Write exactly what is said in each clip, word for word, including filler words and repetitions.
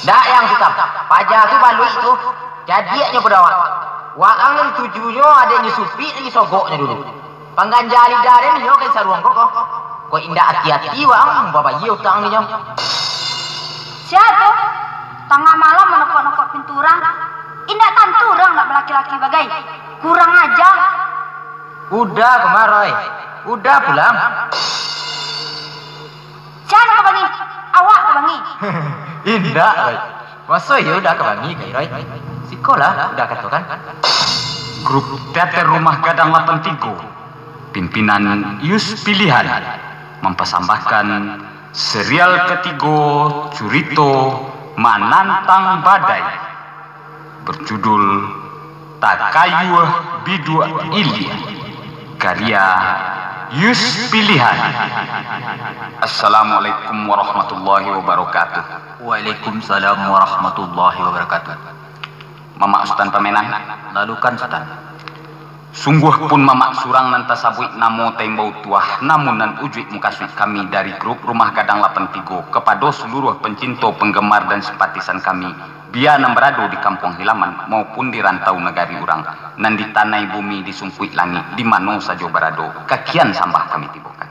Dak, Yang Sutan. Paja tu baluik tu, cadiaknyo pado awak. Waang nan ditujunyo adeknyo Supik nan disogoknyo dulu. Pangganja lidah den iyo ka disaruang ko, ko. Kok indak ati-ati waang, babayia utang dinyo. Sia tu? Tangah malam manokok-nokok pintu urang. Indak tantu urang nak balaki-laki bagai. Kurang aja. Uda, Kama Roy. Uda pulang. Sia nan ka bangih? Awak ka bangih. Indak, Roy. Maso iyo Uda ka bangih, Roy? Sikolah Uda katokan. Grup Teater Rumah Gadang Lapan Tigo, pimpinan Yus Pilihan, mampasambahkan serial katigo curito Manantang Badai, berjudul Takayuah Biduak Ilia, karya Yus Pilihan. Assalamualaikum warahmatullahi wabarakatuh. Waalaikumsalam warahmatullahi wabarakatuh. Mamak Sutan Pamenan. Lalukan, Sutan. Sungguah pun mamak surang nan tasabuik namo taimbau tuah, namun nan ujuik mukasuik kami dari grup Rumah Gadang Lapan Tigo kapado saluruah pancinto, panggemar, dan simpatisan kami, bia nan barado di kampuang hilaman maupun di rantau nagari urang, nan di tanai bumi, di sungkuik langik, di mano sajo barado, kakian sambah kami tibokan.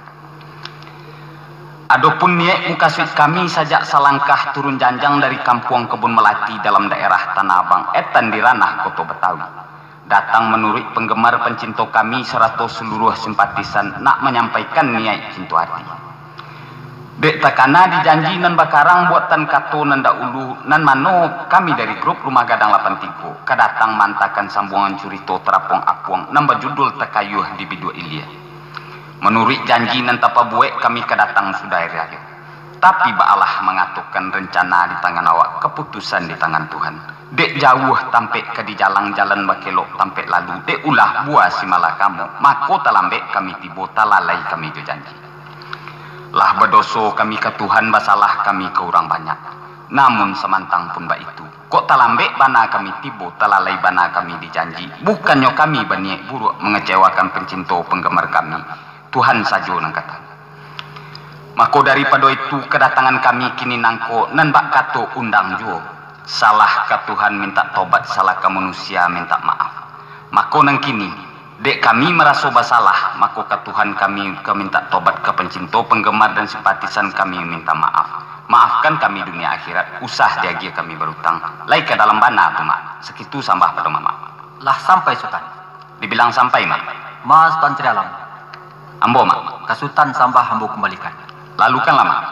Adopun niaik mukasuik kami sajak salangkah turun janjang dari Kampuang Kebun Melati dalam daerah Tanah Abang, Etan di Ranah, Koto Betawi, datang manuruik panggemar pancinto kami sarato saluruah simpatisan nak manyampaikan niaik cinto ati. Dek takana di janji nan bakarang buatan kato nan daulu, nan mano kami dari grup Rumah Gadang Lapan Tigo ka datang maantakan sambuangan curito tarapuang-apuang nan bajudul Takayuah di Biduak Ilia. Manuruik janji nan tapabuek, kami ka datang sudah ari rayo. Tapi baalah mangatokan rencana di tangan awak, kaputusan di tangan Tuhan. Dek jauah tampek ka dijalang, jalan bakelok tampek lalu, dek ulah bua simalakamo, mako talambek kami tibo, talalai kami jo janji. Lah badoso kami ka Tuhan, basalah kami ka urang banyak. Namun samantang pun baitu, kok talambek bana kami tibo, talalai bana kami di janji, bukannyo kami baniaik buruak mangecewakan pancinto panggemar kami, Tuhan sajo nan ka tahu. Mako daripado itu, kadatangan kami kini nangko nan bak kato undang juo, salah ka Tuhan mintak tobat, salah ka manusia mintak maaf. Mako nan kini, dek kami maraso basalah, mako ka Tuhan kami ka mintak tobat, ka pancinto, panggemar, dan simpatisan kami mintak maaf. Maafkan kami dunia akhirat, usah diagiah kami barutang. Lai ka dalam bana tu, Mak. Sakitu sambah pado Mamak. Lah sampai, Sutan? Dibilang sampai, Mak. Ma Sutan Trialam? Ambo, Mak. Ka Sutan sambah ambo kumbalikan. Lalukanlah, Mak.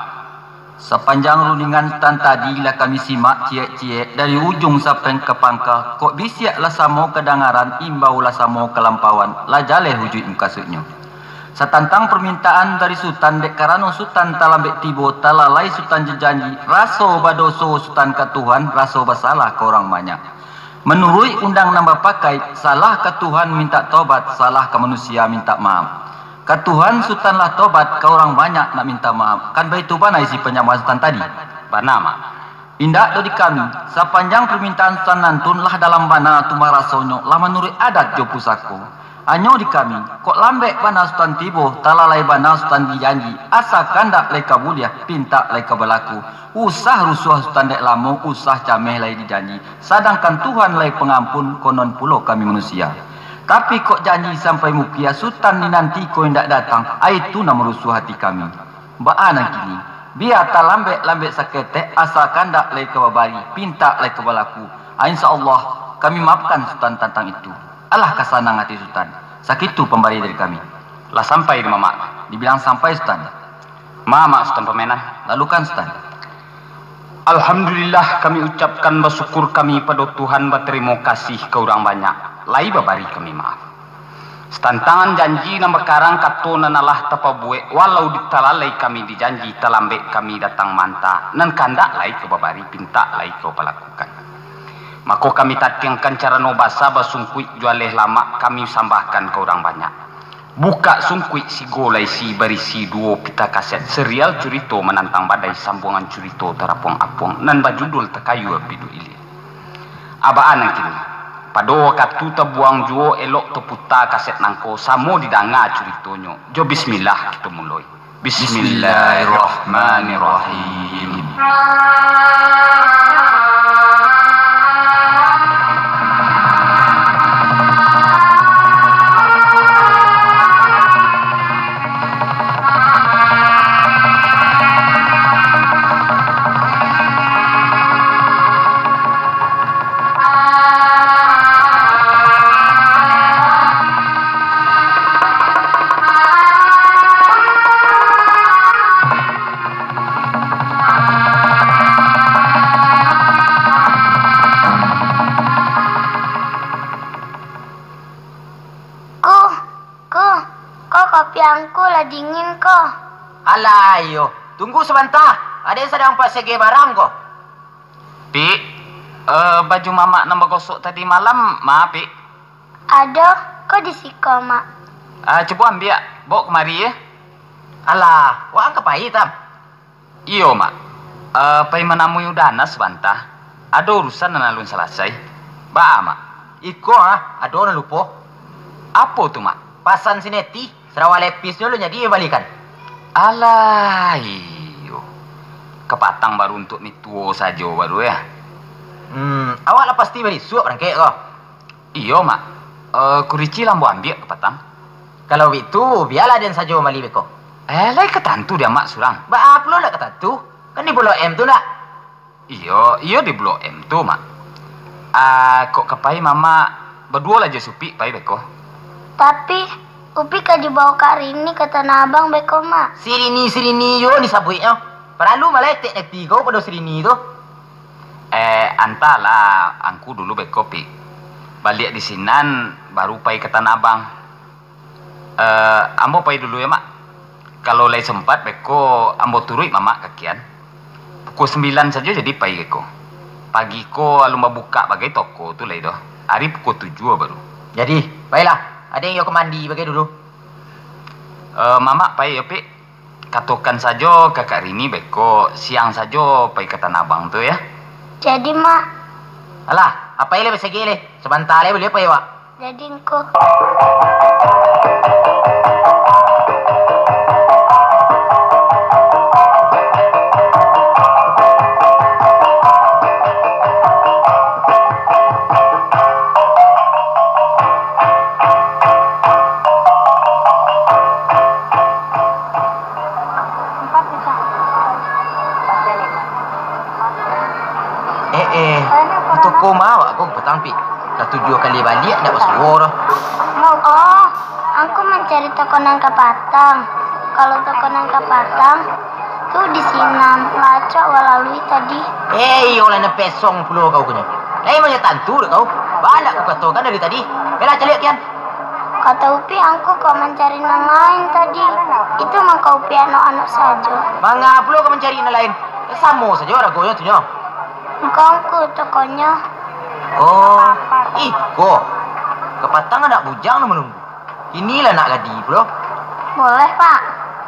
Sapanjang rundingan Sutan tadi lah kami simak ciek-ciek dari ujuang sampai ka pangka, kok bisiak lah samo kadangaran, imbau lah samo kalampauan, lah jaleh ujuik mukasuiknyo. Satantang parmintaan dari Sutan, dek karano Sutan talambek tibo, talalai Sutan jo janji, raso badoso Sutan ka Tuhan, raso basalah ka urang banyak. Manuruik undang nan bapakai, salah ka Tuhan mintak tobat, salah ka manusia mintak maaf. Ka Tuhan Sutan lah tobat, ka urang banyak nak mintak maaf. Kan baitu bana isi panyambuakan Sutan tadi? Bana, Mak. Indak doh di kami, sapanjang parmintaan Sutan nantun lah dalam bana tu marasonyo, lah manuruik adat jo pusako. Anyo di kami, kok lambek bana Sutan tibo, talalai bana Sutan di janji, asa kandak lai ka buliah, pintak lai ka balaku. Usah rusuah Sutan dek lamo, usah cameh lai di janji, sadangkan Tuhan lai pangampun, konon pulo kami manusia. Tapi kok janji sampai mukia, Sutan dinanti kok indak datang, ai tu nan marusuah ati kami. Baa nan kini? Bia talambek-lambek saketek, asa kandak lai ka babari, pintak lai ka balaku. Insya Allah, kami maafkan Sutan tantang itu. Alah ka sanang ati Sutan. Sakitu pambari dari kami. Lah sampai di Mamak? Dibilang sampai, Sutan. Mamak Sutan Pamenan. Lalukan, Sutan. Alhamdulillah, kami ucapkan basyukur kami pado Tuhan, batarimo kasih ka urang banyak, lai babari kami maaf. Satantangan janji nan bakarang, kato nan alah tapabuek, walau ditalalai kami di janji, talambek kami datang manta, nan kandak lai ka babari, pintak lai ka balakukan. Mako kami tatiangkan carano basa, basungkuik jo aleh lamak, kami sambahkan ka urang banyak. Bukak sungkuik sigo lah isi, barisi duo pita kaset serial curito Manantang Badai, sambuangan curito tarapuang-apuang nan bajudul Takayuah Biduak Ilia. Abaan nan kini, pado wakatu tabuang juo, elok taputa kaset nangko, samo didanga curitonyo. Jo bismillah kito muloi. Bismillahirrahmanirrahim. Dingin ko. Alah, iyo. Tunggu sabanta. Aden sadang pasege barang ko. Pik, eh, baju mamak nan bagosok tadi malam, ma, Pik? Ado ko di siko, Mak. Ah, cubo ambiak, baok kamari, yo. Alah, waang ka pai, Tam? Iyo, Mak. Eh, pai manamui Udana sabanta. Ado urusan nan alun salasai. Baa, Mak? Iko, ah, ado nan lupo. Apo tu, Mak? Pasan si Neti, sarawa lepisnyo lo nyadi balikan. Alah, iyo. Kapatang baru untuak mituo sajo baru, yo. Hmm, awak lah pasti barisuak barangkek ko. Iyo, Mak. Eh, kurici lah ambo ambiak kapatang. Kalau baitu, bialah den sajo mambali beko. Eh, lai ka tantu di amak surang. Baa pulo ndak ka tantu? Kan di Blok M tu ndak? Iyo, iyo di Blok M tu, Mak. Ah, kok ka pai mamak baduo lah jo si Upik pai beko. Tapi, Upik ka dibawa Kak Rini ka Tanah Abang beko, Mak. Si Rini, si Rini yo disabuiknyo. Paralu maletek Neti ko pado si Rini tu. Eh, antahlah angku dulu beko, Pik. Baliak di sinan, baru pai ka Tanah Abang. Eh, ambo pai dulu yo, Mak. Kalau lai sempat beko, ambo turuik mamak ka kian. Pukua sambilan sajo jadi pai beko. Pagi ko alun babukak bagai toko tu lai doh. Ari pukua tujuah baru. Jadi, pailah. Aden iyo ka mandi bagai dulu. Eh, mamak pai yo, Pik. Katokan sajo ka Kak Rini beko siang sajo pai ka Tanah Abang tu, yo. Jadi, Mak. Alah, apai lai basege lai. Sabanta lai buliah pai awak. Jadi, Ngku. Eh, eh, di toko ma awak ko patang, Pik? Lah tujuah kali baliak ndak basuo doh. Oh, angku mancari toko nan kapatang. Kalau toko nan kapatang, tu di sinan, lah acok awak lalui tadi. Eh, iyolah, nan pesong pulo kau ko nyo. Lai manyo tantu dek kau. Baa ndak kukatokan dari tadi. Yolah, caliak kian. Kato Upik, angku kok mancari nan lain tadi. Itu mangko Upik anok-anok sajo. Manga pulo ka mancari nan lain? Samo sajo ragonyo tu nyo. Ngko, angku, tokonyo. Oh, iko. Kapatang anak bujang nan manunggu. Inilah nak gadih pulo. Boleh, Pak.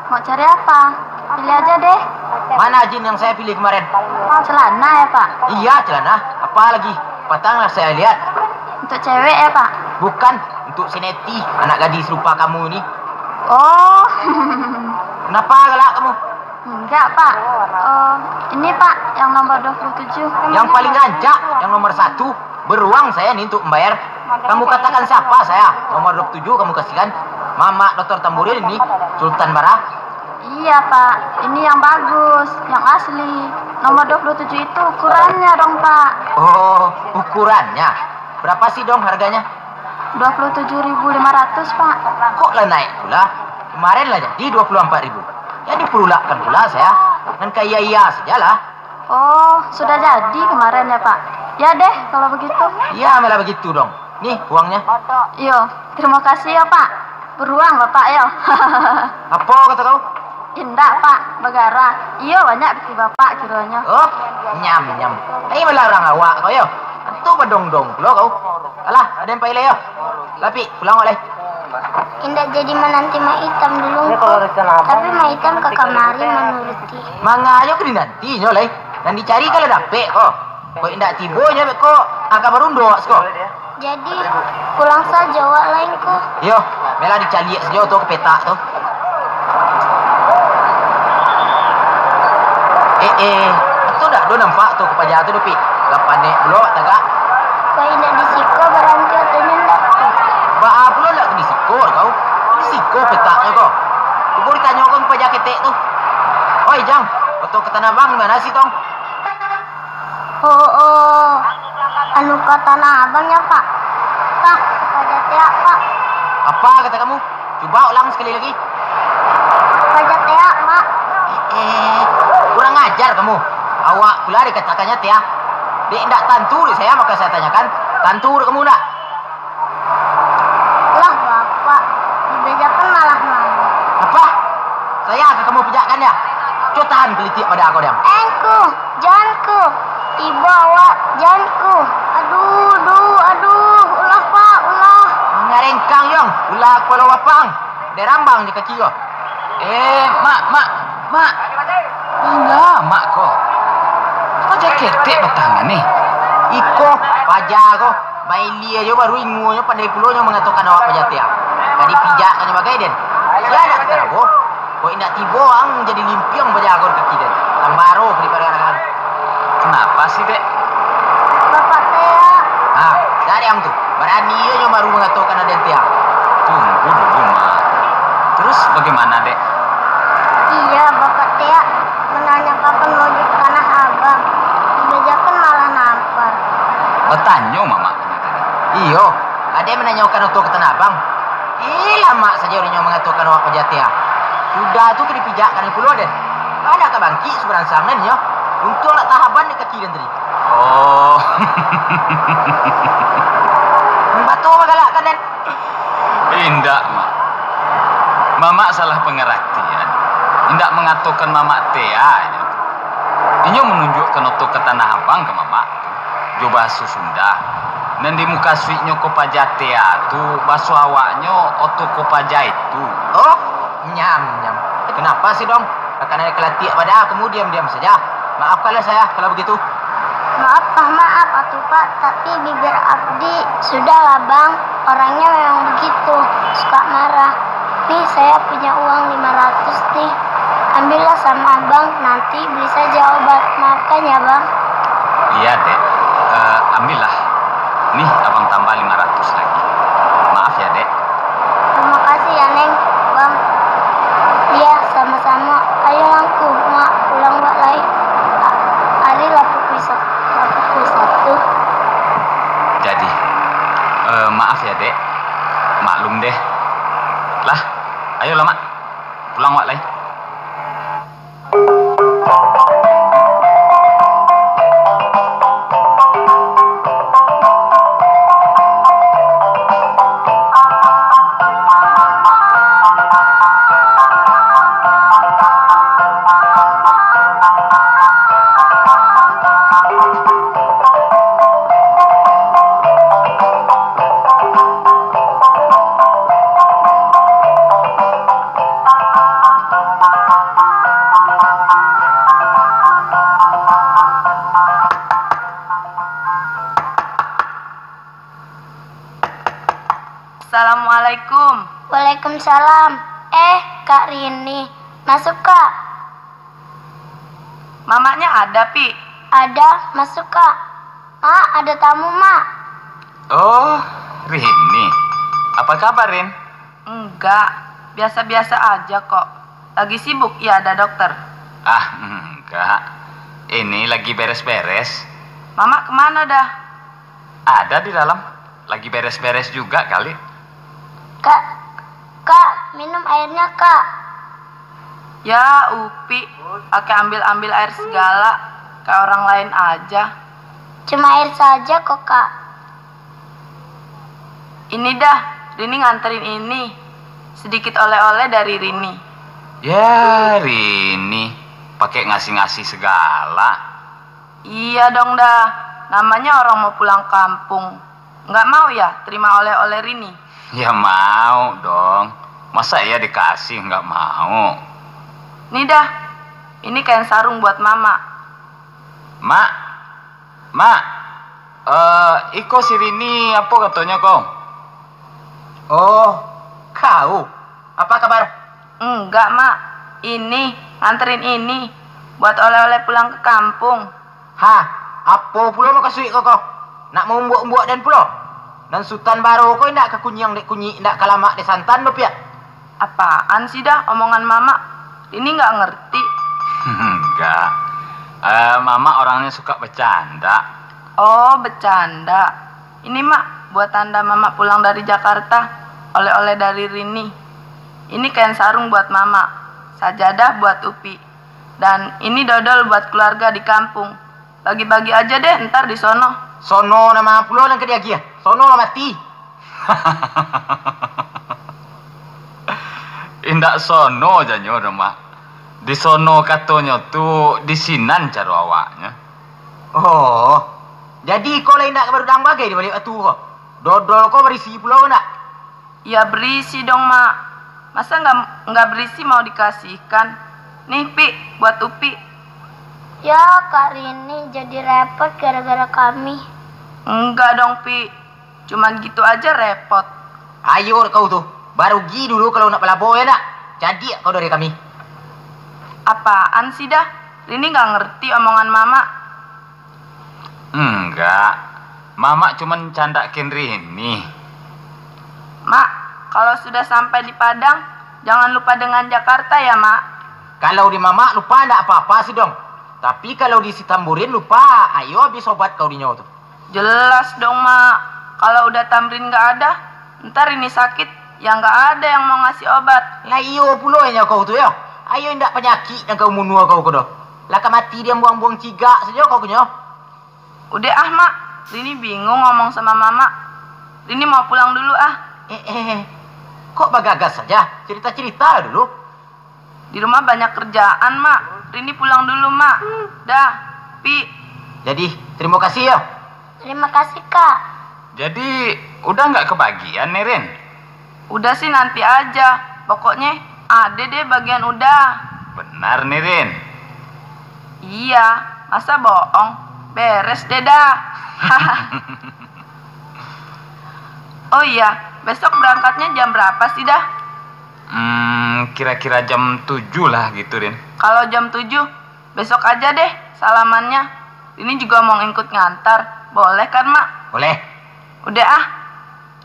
Mau cari apa? Pilih aja deh. Mana jin yang saya pilih kemarin? Celana ya, Pak? Iya, celana. Apa lagi? Patang lah saya lihat. Untuk cewek ya, Pak? Bukan, untuk si Neti, anak gadis rupa kamu ini. Oh. Kenapa galak kamu? Enggak, Pak. Eh, ini, Pak, yang nomor dua puluh tujuh. Yang paling rancak, yang nomor satu. Beruang saya ini untuk membayar. Kamu katakan siapa saya? Nomor dua puluh tujuh kamu kasihkan. Mamak Doktor Tamburin ini, Sultan Bara. Iya, Pak. Ini yang bagus, yang asli. Nomor dua puluh tujuh itu ukurannya dong, Pak. Oh, ukurannya. Berapa sih dong harganya? Dua puluh tujuh ribu lima ratus, Pak. Kok lah naik pula? Kemarin lah jadi dua puluh empat ribu. Ya diperulakkan pula saya. Nan ka iya-iya sajalah. Oh, sudah jadi kemarin ya, Pak? Ya deh, kalau begitu. Ya, malah begitu dong. Nih uangnya. Iyo, terima kasih ya, Pak. Beruang, Bapak, yo. Apa kata kau? Indak, Pak. Bagara. Iyo, banyak piti Bapak kironyo. Oh, nyam, nyam. Ini malah orang awak kau, yo. Antu badong-dong pulo kau. Alah, aden pai lai, yo. Lapik, pulang awak lai. Indak jadi mananti Mak Itam dulu, Ngku. Tapi Mak Itam ka kamari manuruti. Manga jo ka dinanti nyo lai. Nan dicari kalau dapek ko. Kok indak tibo nyo beko, angka barundo awak siko. Jadi, pulang sajo awak lai, Ngku. Iyo, malah dicaliak sajo tu ka petak tu. Eh, eh, itu ndak do nampak tu ka paja tu, Dupik? Lah panek pulo awak tagak. Kok indak di siko baranti otonyo ndak tu? Baa pulo ndak di siko kau? Di siko petaknyo ko. Cubo ditanyokan ka paja ketek tu. Oi, Jang, oto ka Tanah Abang di mana sih, tong? Oh, oh. Anu ka Tanah Abang ya, Pak? Pak, ka paja teak, Pak. Apa kata kamu? Cuba ulang sekali lagi. Ka paja teak, Pak. Eh, eh, kurang ajar kamu. Awak pula dikatakannya teak. Dek indak tantu dek saya, maka saya tanyakan. Tantu dek kamu ndak? Lah, Bapak, dibejakan malah main. Apa? Saya ka kamu pijakkan dia. Cubo tahan kalitiak pada ko, Dang. Engku, janku, ibo awak, janku. Aduh, duh, aduh, ulah, Pak, ulah. Mangarengkang, Yong. Ulah kualo wapang. Dek rambang je kaki ko. Eh, Mak, Mak, Mak. Indak, Mak ko. Paja ketek batangan ni. Iko, paja ko. Bailia jo baru inguanyo pandai pulo nyo mangatokan awak paja tia. Ka dipijakkannyo bagai den. Sia nak ka tarabo. Kok indak tibo ang jadi limpiang paja ko di kaki den. Tambaro ka dipadarakan. Kenapa sih, Dek? Bapak tia. Ha, dari ang tu. Barani yo nyo baru mangatokan aden tia. Tunggu dulu, Mak. Terus bagaimana, Dek? Iya, Bapak tia. Mananyo kapan mau di Tanah Abang. Dibejakan malah nampar. Batanyo mamak tadi. Iyo, adek mananyokan oto ka Tanah Abang. Eh, lamak sajo inyo mangatokan awak paja tia. Sudah tu ka dipijakkan pulo den. Anak ka bangkik sabaransang den nyo. Untuang nak tahaban di kaki den tadi. Oh. Batua bagalakkan den. Indak, Mak. Mamak salah pangaratian. Indak mangatokan Mamak tea, inyo tu. Inyo manunjuakkan oto ka Tanah Abang ka Mamak tu, jo bahaso Sunda. Nan dimukasuiknyo ko paja tea tu, bahaso awaknyo oto ko paja itu. Oh, nyam, nyam. Kenapa sih, Dong? Akan ada kalatiak pada kamu diam-diam saja. Maafkanlah saya kalau begitu. Maaf, Pak, maaf atuh, Pak, tapi bibir abdi sudah labang, orangnya memang begitu, suka marah. Nih, saya punya uang lima ratus nih. Ambillah sama Abang, nanti beli saja obat. Maafkan ya, Bang. Iya, Dek. Eh, ambillah. Nih, Abang tambah lima ratus lagi. Maaf ya, Dek. Terima kasih ya, Neng, Bang. Iya, sama-sama. Ayo langku, Mak, pulang wak lai. A-, ari lah pukul sa-, lah pukul satu. Jadi, eh, maaf ya, Dek. Maklum deh. Lah, ayolah, Mak. Pulang wak lai. Assalamualaikum. Waalaikumsalam. Eh, Kak Rini, masuk, Kak. Mamaknya ada, Pi? Ada, masuk, Kak. Mak, ada tamu, Mak. Oh, Rini. Apa kabar, Rin? Enggak, biasa-biasa aja kok. Lagi sibuk ya ada dokter? Ah, enggak. Ini lagi beres-beres. Mamak kemana dah? Ada di dalam. Lagi beres-beres juga kali. Kak, Kak, minum airnya, Kak. Ya, Upi, pakai ambil-ambil air segala, kayak orang lain aja. Cuma air saja kok, Kak. Ini dah, Rini nganterin ini. Sedikit oleh-oleh dari Rini. Ya, Rini, pakai ngasih-ngasih segala. Iya dong dah, namanya orang mau pulang kampung. Nggak mau ya terima oleh-oleh Rini? Ya mau dong, masa iya dikasih nggak mau? Nih dah, ini kain sarung buat Mama. Mak, Mak, eh, iko si Rini apo katonyo ko? Oh, kau. Apa kabar? Enggak, Mak. Ini, nganterin ini. Buat oleh-oleh pulang ke kampung. Hah, apo pulo mukasuik ko, ko? Nak maumbuak-umbuak den pulo? Nan Sutan Baro ko indak ka kunyang dek kunyik, indak ka lamak dek santan doh, piak? Apaan sih dah omongan Mamak? Ini nggak ngerti. Enggak. Eh, Mamak orangnya suka bercanda. Oh, bercanda. Ini, Mak, buat tanda Mamak pulang dari Jakarta. Oleh-oleh dari Rini. Ini kain sarung buat Mamak. Sajadah buat Upi. Dan ini dodol buat keluarga di kampung. Bagi-bagi aja deh, ntar di sono. Sono nama pulo nan ka diagiah? Sono lah mati. Indak sono janyo doh, Mak. Di sono katonyo tu, di sinan caro awaknyo. Oh, jadi iko lai indak barudang bagai di baliak batu ko? Dodol ko barisi pulo ko ndak? Ya, berisi dong, Mak. Masa nggak, nggak berisi mau dikasihkan? Nih, Pi, buat Upi. Ya, Kak Rini jadi repot gara-gara kami. Enggak dong, Pi. Cuman gitu aja repot. Ayo kau tu, barugi dulu kalau nak balabo, ya nak? Cadiak kau dari kami. Apaan sih dah? Rini nggak ngerti omongan Mama. Enggak. Mamak cuman candakin Rini. Mak, kalau sudah sampai di Padang, jangan lupa dengan Jakarta ya, Mak. Kalau di Mamak lupa ndak apa-apa sih, Dong. Tapi kalau di si Tamburin lupa, ayo habis obat kau dinyo tu. Jelas dong, Mak. Kalau udah Tamrin nggak ada, ntar Rini sakit, ya nggak ada yang mau ngasih obat. Lah iyo pulo nyo kau tu yo. Ayo indak panyakik nan kau munua kau ko doh. Lah ka mati diambuang-buang cigak sajo kau ko nyo. Udah ah, Mak. Rini bingung ngomong sama Mama. Rini mau pulang dulu ah. Eh, eh, eh. Kok bagagas saja? Cerita-cerita dulu. Di rumah banyak kerjaan, Mak. Rini pulang dulu, Mak. Dah, Pi. Jadi, terima kasih ya. Terima kasih, Kak. Jadi, udah nggak kebagian nih, Rin? Udah sih, nanti aja. Pokoknya, ada deh bagian udah. Benar nih, Rin. Iya, masa bohong? Beres deh dah. Oh iya, besok berangkatnya jam berapa sih dah? Hmm, kira-kira jam tujuh lah gitu, Rin. Kalau jam tujuh, besok aja deh salamannya. Rini juga mau ikut ngantar. Boleh kan, Mak? Boleh. Udah ah.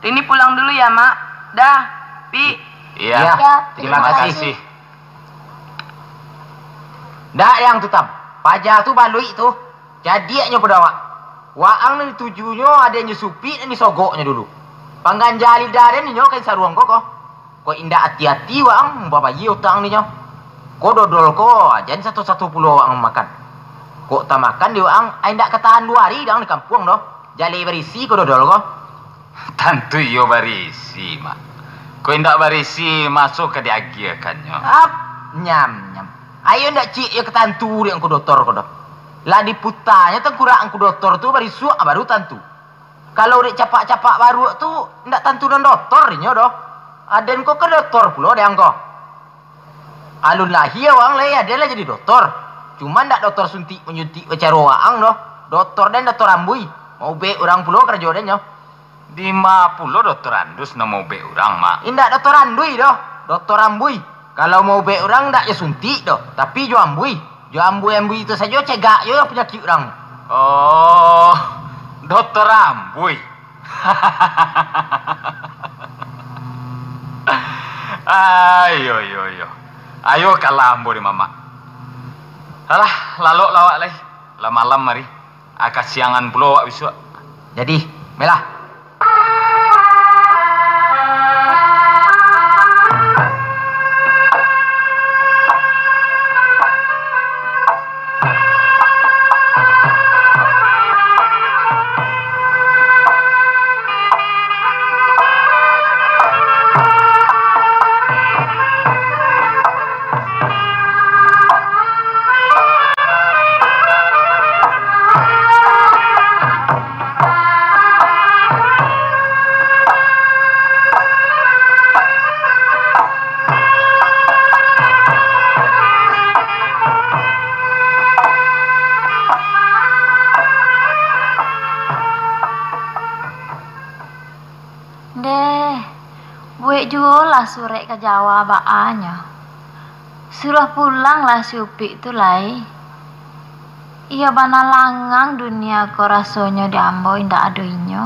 Rini pulang dulu ya, Mak. Dah. Pi. Iya. Iya. Iya, terima kasih. Ndak, yang tu, Tam. Paja tu baluik tu. Cadiaknyo pado awak. Waang nan ditujunyo, adeknyo supik, nan disogoknyo dulu. Pangganja lidah den inyo kain saruang ko, ko. Kok indak ati-ati waang, babayia utak ang dinyo. Ko dodol ko, jan sato-sato pulo waang makan. Kok tamakan di waang, ai indak ka tahan duo ari dang di kampuang doh. Jaleh barisi ko dodol ko. Tantu iyo barisi, Mak. Kok indak barisi, maso ka diagiahkannyo. Ap, nyam, nyam. Ayo ndak ciek iyo ka tantu dek angku dotor ko doh. Lah diputanyo tangkurak angku dotor tu barisuak baru tantu. Kalau dek capak-capak baruak tu, ndak tantu nan dotor inyo doh. Aden ko kan dotor pulo dek ang ko. Alun lahia waang lai aden lah jadi dotor. Cuma ndak dotor suntik manyuntik bacaro waang doh. Dotor den dotor ambui. Maubek urang pulo karajo den nyo. Dima pulo dotor andus nan maubek urang, Mak? Indak dotor andui doh. Dotor ambui. Kalau maubek urang ndak jo suntik doh, tapi jo ambui. Jo ambui-ambui tu sajo cegak jo panyakik urang. Oh, dotor ambui. Ayo, yo, yo. Ayo ka lah ambo di mamak. Alah, lalok lah awak lai. Lah malam ari. Ah, kasiangan pulo awak bisuak. Jadi, melah. Ndeh, buek juolah surek ka Jawa baanyo. Suruah pulanglah si Upik tu lai. Iyo bana langang dunia ko rasonyo di ambo indak ado inyo.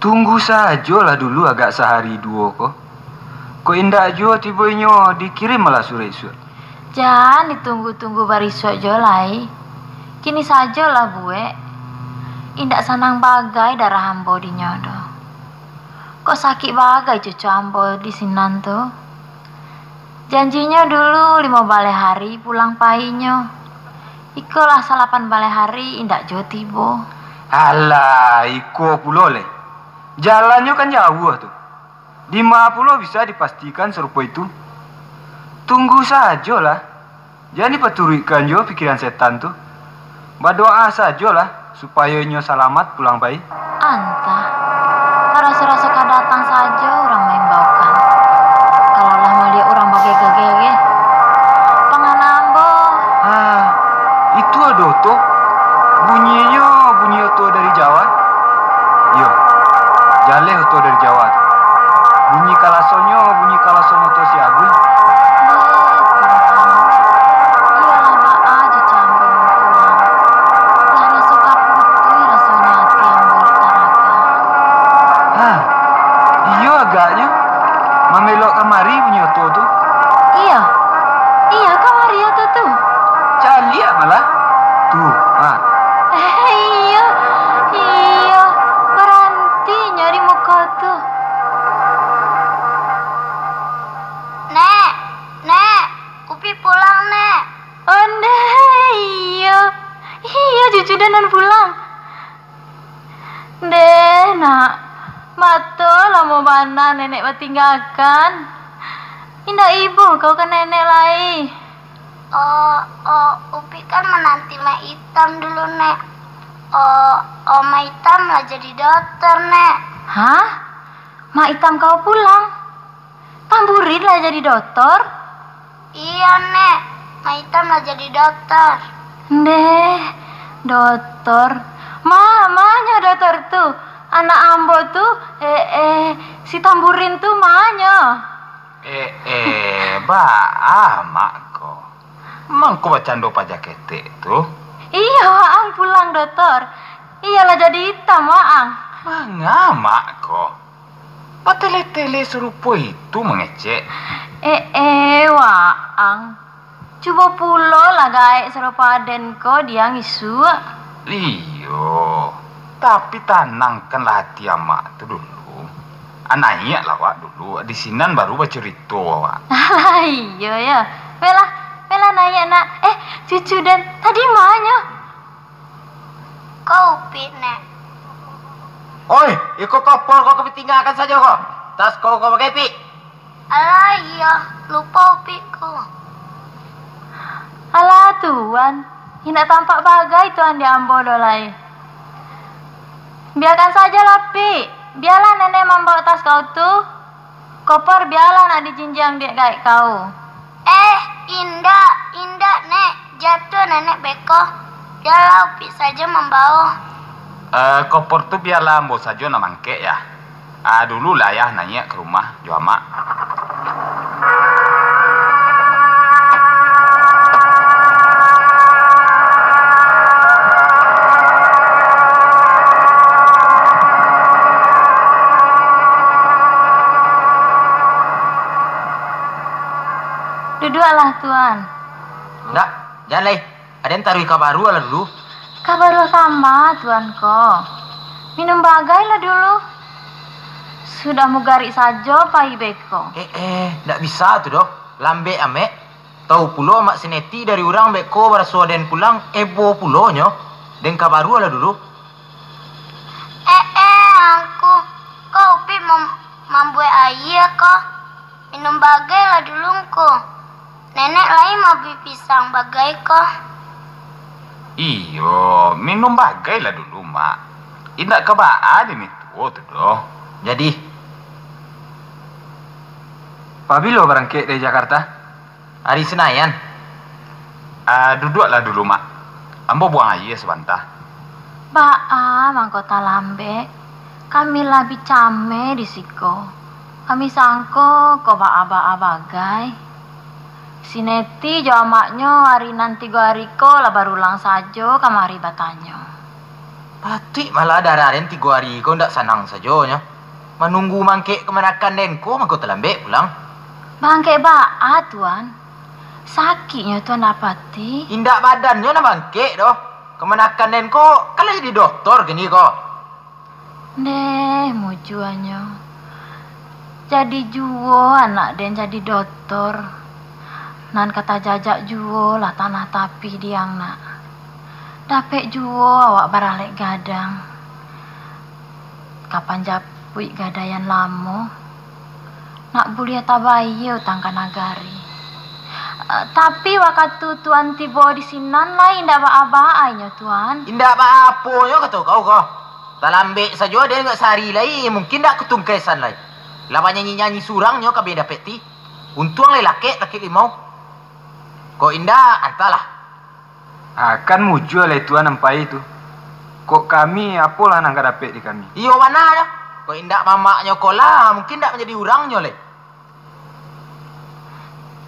Tunggu sajolah dulu agak sahari duo ko. Kok indak juo tibo inyo dikirim malah surek isuak. Jan ditunggu-tunggu barisuak jo lai. Kini sajolah buek. Indak sanang bagai darah ambo dinyo doh. Kok sakik bagai cucu ambo di sinan tu. Janjinyo dulu limo baleh hari pulang painyo. Ikolah salapan baleh hari indak juo tibo. Alah, iko pulo leh. Jalannyo kan jauah tu. Dima pulo bisa dipastikan sarupo itu? Tunggu sajolah. Jan dipaturuikkan jo pikiran setan tu. Badoa sajolah, supayo inyo salamat pulang pai. Antah, taraso-raso ka datang sajo urang maimbaukan. Kalau lah maliek urang bagegeh-gegeh, pangan ambo. Ah, itu ado oto. Bunyinyo bunyi oto dari Jawa. Iyo, jaleh oto dari Jawa tu. Bunyi kalasonyo, bunyi kalason oto si Aguih. Deh, Tuhan, iyolah baa jo cando pulang. Lah raso ka putuih rasonyo ati ambo dek taragak. Ha, iyo agaknyo. Mambelok kamari bunyi oto tu. Iyo, iyo kamari oto tu. Caliak malah. Tu, ha. Eh, iyo, iyo, barantinyo di muko tu. Nek, Nek, Upi pulang, Nek. Ondeh, iyo. Iyo, cucu den nan pulang. Ndeh, Nak. Mato lamo bana nenek batinggakan. Indak ibo kau ka nenek lai. Oh, oh, Upi kan mananti Mak Itam dulu, Nek. Oh, oh, Mak Itam lah jadi dokter, Nek. Hah? Mak Itam kau pulang? Tamburin lah jadi dokter? Iyo, Nek. Mak Itam lah jadi dokter. Ndeh, dokter. Ma, manyo dokter tu? Anak ambo tu, eh, eh, si Tamburin tu manyo? Eh, eh, baa, Mak ko? Mangko bacando paja ketek tu? Iyo, waang pulang, dokter. Iyo lah jadi itam, waang. Manga, Mak ko? Batele-tele sarupo itu mangecek. Eh, eh, waang. Cubo pulo lah gaek sarupo aden ko diang isuak. Iyo, tapi tanangkanlah ati amak tu dulu. Ah, naiaklah awak dulu, di sinan baru bacurito awak. Alah, iyo, yo. Baiklah, baiklah naiak, Nak. Eh, cucu den, tadi manyo? Ko Upi, Nek. Oi, iko kopor ko ka ditinggakan sajo ko. Tas ko, ko bagai, Pi? Alah, iyo, lupo Upi ko. Alah, Tuan, indak tampak bagai Tuan di ambo doh lai. Biakan sajolah, Pi. Bialah nenek mambaok tas kau tu. Kopor bialah nak dijinjiang dek gaek kau. Eh, indak, indak, Nek. Jatuah nenek beko. Bialah Upi sajo mambaok. Eh, kopor tu bialah ambo sajo nan mangkek, yah. Ah, dululah, yah, naiak ka rumah jo amak. Duduaklah, Tuan. Ndak, jan lai. Aden taruih ka baruah lah dulu. Ka baruah kama, Tuan ko? Minum bagai lah dulu. Sudah mugarik sajo pai beko. Eh, eh, ndak bisa tu doh. Lambek amek. Tau pulo Mak Sineti dari urang beko baraso aden pulang, ebo pulo nyo. Den ka baruah lah dulu. Eh, eh, Angku. Ko Upi mam-, mambuek aia ko. Minum bagai lah dulu, Ngku. Nenek lai mabui pisang bagai ko. Iyo, minum bagai lah dulu, Mak. Indak ka baa dini tuo tu doh. Jadi, pabilo barangkek dari Jakarta? Ari Senayan. Ah, duduaklah dulu, Mak. Ambo buang aia sabanta. Baa mangko talambek? Kami lah bi cameh di siko. Kami sangko ko baa-baa bagai. Si Neti jo amaknyo ari nan tigo ari ko lah barulang sajo kamari batanyo. Patuik malah darah den tigo ari ko ndak sanang sajo nyo. Manunggu mangkek kamanakan den ko mangko talambek pulang. Mangkek baa, Tuan? Sakiknyo Tuan dapati? Indak badannyo nan mangkek doh. Kamanakan den ko kan lah jadi doktor kini ko. Ndeh, mujuanyo. Jadi juo anak den jadi doktor. Nan ka tajajak juo lah tanah tapi diang nak. Dapek juo awak baralek gadang. Kapan japuik gadaian lamo, nak buliah tabayia utang ka nagari. Eh, tapi wakatu Tuan tibo di sinan lai indak baa-baa inyo, Tuan. Indak baa aponyo kato kau ko. Talambek sajo den agak sahari lai, mungkin indak katungkesan lai. Lah banyanyi-nyanyi surang nyo kami dapek ti. Untuang lai lakek takik limau. Kok indak, antahlah. Ah, kan mujua lai Tuan ampai tu. Kok kami, apolah nan ka dapek di kami? Iyo bana jo. Kok indak mamaknyo ko lah, mungkin indak manjadi urang nyo lai.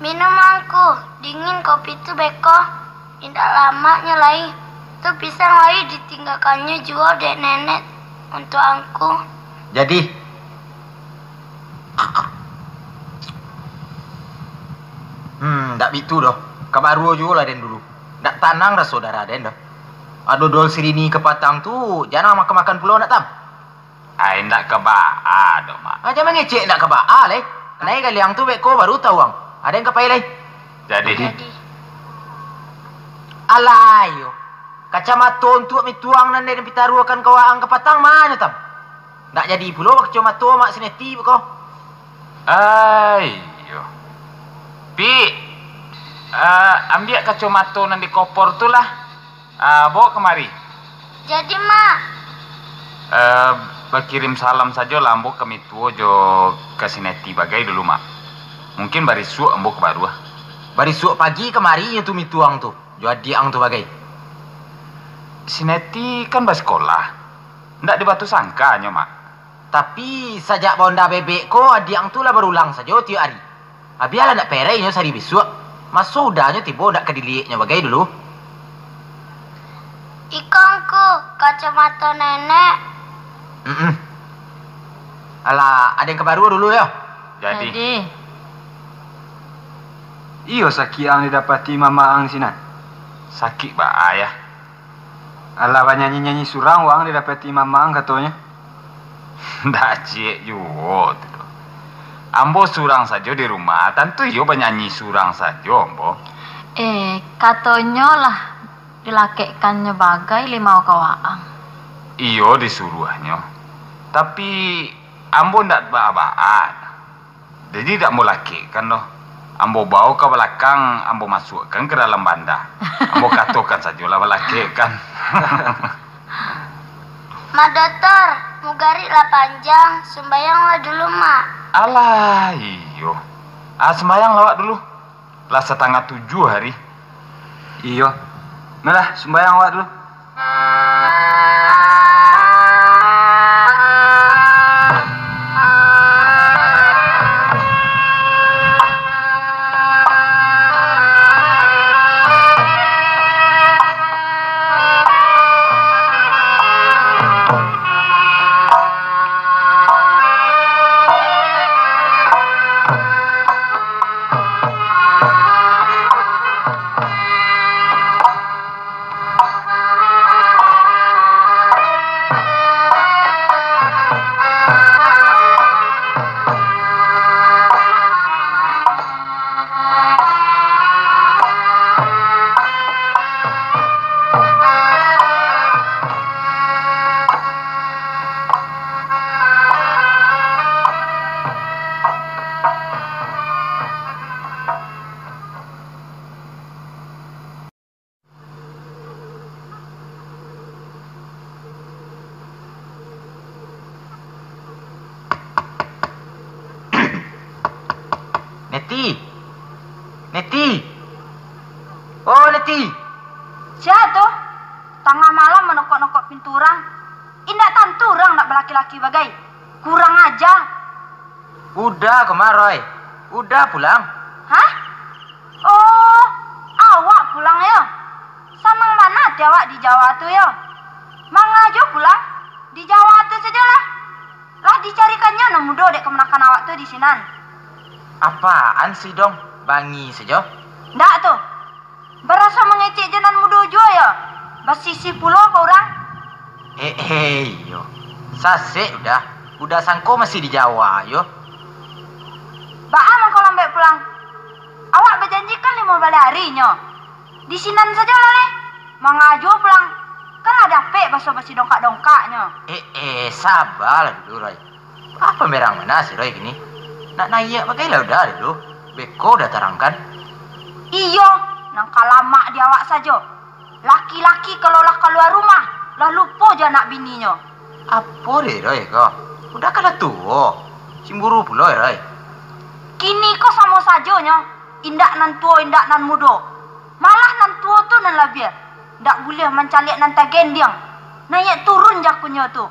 Minum angku, dingin kopi tu beko. Indak lamaknyo lai. Tu pisang lai ditinggakannyo juo dek nenek untuak angku. Jadi, hmm, ndak bitu doh. Kabaruo juo lah den dulu. Ndak tanang raso darah den doh. Ado dol sirini kapatang tu, jan makan-makan pulo ndak, Tam? Ai, ndak ka baa doh, Mak. Ah, jan mangecek ndak ka baa lai. Nai galiang tu beko baru tawang. Aden ka pai lai. Jadi. Jadi. Alah, iyo. Kacamato untuak mituang nan den pitaruakan ka waang kapatang ma nyo, Tam? Ndak jadi pulo bakacomato mak si Neti beko. Ai, iyo. Pi, ah, ambiak kacomato nan di kopor tu lah. Ah, bawa kamari. Jadi, Mak. Eh, bakirim salam sajo lah ambo ka mituo jo ka si Neti bagai dulu, Mak. Mungkin barisuak ambo ka baruah. Barisuak pagi kamari nyo tu mituang tu, jo adiak ang tu bagai. Si Neti kan basikolah. Ndak di Batusangka nyo, Mak. Tapi, sajak baonda bebek ko, adiak ang tu lah barulang sajo tiok ari. Abialah ndak perei nyo sari bisuak. Maso udahnyo tibo ndak ka dilieknyo bagai dulu. Iko ngku, kacomato nenek. Mm-mm. Alah, aden ka baruah dulu yo. Jadi. Jadi. Iyo sakik ang didapati mamak ang sinan. Sakik baa, Yah? Alah banyanyi-nyanyi surang waang didapati mamak ang katonyo. Ndak ciek juo tu doh. Ambo surang sajo di rumah, tantu iyo banyanyi surang sajo ambo. Eh, katonyo lah dilakekkannyo bagai limau ka waang. Iyo disuruahnyo. Tapi, ambo ndak baa-baa. Jadi, dak ambo lakekkan doh. Ambo bao ka balakang, ambo masuakkan ka dalam banda. Ambo katokan sajolah balakekkan. Mak Dotor, mugarik lah panjang, sumbayanglah dulu, Mak. Alah, iyo. Ah, sumbayanglah awak dulu. Lah satangah tujuah hari. Iyo. Malah, sumbayang awak dulu. Neti! Neti! Oh, Neti! Sia tu? Tangah malam manokok-nokok pintu urang. Indak tantu urang nak balaki-laki bagai. Kurang aja. Uda, Komaroi. Uda pulang. Hah? Oh, awak pulang yo? Sanang bana ati awak di Jawa tu yo. Mangajo pulang, di Jawa tu sajolah. Lah dicarikan nyo nan mudo dek kamanakan awak tu di sinan. Apaan sih, Dong? Bangi sajo. Ndak tu. Baraso mangecek jo nan mudo juo yo. Basisi pulo ka urang. Eh, eh, iyo. Sasek Uda. Uda sangko masih di Jawa yo. Baa mangko lambek pulang? Awak bajanjikan limo baleh ari nyo. Di sinan sajolah lai. Mangajo pulang. Kan lah dapek baso basidongkak-dongkaknyo. Eh, eh, sabalah dulu, Roy. Apo merang bana si Roy kini? Nak naiak bagai lah Uda dulu. Beko Uda tarangkan. Iyo, nan ka lamak di awak sajo. Laki-laki kalau lah kalua rumah, lah lupo jo anak bininyo. Apo deh, Roy, ko? Uda ka lah tuo. Cimburu pulo, Roy. Kini ko samo sajonyo, indak nan tuo, indak nan mudo. Malah nan tuo tu nan labiah. Ndak buliah mancaliak nan tagendiang. Naiak turun jakunyo tu.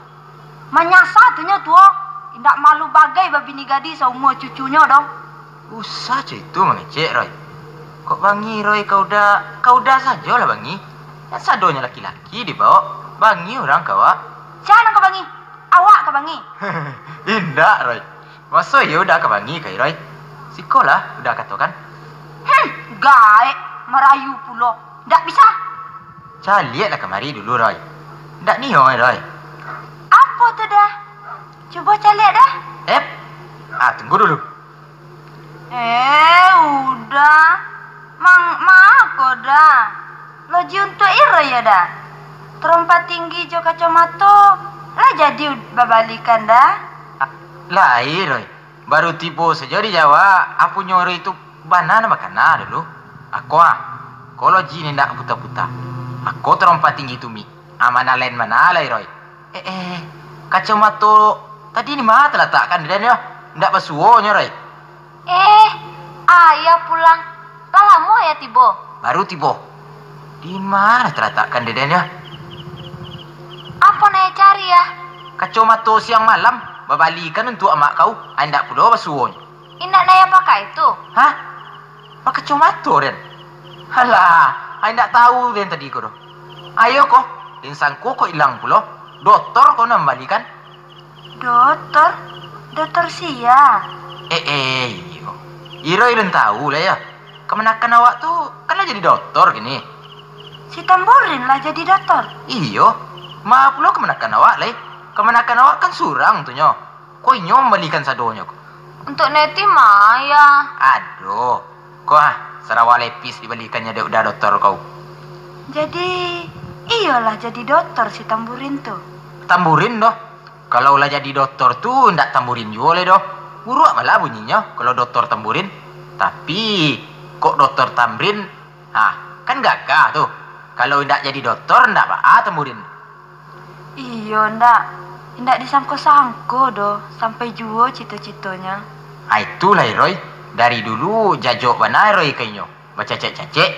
Manyasa tu nyo tuo, indak malu bagai babini gadih saumua cucunyo doh. Usah caitu mangecek, Roy. Kok bangi, Roy, ka Uda, ka Uda sajolah bangi. Nan sadonyo laki-laki dibaok, bangi urang ka awak. Sia nan ka bangi? Awak ka bangi. Indak, Roy. Maso iyo Uda ka bangi ka, Roy? Sikolah Uda katokan. Hmm, gaek, marayu pulo. Ndak bisa. Caliaklah kamari dulu, Roy. Ndak nio, Roy. Apo tu, Da? Cubo caliak, Da. Eh, ah, tunggu dulu. Eh, Uda. Mang, ma ko, Da? Loji untuak Roy yo, Da? Tarompa tinggi jo kacomato, lah jadi babalikan, Da? Ah, lai, Roy. Baru tibo sajo di Jawa, apunyo Roy tu bana nan bakana dulu. Ako ah, ko loji nan indak puta-puta. Ako tarompa tinggi tu, Mi. Amanah lain bana lai, Roy. Eh, eh, kacomato tadi di ma talatakkan, Deden, yo? Ndak basuonyo, Roy? Eh, ayah pulang. Lah lamo ayah tibo? Baru tibo. Di ma talatakkan, Deden, yo? Apo nan ayah cari, yah? Kacomato siang malam, babalikan untuak amak kau, indak pulo basuonyo. Indak nan ayah pakai tu? Hah? Bakacomato den? Halah, ai indak tahu den tadi ko doh. Ayo ko, den sangko ko ilang pulo. Dotor ko nan mambalikan. Dotor? Dotor sia? Eh, eh, iyo. Iro alun tahu lah yo. Kamanakan awak tu kan lah jadi dotor kini. Si Tamburin lah jadi dotor? Iyo. Ma pulo kamanakan awak lai. Kamanakan awak kan surang tu nyo. Ko inyo mambalikan sadonyo ko. Untuak Neti ma, yah? Aduh, ko ah, sarawa lepis dibalikannyo dek Uda dotor kau. Jadi, iyolah jadi dotor si Tamburin tu? Tamburin doh. Kalau lah jadi dotor tu, ndak Tamburin juo lai doh. Buruak malah bunyinyo, kalau dotor Tamburin. Tapi, kok dotor Tamrin, ah, kan gagah tu. Kalau indak jadi dotor, ndak baa Tamburin. Iyo, ndak. Indak disangko-sangko doh, sampai juo cito-citonyo. Ah, itulah, Roy. Dari dulu jajok bana Roy ka inyo, bacacek-cacek.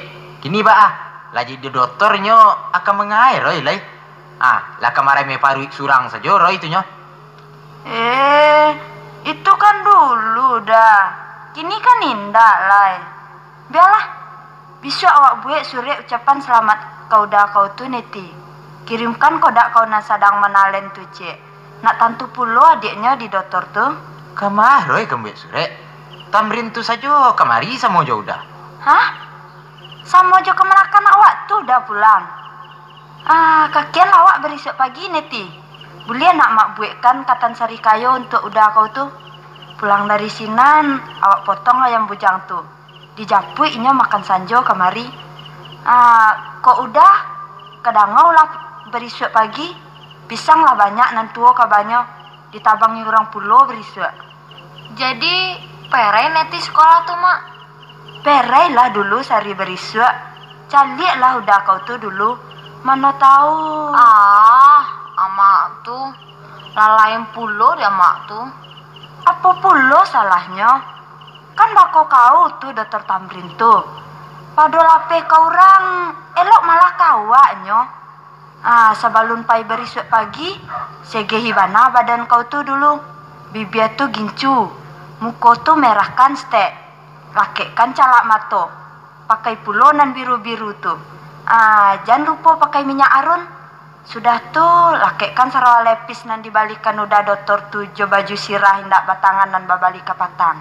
Kini baa, lah jadi dotor nyo akan mangae Roy lai. Ah, lah ka maremeh paruik surang sajo Roy tu nyo. Eh, itu kan dulu, Da. Kini kan indak lai. Bialah. Bisuak awak buek surek ucapan salamat ka Uda kau tu, Neti. Kirimkan kodak kau nan sadang manalen tu ciek. Nak tantu pulo adiaknyo di dotor tu. Ka ma Roy ka mambuek surek? Tamrin tu sajo kamari samo jo Uda. Hah? Samo jo kamanakan awak tu Uda pulang? Ah, kakian lah awak barisuak pagi, Neti. Buliah nak mak buekkan katan sarikayo untuak Uda kau tu. Pulang dari sinan, awak potong ayam bujang tu. Dijapuik inyo makan sanjo kamari. Ah, kok Uda, kadangau lah barisuak pagi, pisang lah banyak nan tuo kabanyo, ditabangi urang pulo barisuak. Jadi, perai Neti sikolah tu, Mak? Perailah dulu sari barisuak. Caliaklah Uda kau tu dulu. Mano tahu. Ah, amak tu. Lalain pulo di amak tu. Apo pulo salahnyo? Kan bako kau tu, Dotor Tamrin tu. Pado lapeh ka urang, elok malah ka awaknyo. Ah, sabalun pai barisuak pagi, segehi bana badan kau tu dulu. Bibia tu gincu, muko tu merahkan stek, lakekkan calak mato, pakai pulo nan biru-biru tu. Ah, jan lupo pakai minyak arun. Sudah tu, lakekkan sarawa lepis nan dibalikan Uda Dotor tu jo baju sirah indak batangan nan babali kapatang.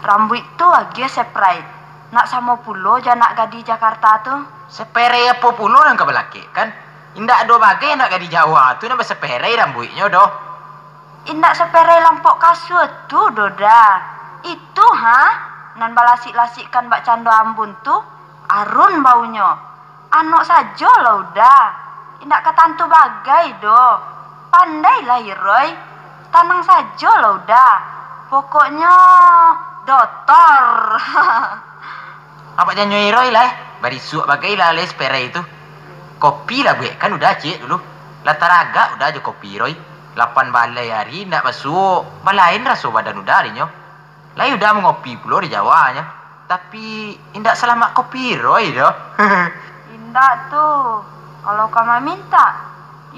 Rambuik tu agiah seprai, nak samo pulo jo anak gadih Jakarta tu. Seperai apo pulo nan ka balakekkan? Indak ado bagai anak gadih Jawa tu nan baseperai rambuiknyo doh. Indak seperai lampok kasua tu doh, Da. Itu, ha, nan balasik-lasikkan bak cando ambun tu, arun baunyo. Anok sajo lah Uda. Indak ka tantu bagai doh. Pandailah Roy. Tanang sajo lah Uda. Pokoknyo, Dotor. Apak janyo Roy lah, eh. Barisuak bagai lah les perai tu. Kopi lah buek kan udah ciek dulu. Lah taragak udah jo kopi Roy. Lapan balai ari ndak basuok, balain raso badan udah dinyo. Lai udah mangopi pulo di Jawa nyo. Tapi indak salamak kopi Roy doh. Indak tu. Kalau ka mamintak,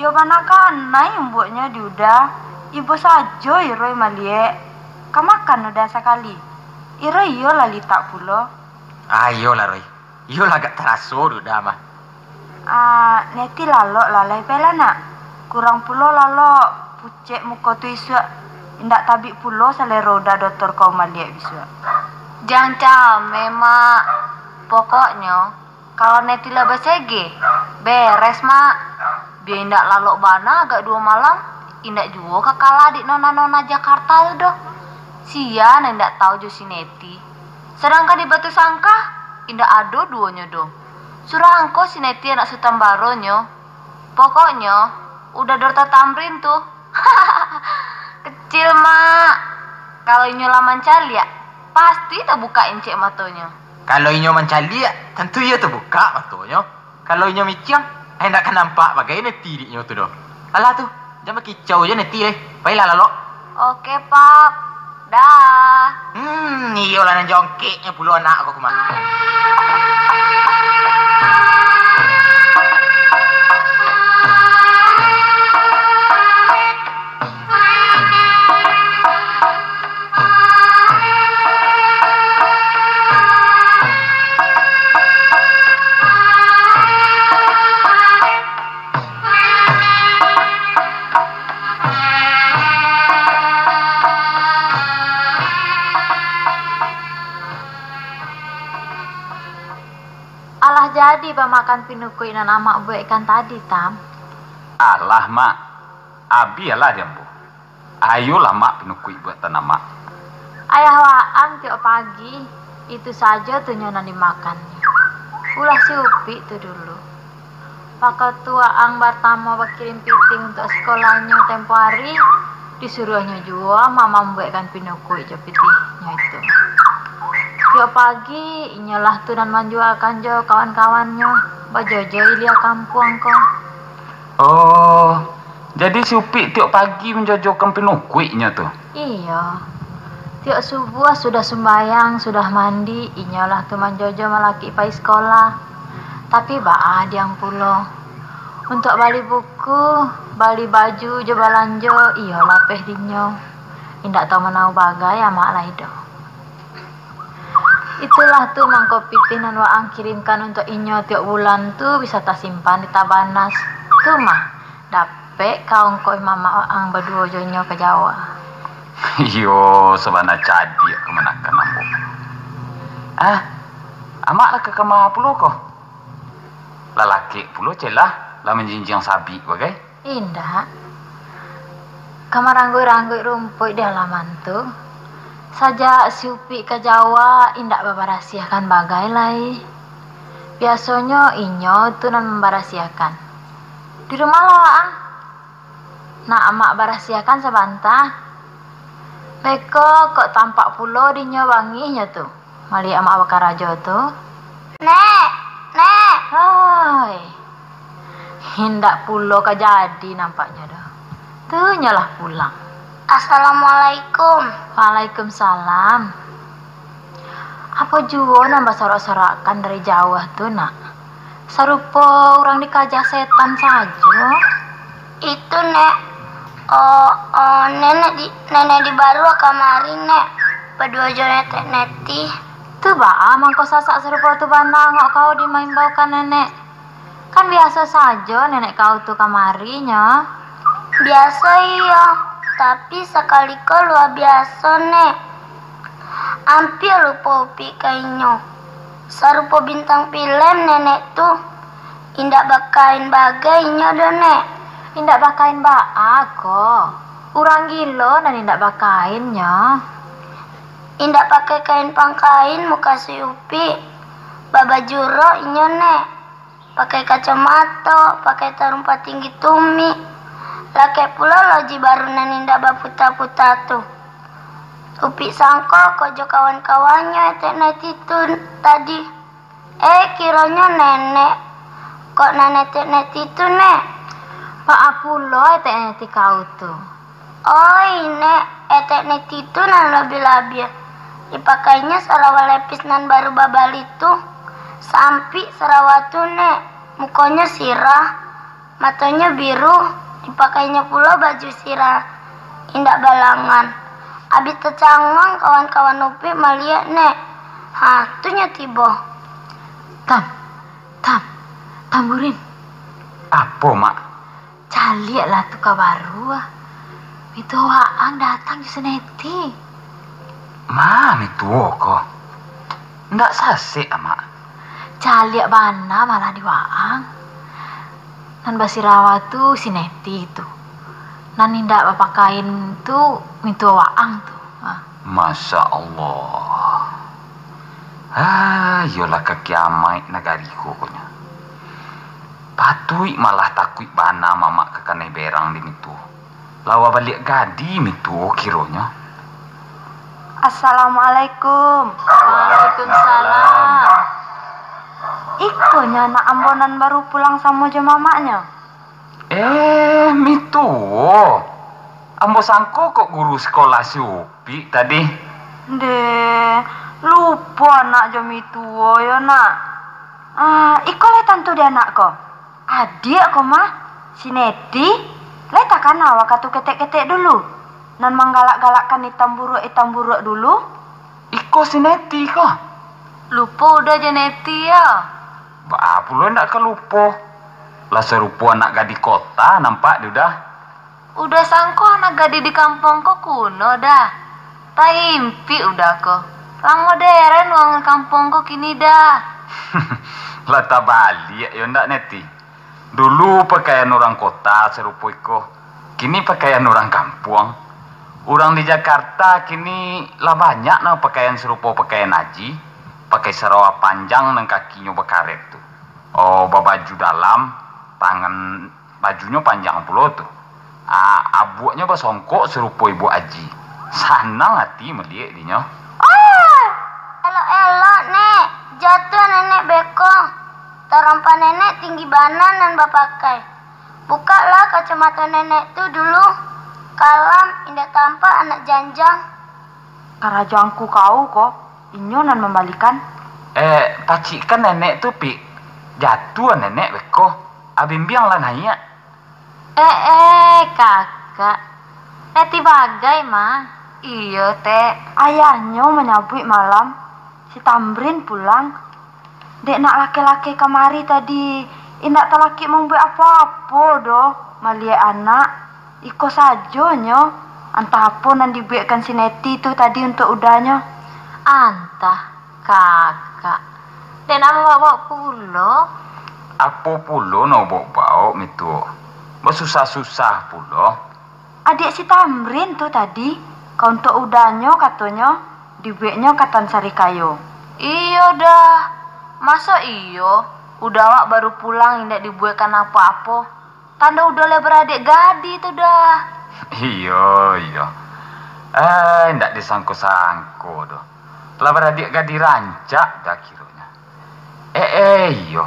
iyo bana kanai umbuaknyo di udah. Ibo sajo Roy maliek. Ka makan udah sakali. Roy iyo lah litak pulo. Ah, iyolah, Roy. Iyolah, agak taraso dek udah mah. Ah, Neti lalok lah, lai pailah nak. Kurang pulo lalok, pucek muko tu isuak. Indak tabik pulo salero udah dotor kau maliek bisuak. Jan cameh, Mak. Pokoknyo, kalau Neti lah basege, beres, Mak. Bia indak lalok bana agak duo malam, indak juo ka kalah dek nona-nona Jakarta tu doh. Sia nan indak tau jo si Neti. Sadangkan di Batu Sangkah, indak ado duonyo doh. Surang ko si Neti anak Sutan Baro nyo. Pokoknyo, udah Dorta Tamrin tu. Kecil, Mak. Kalau inyo lah mancaliak, pasti tabukak incek matonyo. Kalau inyo mancaliak, tantu iyo tabukak matonyo. Kalau inyo miciang, ai indak ka nampak bagai Neti dek inyo tu doh. Alah tu, jan bakicau jo Neti lai. Pailah lalok. Oke, Pap. Dah. Hmm, iyolah nan jongkeknyo pulo anak ko kumakan. Alah jadi bamakan pinukuik nan amak buekkan tadi, Tam? Alah, Mak. Abiahlah di ambo. Ayolah, Mak, pinukuik buatan amak. Ayah waang tiok pagi, itu sajo tu nyo nan dimakannyo. Ulah si Upik tu dulu. Wakatu waang partamo bakirim pitih untuak sikolahnyo tempo ari, disuruahnyo juo amak mambuekkan pinukuik jo pitihnyo itu. Tiok pagi, inyolah tu nan manjuakan jo kawan-kawannyo, bajojo ilia kampuang ko. Oh, jadi si Upik tiok pagi manjojokan pinukuiknyo tu? Iyo. Tiok subuah sudah sumbayang, sudah mandi, inyolah tu manjojo malakik pai sikolah. Tapi baa diang pulo. Untuak bali buku, bali baju jo balanjo, iyo lapeh dinyo. Indak tau manau bagai amak lai doh. Itulah tu mangko pitih nan waang kirimkan untuak inyo tiok bulan tu bisa tasimpan di Tabanas. Tu mah, dapek ka ongkoh mamak waang baduo jo inyo ka Jawa. Iyo, sabana cadiak kamanakan ambo. Ah, amak lah ka kama pulo ko? Lah lakek pulo celah, lah manjinjiang sabik bagai. Indak. Ka marangguik-rangguik rumpuik di halaman tu. Sajak si Upik ka Jawa, indak babarasiahkan bagai lai. Biasonyo inyo tu nan mambarasiahkan. Di rumah lah waang. Nak amak barasiahkan sabanta. Beko kok tampak pulo dinyo bangihnyo tu. Maliek amak bakarajo tu. Nek, Nek. Hai. Indak pulo ka jadi nampaknyo doh. Tu nyolah pulang. Assalamualaikum. Waalaikumsalam. Apo juo nan basorak-sorakan dari jauah tu, nak? Sarupo urang dikajah setan sajo. Itu, Nek. Oh, oh, nenek di, nenek di baruah kamari, Nek. Baduo jo netek Neti. Tu baa mangko sasak sarupo tu bana angok kau dimaimbaukan nenek? Kan biaso sajo nenek kau tu kamari nyo. Biaso iyo, tapi sakali ko lua biaso, Nek. Ampia lupo Upik ka inyo. Sarupo bintang pilem nenek tu. Indak bakain bagai inyo doh, Nek. Indak bakain baa ko? Urang gilo nan indak bakain nyo. Indak pakai kain pangkain mukasuik Upik. Babaju rok inyo, Nek. Pakai kacamato, pakai tarumpa tinggi tumik. Lakek pulo loji baru nan indak baputa-puta tu. Upik sangko ko jo kawan-kawannyo etek Neti tu tadi. Eh, kironyo nenek, kok nan etek neti tu, Nek? Baa pulo etek neti kau tu? Oi, Nek, etek neti tu nan labiah-labiah. Dipakainyo sarawa lepis nan baru babali tu. Sampik sarawa tu, Nek. Mukonyo sirah. Matonyo biru, dipakainyo pulo baju sirah indak balangan. Abih tacangang kawan-kawan Upik maliek, Nek. Ha, tu nyo tibo. Tam, Tam, Tamburin. Apo, Mak? Caliaklah tu ka baru, ah. Mituo waang datang jo si Neti. Ma mituo ko? Ndak sasek, Mak. Caliak bana malah di waang. Nan basirawa tu si Neti tu. Nan indak bapakain tu mituo waang tu. Ah. Masya Allah. Ah, iyolah ka kiamaik nagari ko, konyo. Patuik malah takuik bana mamak ka kanai berang di mituo. Lawa baliak gadi mituo kironyo. Assalamualaikum. Waalaikumsalam. Iko nyo anak ambo nan baru pulang samo jo mamaknyo? Eh, mituo. Ambo sangko kok guru sikolah si Upik tadi. Ndeh, lupo anak jo mituo yo, Nak. Ah, iko lai tantu di anak ko. Adiak ko mah, si Neti, lai takana wakatu ketek-ketek dulu, nan manggalak-galakkan itam buruak-itam buruak dulu. Iko si Neti ko. Lupo Uda jo Neti yo. Baa pulo ndak ka lupo? Lah sarupo anak gadih kota nampak di Uda. Uda sangko anak gadih di kampuang ko kuno, Da. Taimpik Uda ko. Lah moderen urang kampuang ko kini, Da. Lah tabaliak yo ndak, Neti? Dulu pakaian urang kota sarupo iko, kini pakaian urang kampuang. Urang di Jakarta kini lah banyak nan pakaian sarupo pakaian aji, pakai sarawa panjang nan kakinyo bakaret tu. Oh, babaju dalam, tangan bajunyo panjang pulo tu. Ah, abuaknyo basongkok sarupo ibu aji. Sanang ati maliek dinyo. Ah! Elok-elok, Nek. Jatuah nenek beko. Tarompa nenek tinggi bana nan bapakai. Bukaklah kacamato nenek tu dulu. Kalam, indak tampak anak janjang. Karajo angku kau ko, inyo nan mambalikan. Eh, pacikkan nenek tu, Pik. Jatuah nenek beko. Abimbiang lah naiak. Eh, eh, kakak. Neti bagai, mah. Iyo, Tek. Ayahnyo manyabuik malam, si Tamrin pulang. Dek nak laki-laki kamari tadi, indak talakik mambuek apo-apo doh, maliek anak. Iko sajonyo, antah apo nan dibuekkan si Neti tu tadi untuak Udanyo. Antah, kakak. Dek nak mambaok pulo. Apo pulo nak baok-baok, Mituo? Basusah-susah pulo. Adiak si Tamrin tu tadi, ka untuak Udanyo katonyo, dibueknyo katan sarikayo. Iyo dah, maso iyo, Uda awak baru pulang indak dibuekkan apo-apo. Tando Uda lah baradiak gadih tu dah. Iyo, iyo. Eh, indak disangko-sangko doh. Lah baradiak gadih rancak dah kironyo. Eh, eh, iyo.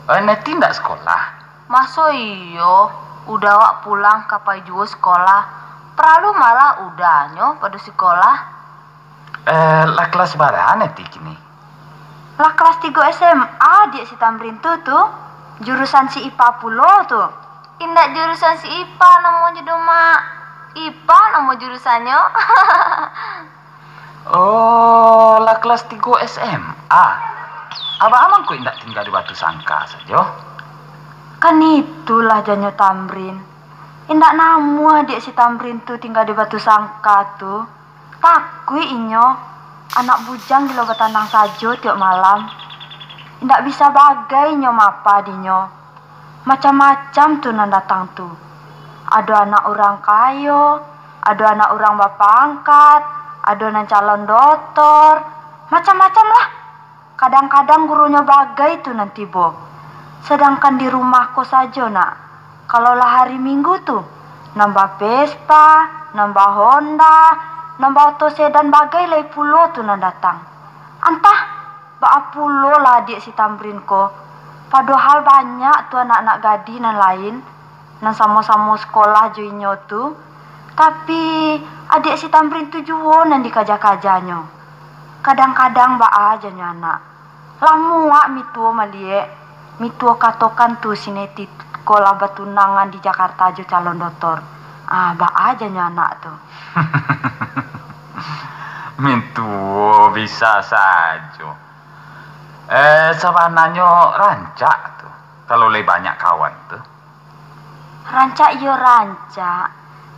Eh, Neti indak sekolah? Maso iyo, Uda awak pulang ka pai juo sekolah. Paralu malah Udanyo pado sekolah. Eh, lah kelas bara Neti kini? Lah kelas tigo S M A, adiak si Tamrin tu, tu. Jurusan si Ipa pulo tu. Indak jurusan si Ipa namonyo doh, Mak. Ipa namo jurusannyo. Oh, lah kelas tigo S M A. Abah Amang kok indak tingga di Batusangka sajo? Kan itulah janyo Tamrin. Indak namuah adiak si Tamrin tu tingga di Batusangka tu. Takuik inyo, anak bujang gilo batanang sajo tiok malam. Indak bisa bagai inyo mapa dinyo. Macam-macam tu nan datang tu. Ado anak urang kayo, ado anak urang bapangkat, ado nan calon dotor, macam-macam lah. Kadang-kadang gurunyo bagai tu nan tibo. Sadangkan di rumah ko sajo, Nak. Kalau lah hari Minggu tu, nan ba-Vespa, nan ba-Honda, nan ba-oto sedan bagai lai pulo tu nan datang. Antah, Baa pulo lah adiak si Tamrin ko, padohal banyak tu anak-anak gadih nan lain, nan samo-samo sekolah jo inyo tu, tapi, adiak si Tamrin tu juo nan dikaja-kajanyo. Kadang-kadang baa janyo anak. Lah muak Mituo maliek, Mituo katokan tu si Neti ko lah batunangan di Jakarta jo calon dotor. Ah, baa janyo anak tu. Mituo bisa sajo. Eh, sabananyo rancak tu, kalau lai banyak kawan tu. Rancak iyo rancak,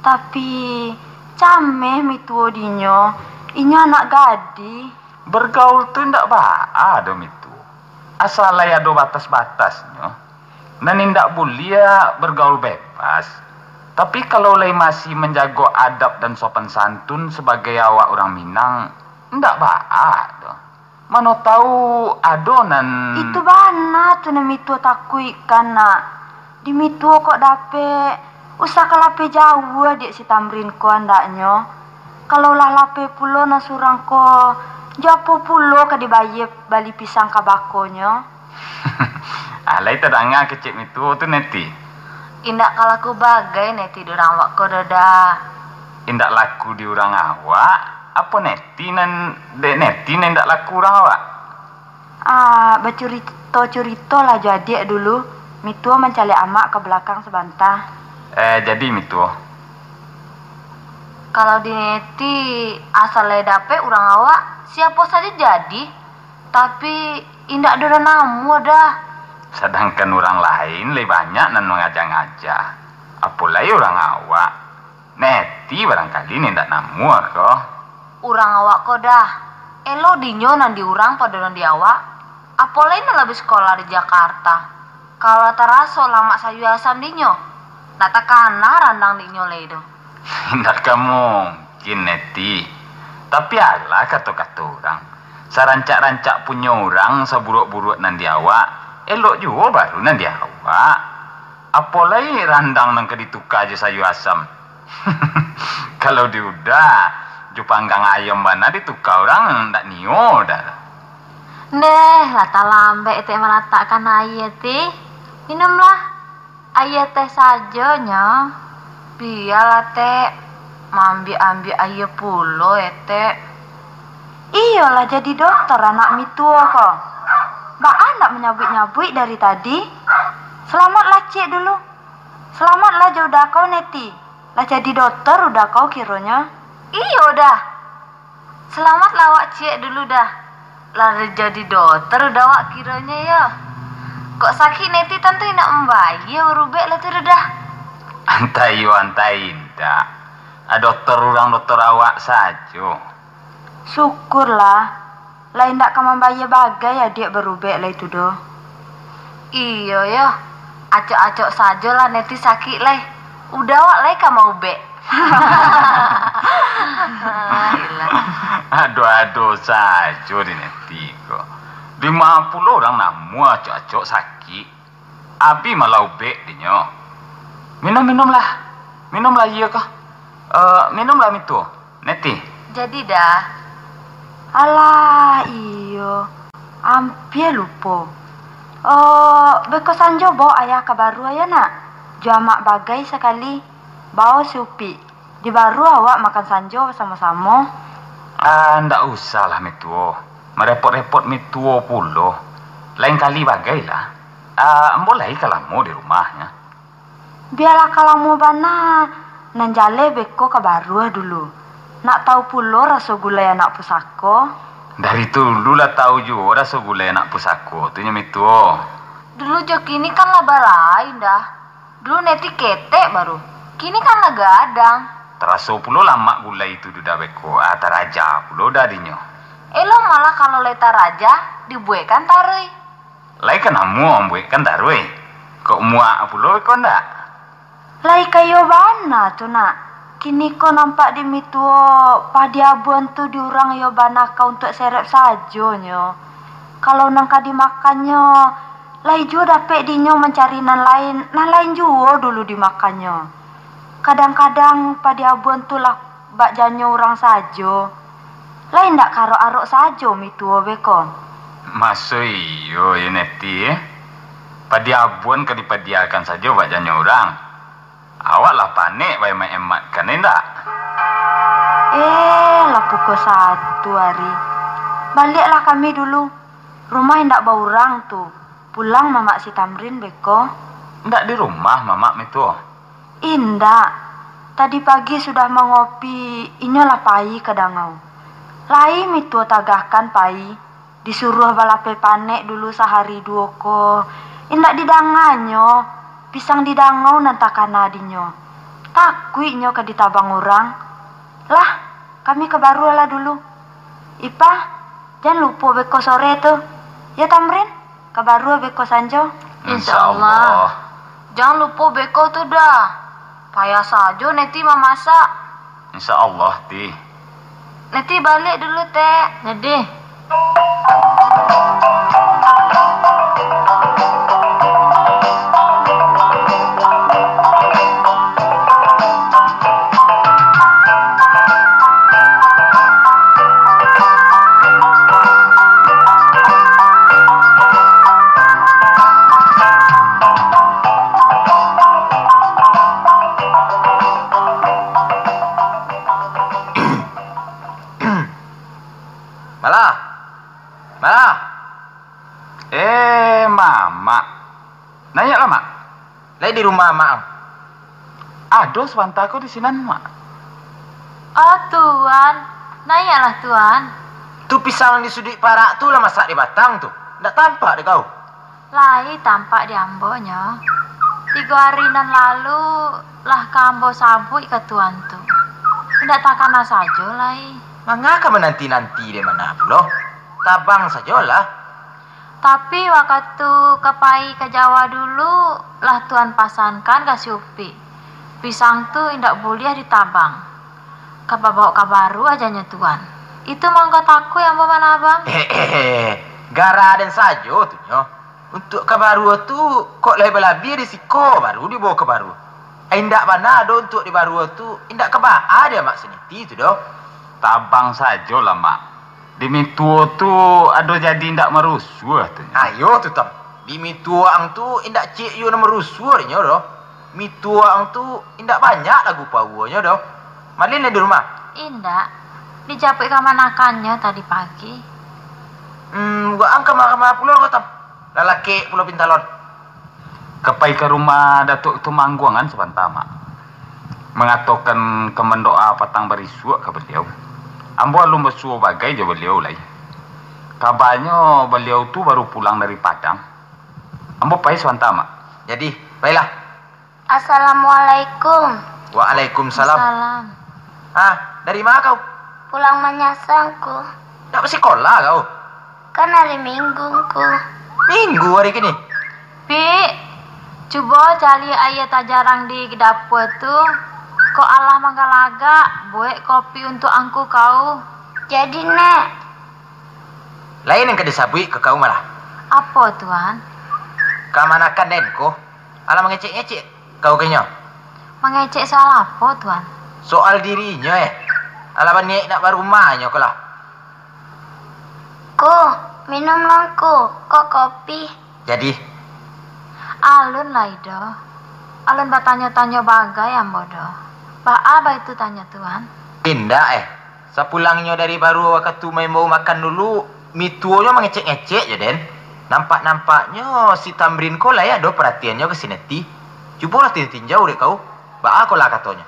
tapi, cameh Mituo dinyo, inyo anak gadih. Bergaul tu indak baa doh Mituo, asa lai ado batas-batasnyo. Nan indak buliah bergaul bebas, tapi kalau lai masih manjago adab dan sopan santun sabagai awak urang Minang, indak baa doh. Mano tau ado nan. Itu bana tu nan Mituo takuikkan, nak. Di Mituo kok dapek, usah ka lapeh jauah dek si Tamrin ko andaknyo. Kalau lah lapeh pulo nan surang ko, jo apo pulo ka dibayie bali pisang ka bakonyo? Ah, lai tadanga kecek Mituo tu, Neti? Indak ka laku bagai Neti di urang awak ko doh, Da. Indak laku di urang awak? Apo Neti nan, dek Neti nan indak laku urang awak? Ah, bacurito-curito lah jo adiak dulu. Mituo mancaliak amak ka balakang sabanta. Eh, jadi Mituo. Kalau di Neti, asal lai dapek urang awak, siapo sajo jadi. Tapi, indak ado nan namuah, Da. Sadangkan urang lain lai banyak nan mangaja-ngaja. Apo lai urang awak. Neti barangkali nan indak namuah ko. Urang awak ko, Da. Elok dinyo nan di urang pado nan di awak. Apo lai nan lah basekolah di Jakarta. Kalau lah taraso lamak sayua asam dinyo, ndak takana randang dinyo lai doh. Indak ka mungkin, Neti. Tapi alah kato-kato urang. Sarancak-rancak punyo urang, saburuak-buruak nan di awak, elok juo baru nan di awak. Apo lai randang nan ka dituka jo sayua asam. Kalau di Uda, jo panggang ayam bana dituka urang, ndak nio Uda. Ndeh, lah talambek etek malatakkan aia ti. Minumlah. Aia teh sajo nyo. Bialah, Tek. Maambiak-ambiak aia pulo, Etek. Iyo lah jadi dotor anak Mituo ko. Baa ndak manyabuik-nyabuik dari tadi? Salamatlah ciek dulu. Salamatlah jo Uda kau, Neti. Lah jadi dotor Uda kau kironyo. Iyo, Da. Salamatlah awak ciek dulu, Da. Lah jadi dotor Uda awak kironyo, yo. Kok sakik Neti tantu indak mambayia barubek lah tu, Da. Antai iyo, antai indak. A, dotor urang dotor awak sajo. Syukurlah, lah indak ka mambayia bagai adiak barubek lai tu doh. Iyo, yo. Acok-acok sajolah Neti sakik lai. Uda awak lai ka maubek. Ado-ado sajo di Neti ko. Dima pulo urang namuah acok-acok sakik. Abi malah ubek dinyo. Minum, minumlah. Minumlah iyo ko. Eh, minumlah Mituo. Neti. Jadi, Da. Alah, iyo. Ampia lupo. Oh, beko sanjo bao ayah ka baruah yo, Nak. Jo amak bagai sakali. Bao si Upik. Di baruah awak makan sanjo basamo-samo. Ah, ndak usahlah, Mituo. Marepot-repot Mituo pulo. Lain kali bagailah. Ah, ambo lai ka lamo di rumah nyo. Bialah ka lamo bana, nan jaleh beko ka baruah dulu. Nak tau pulo raso gulai anak pusako. Dari dulu lah tau juo raso gulai anak pusako tu nyo Mituo. Dulu jo kini kan lah balain, Da. Dulu Neti ketek baru, kini kan lah gadang. Taraso pulo lamak gulai tu duda beko, ah, taraja pulo da dinyo. Elok malah kalau lai taraja, dibuekkan taruih. Lai ka namuah mambuekkan taruih? Kok muak pulo beko ndak? Lai kayo bana tu, Nak. Kini ko nampak di Mituo, padi abuan tu di urang iyo bana ka untuak serep sajo nyo. Kalau nan ka dimakannyo, lai juo dapek dinyo mancari nan lain, nan lain juo dulu dimakannyo. Kadang-kadang padi abuan tu lah bak janyo urang sajo. Lai ndak ka arok-arok sajo Mituo beko. Maso iyo, yo Neti, eh? Padiabuan ka dipadiakan sajo bak janyo urang. Awak lah panek baemak-emakkan, indak? Eh, lah pukul satu ari. Baliaklah kami dulu. Rumah indak baurang tu. Pulang mamak si Tamrin beko. Indak di rumah mamak mituo? Indak. Tadi pagi sudah mangopi, inyo lah pai ka dangau. Lai mituo tagahkan pai. Disuruah balapeh panek dulu sahari duo ko, indak didanganyo, pisang di dangau nan takana dinyo. Takuiknyo ka ditabang urang. Lah, kami ka barualah dulu. Ipah, jan lupo beko sore tu. Yo Tamrin, ka baruah beko sanjo. Insya Allah. Jan lupo beko tu dah. Payah sajo Neti mamasak. Insya Allah, Ti. Neti baliak dulu, Tek. Jadi. Malah. Malah. Eh, Mamak. Naiaklah, Mak. Lai di rumah, Mak? Ado sabanta ko di sinan, Mak. Oh, Tuan. Naiaklah, Tuan. Tu pisang di suduik parak tu lah masak di batang tu. Ndak tampak dek kau? Lai tampak di ambo nyo. Tigo ari nan lalu lah ka ambo sabuik ka Tuan tu. Indak takana sajo lai. Manga ka mananti-nanti dek mana pulo? Tabang sajolah. Tapi wakatu ka pai ka Jawa dulu, lah Tuan pasankan ka si Upik. Pisang tu indak buliah ditabang. Ka babaok ka baruah janyo Tuan. Itu mangko takuik ambo manabang. Gara den sajo tu nyo. Untuak ka baruah tu, kok lai balabiah di siko baru dibaok ka baruah. Ai indak bana doh untuak di baruah tu, indak ka baa di amak si Neti tu doh. Tabang sajolah, Mak. Di mituo tu ado jadi indak marusuah tu nyo. Ayo tu, Tam. Di mituo ang tu indak ciek iyo nan marusuah dinyo doh. Mituo ang tu indak banyak lagu pauanyo doh. Malin lai di rumah? Indak. Dijapuik kamanakannyo tadi pagi. Hmm, waang kama-kama pulo ko, Tam? Lalakek pulo pintalon. Ka pai ka rumah Datuak Tumangguangan sabanta, Mak. Mangatokan ka mandoa patang barisuak ka baliau. Ambo alun basuo bagai jo baliau lai. Kabanyo baliau tu baru pulang dari Padang. Ambo pai sabanta, Mak. Jadi, pailah. Assalamualaikum. Waalaikumsalam. Salam. Ah, dari ma kau? Pulang manyasang ku. Ndak basikola kau? Kan hari Minggu ku. Minggu hari kini? Pik, cubo caliak aia tajarang di dapua tu. Kok alah manggalagak, buek kopi untuak angku kau. Jadi, Nek. Lain nan ka disabuik ka kau malah. Apo, Tuan? Kamanakan den ko? Alah mangecek-ngecek kau ka inyo? Mangecek soal apo, Tuan? Soal dirinyo, eh. Alah baniaik nak barumah inyo ko lah. Ko, minum lah ko, ko kopi. Jadi? Alun lai doh. Alun batanyo-tanyo bagai ambo doh. Baa baitu tanyo, Tuan? Indak, eh. Sapulangnyo dari baruah wakatu maimbau makan dulu, mituonyo mangecek-ngecek jo den. Nampak-nampaknyo si Tamrin ko lai ado paratiannyo ka si Neti. Cubolah tin-, tinjau dek kau, baa ko lah katonyo.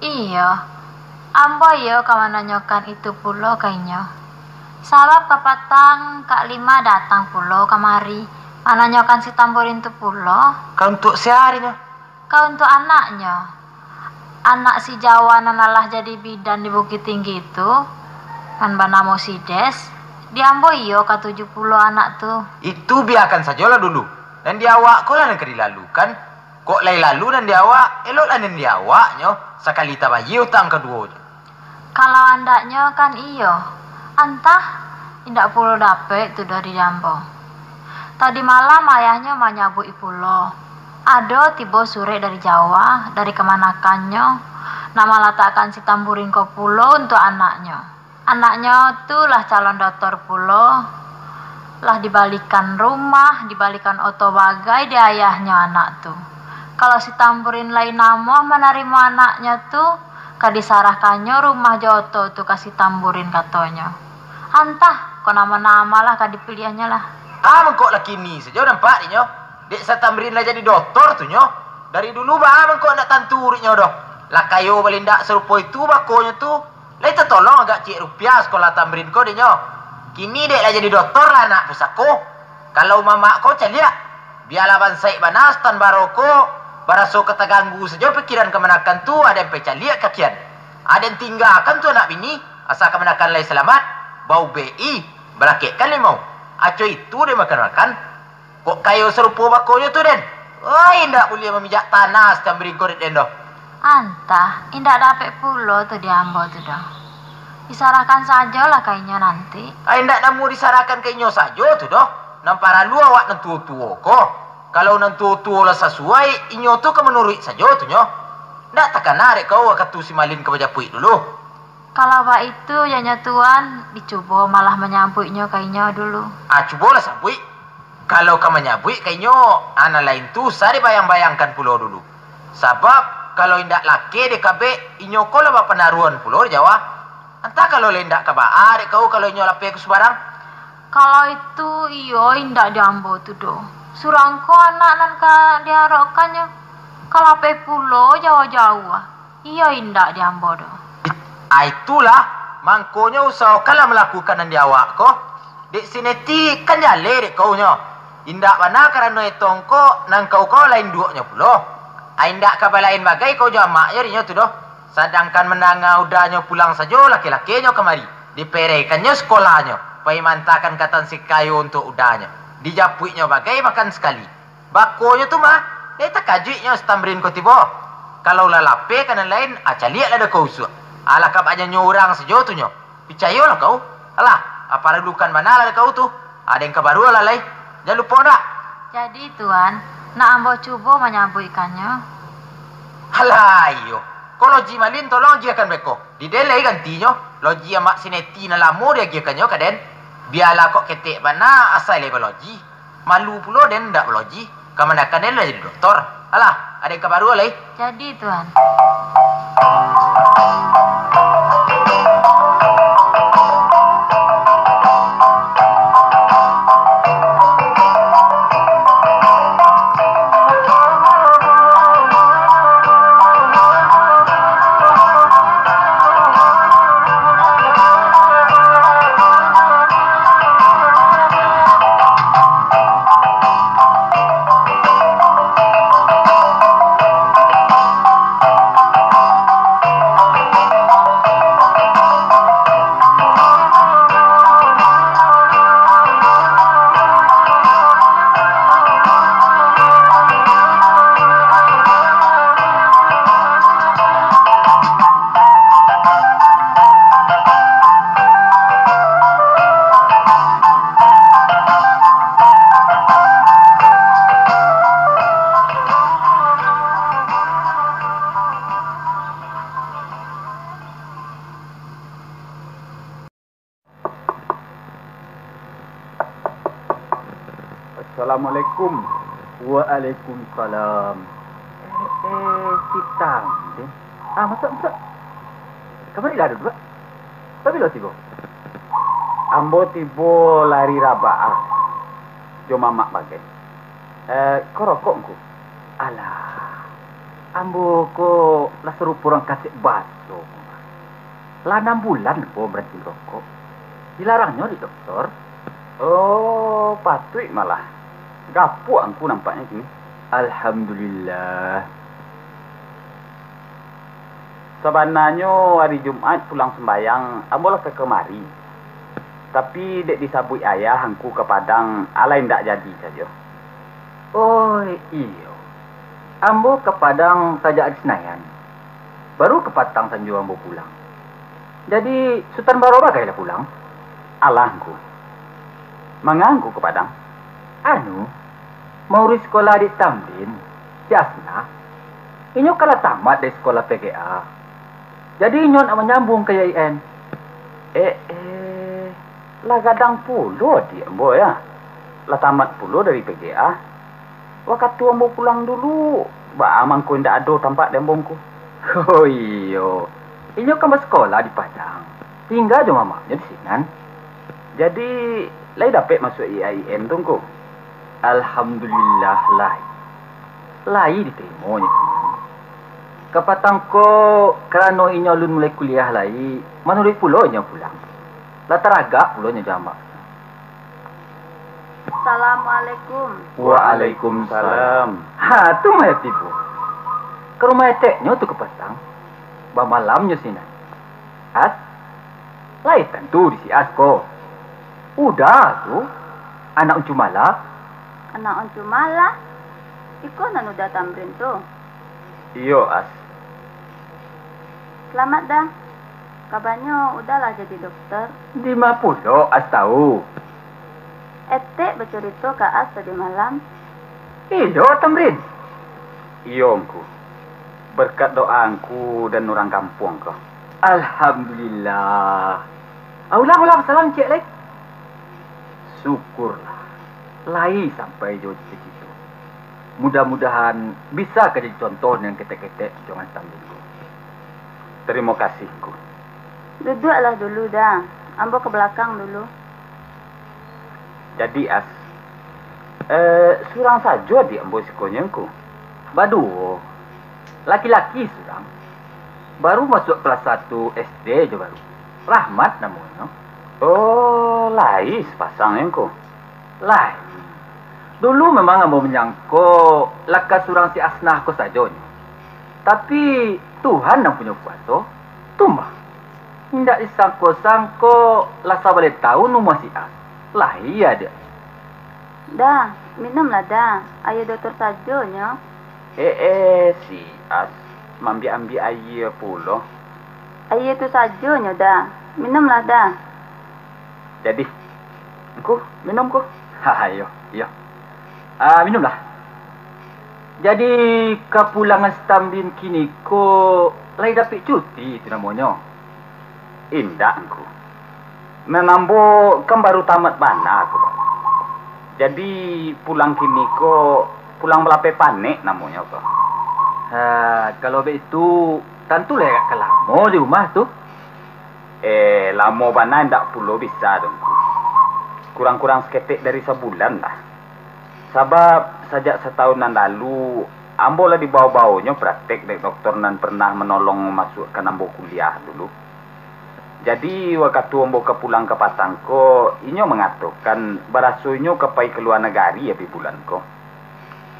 Iyo, ambo iyo ka mananyokan itu pulo ka inyo. Sabab kapatang Kak Lima datang pulo kamari, mananyokan si Tamrin tu pulo. Ka untuak sia dinyo? Ka untuak anaknyo. Anak si Jawa nan alah jadi bidan di Bukittinggi tu, nan banamo si Des, di ambo iyo katuju pulo anak tu. Itu biakan sajolah dulu. Nan di awak ko lah nan ka dilalukan. Kok lai lalu nan di awak, eloklah nan di awaknyo, sakali tabayia utang kaduonyo. Kalau andaknyo kan iyo, antah, indak pulo dapek tu doh di ambo. Tadi malam ayahnyo manyabuik pulo, ado tibo surek dari Jawa, dari kamanakannyo, nak malatakkan si Tamburin ko pulo untuak anaknyo. Anaknyo tu lah calon dotor pulo. Lah dibalikan rumah, dibalikan oto bagai di ayahnyo anak tu. Kalau si Tamburin lai namuah manarimo anaknyo tu, ka disarahkannyo rumah jo oto tu ka si Tamburin, katonyo. Antah, ko namo-namo lah ka dipiliahnyo lah. Ah, mangkok lah kini sajo nampak dinyo. Dek si Tamburin lah jadi dotor tu nyo. Dari dulu baa mangkok ndak tantu uriknyo doh. Lah kayo balindak sarupo itu bakonyo tu. Lai tatolong agak ciek rupiah sakolah Tamburin ko dinyo. Kini dek lah jadi dotor lah anak pusako. Kalau mamak ko caliak, bialah bansaik bana Sutan Baro ko, baraso ka taganggu sajo pikiran kamanakan tu, aden pacaliak ka kian. Aden tinggakan tu anak bini, asa kamanakan lai salamat, baubek i, balakekkan limau. Aco itu den makan-makan. Kok kayo sarupo bakonyo tu, den? Oi, indak buliah mamijak tanah si Tamburin ko dek den doh. Antah, indak dapek pulo tu di ambo tu doh. Disarahkan sajolah ka inyo nanti. Ai, indak namuah disarahkan ka inyo sajo tu doh. Nan paralu awak nan tuo-tuo ko. Kalau nan tuo-tuo lah sasuai, inyo tu ka manuruik sajo tu nyo. Ndak takana dek kau wakatu si Malin ka bajapuik dulu? Kalau baitu, janyo Tuan, dicubo malah manyabuiknyo ka inyo dulu. Ah, cubolah sabuik. Kalau ka manyabuik ka inyo, ah, nan lain tu usah dibayang-bayangkan pulo dulu. Sabab, kalau indak lakeh dikabek, inyo ko lah bapanaruan pulo di Jawa. Antah kalau lah indak ka baa dek kau kalau inyo lapeh ka subarang. Kalau itu, iyo indak di ambo tu doh. Surang ko anak nan ka diarokkannyo, ka lapeh pulo jauah-jauah. Iyo indak di ambo doh. Ah, itulah, mangkonyo usahokanlah malakukan nan di awak ko. Dek si Neti kan jaleh dek kau nyo. Indak bana karano etong ko, nan kau ko lah induaknyo pulo. Ah, indak ka balain bagai kau jo amaknyo dinyo tu doh. Sadangkan mandanga udanyo pulang sajo lakeh-lakehnyo kamari, dipereikannyo sakolahnyo, pai mantakan ka tan si kayo untuak udanyo, dijapuiknyo bagai makan sakali. Bakonyo tu mah, dek takajuiknyo si Tamrin ko tibo. Kalau lah lapeh ka nan lain, ah, caliaklah dek ko usuak. Alah ka bak nyo urang sajo tu nyo. Picayolah kau. Alah, ah, paralukan bana lah dek kau tu. Aden ka baru lah lai. Jan lupo ndak? Jadi, Tuan, nak ambo cubo manyabuikkannyo? Alah, iyo. Ko loji Malin tolong agiahkan beko. Di den lai gantinyo. Loji amak si Neti nan lamo diagiahkannyo ka den. Bialah kok ketek bana, asai lai baloji. Malu pulo den ndak baloji, kamanakan den lah jadi doktor. Alah, aden ka baru lai. Jadi, Tuan. Assalamualaikum. Waalaikumsalam. Eh, eh, si Tamrin. Ah, masuak, masuak. Kamari lah duduak. Pabilo tibo? Ambo tibo lari rabaah. Jo mamak bagai. Eh, ko rokok ngku? Alah, ambo ko lah sarupo urang kasek baso. Lah anam bulan ambo baranti marokok. Dilarangnyo dek doktor. Oh, patuik malah. Gapuak angku nampaknyo kini. Alhamdulillah. Sabananyo ari Jumaik pulang sumbayang, ambo lah ka kamari. Tapi dek disabuik ayah angku ka Padang, alah indak jadi sajo. Oh, iyo. Ambo ka Padang sajak ari Sinayan. Baru kapatang sanjo ambo pulang. Jadi, Sutan Baro bagai lah pulang? Alah, Ngku. Manga Ngku ka Padang? Anu, mauruih sikolah adik Tamrin, si Asnah. Inyo kan lah tamat dari sikolah P G A. Jadi, inyo nak manyambuang ka I A I N. Eh, eh, lah gadang pulo adik ambo, ya. Lah tamat pulo dari P G A. Wakatu ambo pulang dulu, baa mangko indak ado tampak di ambo, Ngku? Oh iyo, inyo kan basikola di Padang, tingga jo mamaknyo di sinan. Jadi, lai dapek masuak I A I N tu, Ngku? Alhamdulillah, lai. Lai ditarimo nyo sinan. Kapatang ko, karano inyo alun mulai kuliah lai, manuruik pulo inyo pulang. Lah taragak pulo nyo jo amak. Assalamualaikum. Waalaikumsalam. Ha, tu mah tibo. Ka rumah eteknyo tu kapatang. Bamalamnyo sinan. As, lai tantu di si As ko. Uda tu, anak Uncu Mala. Anak Uncu Mala? Iko nan Uda Tamrin tu? Iyo, As. Salamat, Da. Kabanyo Uda lah jadi dokter. Dima pulo As tau? Etek bacurito ka As tadi malam. Iyo, Tamrin. Iyo, Ngku. Berkat doa Ngku dan urang kampuang ko. Alhamdulillah. Ah, ulang, ulang, salam ciek lai. Syukurlah, lai sampai jo cito-cito. Mudah-mudahan bisa ka jadi contoh nan ketek-ketek jo Tamrin ko. Tarimo kasih, Ngku. Duduaklah dulu, Da. Ambo ka balakang dulu. Jadi, As, eh, surang sajo adiak ambo sikonyo, Ngku? Baduo. Laki-laki surang. Baru masuak kelas satu S D jo baru. Rahmat namonyo. Oh, lai sapasang, Ngku? Lai. Dulu memang ambo manyangko laka surang si Asnah ko sajonyo. Tapi, Tuhan nan punyo kuaso. Tu mah. Indak disangko-sangko, lah sabaleh taun umua si As. Lahia dek. Da, minumlah, Da. Aia dotor sajonyo. Eh, eh, si As, maambiak-ambiak aia pulo. Aia tu sajonyo, Da. Minumlah, Da. Jadi, Ngku, minum, Ngku. Ha, iyo, iyo. Ah, minumlah. Jadi, kapulangan si Tamrin kini ko lai dapek cuti tu namonyo? Indak, Ngku. Nan ambo kan baru tamat bana ko. Jadi, pulang kini ko, pulang balapeh panek namonyo ko. Ha, kalau baitu, tantu lai agak ka lamo di rumah tu. Eh, lamo bana indak pulo bisa doh, Ngku. Kurang-kurang saketek dari sabulan lah. Sabab, sajak satahun nan lalu, ambo lah dibao-baonyo pratek dek doktor nan pernah manolong mamasuakkan ambo kuliah dulu. Jadi, wakatu ambo ka pulang ka Patang ko, inyo mangatokan, baraso inyo ka pai ka lua nagari abih bulan ko.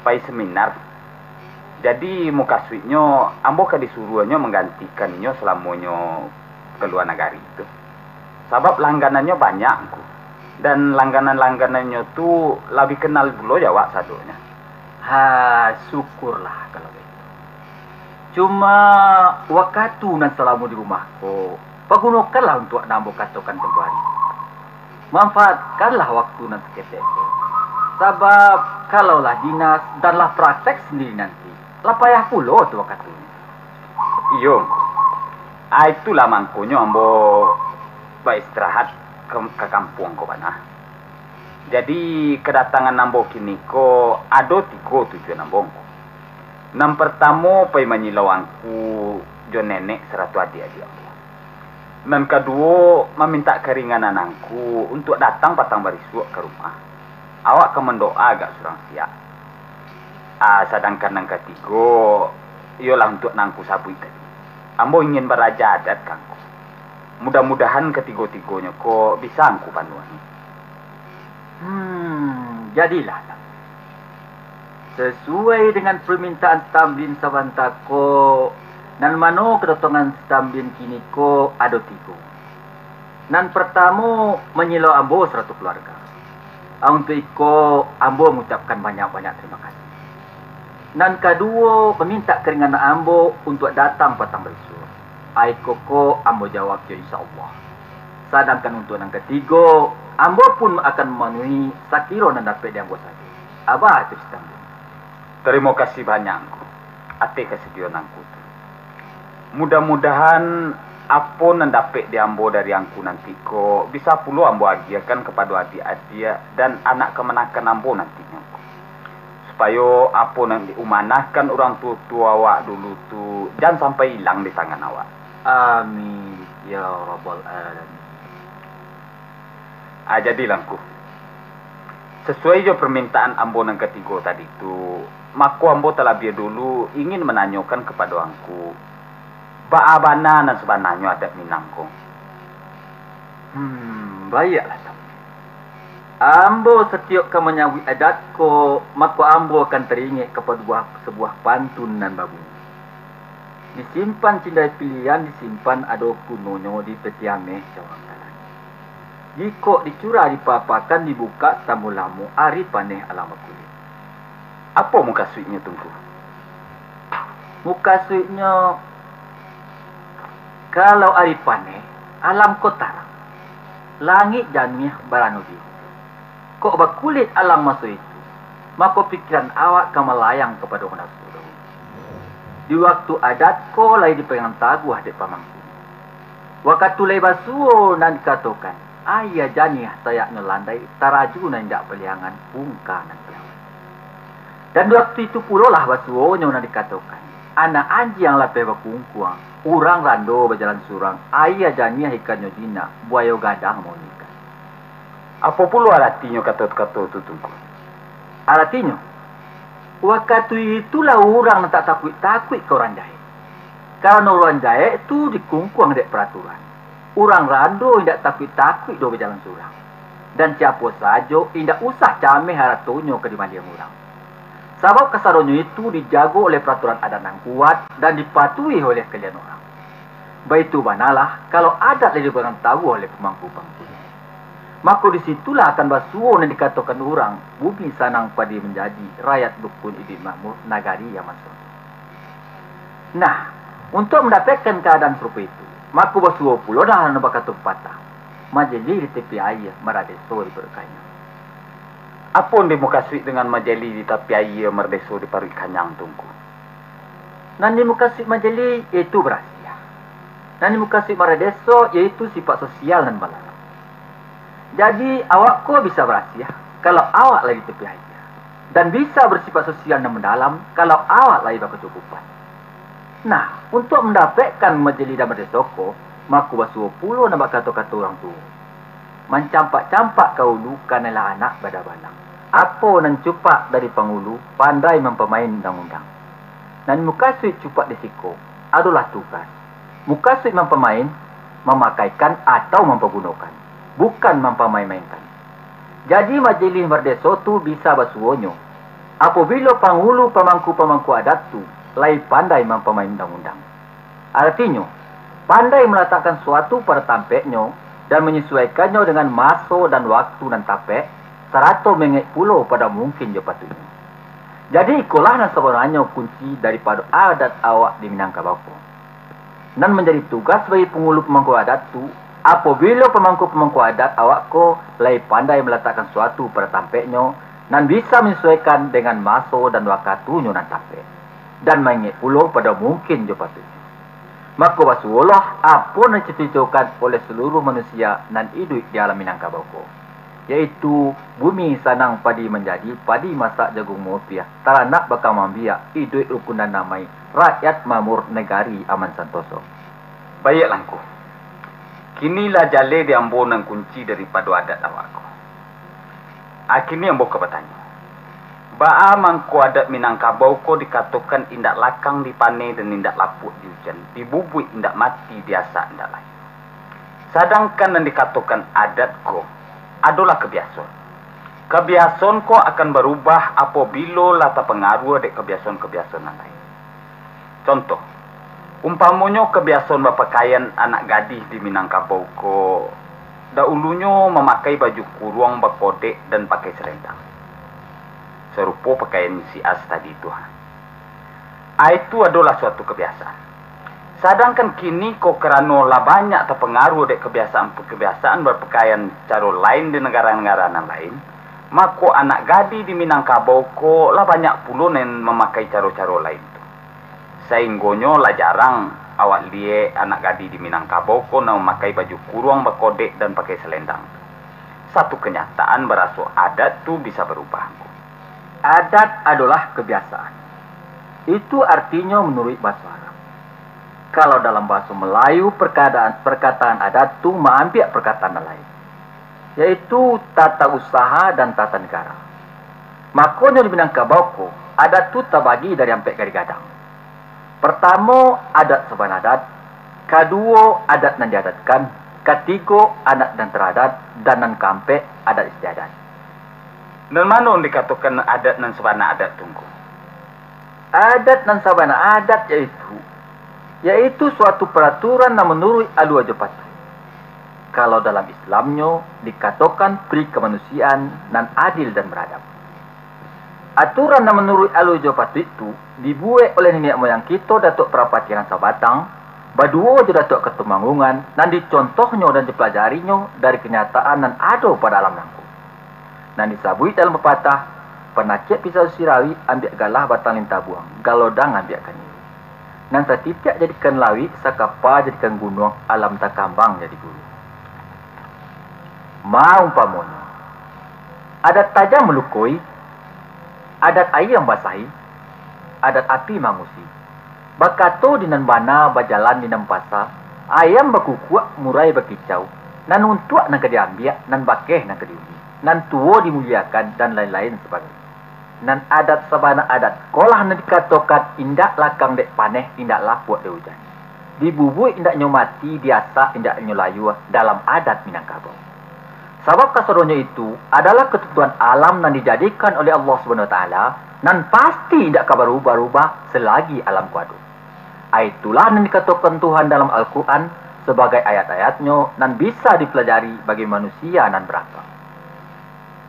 Pai seminar. Jadi, mukasuiknyo, ambo ka disuruahnyo manggantikan inyo salamonyo ka lua nagari tu. Sabab langganannyo banyak, Ngku. Dan langganan-langganannyo tu labiah kenal pulo jo awak sadonyo. Ha, syukurlah kalau baitu. Cuma, wakatu nan salamo di rumah ko, pagunokanlah untuak nan ambo katokan tempo ari. Manfaatkanlah wakatu nan saketek ko. Sabab, kalau lah dinas dan lah praktek sandiri nanti, lah payah pulo tu wakatunyo. Iyo, Ngku. Ah, itulah mangkonyo ambo baistirahat ka, ka kampuang ko bana. Jadi, kadatangan ambo kini ko ado tigo tujuan ambo, Ngku. Nan partamo, pai manyilau angku jo nenek sarato adiak-adiak ambo. Nan kaduo, mamintak karinganan angku untuak datang patang barisuak ka rumah. Awak ka mandoa agak surang siak. Ah, sadangkan nan katigo, iyolah untuak nan angku sabuik tadi. Ambo ingin baraja adat ka angku. Mudah-mudahan katigo-tigonyo ko bisa angku panuahi. Hmm, jadilah, Tamrin. Sasuai dengan parmintaan Tamrin sabanta ko, nan mano kadatangan Tamrin kini ko ado tigo. Nan partamo, manyilau ambo sarato kaluarga. Ah, untuak iko, ambo mangucapkan banyak-banyak tarimo kasih. Nan kaduo, mamintak karinganan ambo untuak datang patang barisuak. Ah, iko ko ambo jawab jo insya Allah. Sadangkan untuak nan katigo, ambo pun akan mamanuhi sakiro nan dapek di ambo sajo. Abah tu si Tamrin. Tarimo kasih banyak, Ngku, ateh kasadioan angku tu. Mudah-mudahan Apo nan dapek di ambo dari angku nanti ko, bisa pulo ambo agiahkan kapado adiak-adiak dan anak kamanakan ambo nantinyo ko, supayo apo nan diumanahkan urang tuo-tuo awak dulu tu, jan sampai ilang di tangan awak. Amin, ya rabbal alamin. Ah, jadi lah, Angku. Sasuai jo parmintaan ambo nan katigo tadi tu, mako ambo talabiah dulu ingin mananyokan kapado Angku, baa bana nan sabananyo adat Minang ko? Hmm, baiaklah, Tam. Ambo satiok ka manyabuik adat ko, mako ambo akan taringek kapado sabuah pantun nan babunyi, "Disimpan cindai pilihan, disimpan ado gunonyo di peti ameh cawang ka langik. Jikok dicurah dipapakan, dibukak tambah lamok, ari paneh alang bakulik." Apo mukasuiknyo tu, Ngku? Mukasuiknyo, kalau ari paneh, alam ko tarang, langik janiah barano biru. Kok bakulik alang maso itu, mako pikiran awak ka malayang kapado manaso dahulu. Di wakatu adat ko lai dipagang taguah dek pamangku. Wakatu lai basuo nan dikatokan, aia janiah sayaknyo landai, taraju nan indak paliangan, bungka nan piawai. Dan di wakatu itu pulolah basuonyo nan dikatokan, anak anjiang lapeh bakungkuang, urang rando bajalan surang, aia janiah ikannyo jinak, buayo gadang mauni ikan. Apo pulo aratinyo kato-kato tu, Tungku? Aratinyo, wakatu itulah urang nan tak takuik-takuik ka urang jahek. Karano urang jahek tu dikungkuang dek paraturan. Urang rando indak takuik-takuik doh bajalan surang. Dan siapo sajo indak usah cameh aratonyo ka dimaliang urang. Sabab kasadonyo itu dijago oleh paraturan adat nan kuat dan dipatuhi oleh kalian urang. Baitu banalah, kalau adat lah dipagang taguah oleh pamangku-pamangkunyo. Mako di situlah akan basuo nan dikatokan urang, bumi sanang padi manjadi, rakyat rukun iduik makmur, nagari aman santoso. Nah, untuak mandapekkan kaadaan sarupo itu, mako basuo pulo dah nan bakato papatah, "Majelis di tapi aia, maradeso di paruik kanyang." Apo nan dimukasuik dengan majelis di tapi aia, maradeso di paruik kanyang tu, Ngku? Nan dimukasuik majelis, yaitu barasiah. Nan dimukasuik maradeso, yaitu sifat sosial nan mandalam. Jadi, awak ko bisa barasiah, kalau awak lah di tapi aia. Dan bisa basifat sosial nan mandalam, kalau awak lah di bakacukupan. Nah, untuak mandapekkan majelis dan maradeso ko, mako basuo pulo nan bakato-kato urang tuo. Mancampak-campak ka ulu, kanailah anak badabalang. Apo nan cupak dari pangulu, pandai mampamain undang-undang. Nan mukasuik cupak di siko, adolah tugas. Mukasuik mampamain, mamakaikan atau mampagunokan, bukan mampamain-mainkan. Jadi majelis maradeso tu bisa basuonyo, apobilo pangulu pamangku-pamangku adat tu, lai pandai mampamain undang-undang. Aratinyo, pandai malatakkan suatu pada tampeknyo, dan manyasuaikannyo dengan maso dan waktu nan tapek, sarato maingek pulo pado mungkin jo patuiknyo. Jadi ikolah nan sabananyo kunci daripado adat awak di Minangkabau ko. Nan manjadi tugas bagi pangulu pamangku adat tu, apobilo pamangku-pamangku adat awak ko lai pandai malatakkan suatu pada tampeknyo, nan bisa manyasuaikan dengan maso dan wakatunyo nan tapek, dan maingek pulo pado mungkin jo patuiknyo. Mako basuolah apo nan dicaritokan oleh saluruh manusia nan iduik di alam Minangkabau ko, yaitu bumi sanang padi manjadi, padi masak jagung maopiah, taranak bakambang biak, iduik rukun dan damai, rakyat makmur, nagari aman santoso. Baiaklah, Ngku. Kini lah jaleh di ambo nan kunci daripado adat awak ko. A, kini ambo ka batanyo, baa mangko adat Minangkabau ko dikatokan indak lakang dipaneh dan indak lapuak diujan, dibubuik indak mati, diasak indak layua? Sadangkan nan dikatokan adat ko adolah kabiasoan. Kabiasoan ko akan barubah apobilo lah tapangaruah dek kabiasoan-kabiasoan nan lain. Contoh, umpamonyo kabiasoan bapakaian anak gadih di Minangkabau ko, daulunyo mamakai baju kuruang bakodek dan pakai salendang, sarupo pakaian si As tadi tu, ha. A, itu adolah suatu kabiasaan. Sadangkan kini ko, karano lah banyak tapangaruah dek kabiasaan-kabiasaan bapakaian caro lain di nagara-nagara nan lain, mako anak gadih di Minangkabau ko lah banyak pulo nan mamakai caro-caro lain tu, sainggonyo lah jarang Awak liek anak gadih di Minangkabau ko nan mamakai baju kuruang bakodek dan pakai salendang tu. Satu kanyataan baraso adat tu bisa barubah, Ngku. Adat adolah kabiasaan. Itu artinyo manuruik bahaso Arab. Kalau dalam bahaso Malayu, perkataan, perkataan adat tu maambiak perkataan nan lain, yaitu tata usaha dan tata negara. Makonyo di Minangkabau ko, adat tu tabagi dari ampek gadih gadang. Partamo, adat sabana adat. Kaduo, adat nan diadatkan. Katigo, adat nan taradat. Dan nan kaampek, adat istiadat. Nan mano dikatokan adat nan sabana adat tu, Ngku? Adat nan sabana adat yaitu, yaitu suatu paraturan nan manuruik alua jo patuik. Kalau dalam Islamnyo, dikatokan pri kamanusiaan nan adil dan baradab. Aturan nan manuruik alua jo patuik tu dibuek oleh niniak moyang kito Datuak Parapatiah nan sabatang, baduo jo Datuak Katumanggungan, nan dicontohnyo dan dipalajarinyo dari kanyataan nan ado pado alam nangko. Nan disabuik dalam papatah, "Panakiak pisau siriau, ambiak galah batang lintabuang, galodang ambiak kaniru. Nan satitiak jadikan lauik, sakapa jadikan gunuang, alam takambang jadi gulu." Maumpamonyo, adat tajam malukoi, adat aia mambasahi, adat api mangusi. Bakato di nan bana, bajalan di nan pasa, ayam bakukuak, murai bakicau, nan untuak nan ka diambiak, nan bakeh nan ka diuli, nan tuo dimuliakan, dan lain-lain sabagainyo. Nan adat sabana adat ko lah nan dikatokan indak lakang dek paneh, indak lapuak dek ujan. Dibubuik indaknyo mati, diasak indaknyo layua dalam adat Minangkabau. Sabab kasadonyo itu adalah katantuan alam nan dijadikan oleh Allah Subhanahu Wa Taala, nan pasti indak ka barubah-rubah salagi alam ko ado. Itulah nan dikatokan Tuhan dalam Al-Quran sabagai ayat-ayatnyo nan bisa dipalajari bagi manusia nan barakal.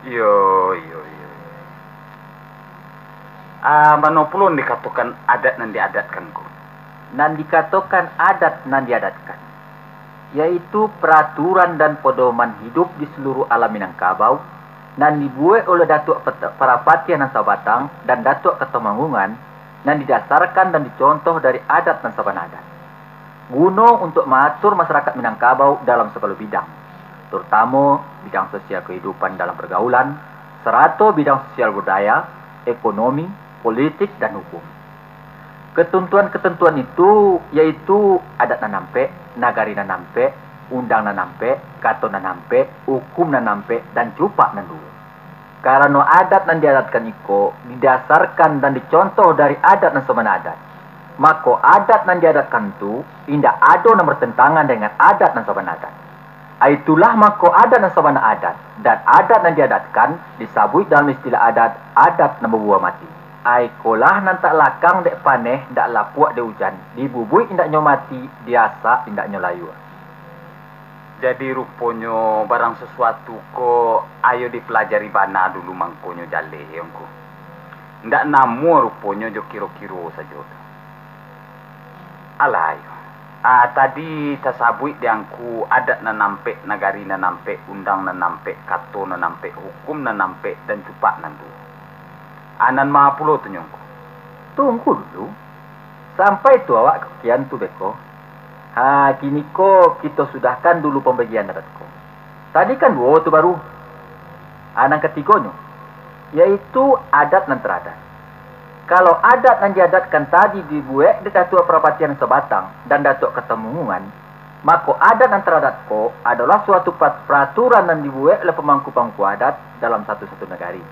Iyo, iyo, iyo. Ah, mano pulo nan dikatokan adat nan diadatkan ko? Nan dikatokan adat nan diadatkan, yaitu paraturan dan padoman hidup di saluruah alam Minangkabau, nan dibuek oleh Datuak Pet-, Parapatiah nan sabatang dan Datuak Katumanggungan, nan didasarkan dan dicontoh dari adat nan sabana adat. Guno untuak maatur masarakat Minangkabau dalam sagalo bidang, tarutamo bidang sosial kahidupan dalam pargaulan, sarato bidang sosial budaya, ekonomi, politik, dan hukum. Katantuan-katantuan itu, yaitu adat nan ampek, nagari nan ampek, undang nan ampek, kato nan ampek, hukum nan ampek, dan cupak nan duo. Karano adat nan diadatkan iko didasarkan dan dicontoh dari adat nan sabana adat, mako, adat nan diadatkan tu indak ado nan batantangan dengan adat nan sabana adat. Aitulah mako adat nan sabana adat, dan adat nan diadatkan disabuik dalam istilah adat, adat nan babuah mati. Aikolah nan tak lakang dek paneh, dak lapuak dek ujan, dibubuik indaknyo mati, diasak indaknyo layua. Jadi ruponyo barang sasuatu ko ayo dipalajari bana dulu mangkonyo jaleh, yo Ngku. Ndak namuah ruponyo jo kiro-kiro sajo tu. Alah, yo. Ah, tadi tasabuik di Angku adat nan ampek, nagari nan ampek, undang nan ampek, kato nan ampek, hukum nan ampek, dan cupak nan duo. Ah, nan ma pulo tu nyo Ngku? Tunggu dulu. Sampai tu awak ka kian tu beko. Ha, kiniko kito sudahkan dulu pambagian adat ko. Tadi kan duo tu baru. Ha, nan katigonyo, yaitu adat nan taradat. Kalau adat nan diadatkan tadi dibuek dek Datuak Parapatiah nan Sabatang dan Datuak Katumanggungan, mako adat nan taradat ko adolah suatu pat-, paraturan nan dibuek oleh pamangku-pamangku adat dalam satu-satu nagari.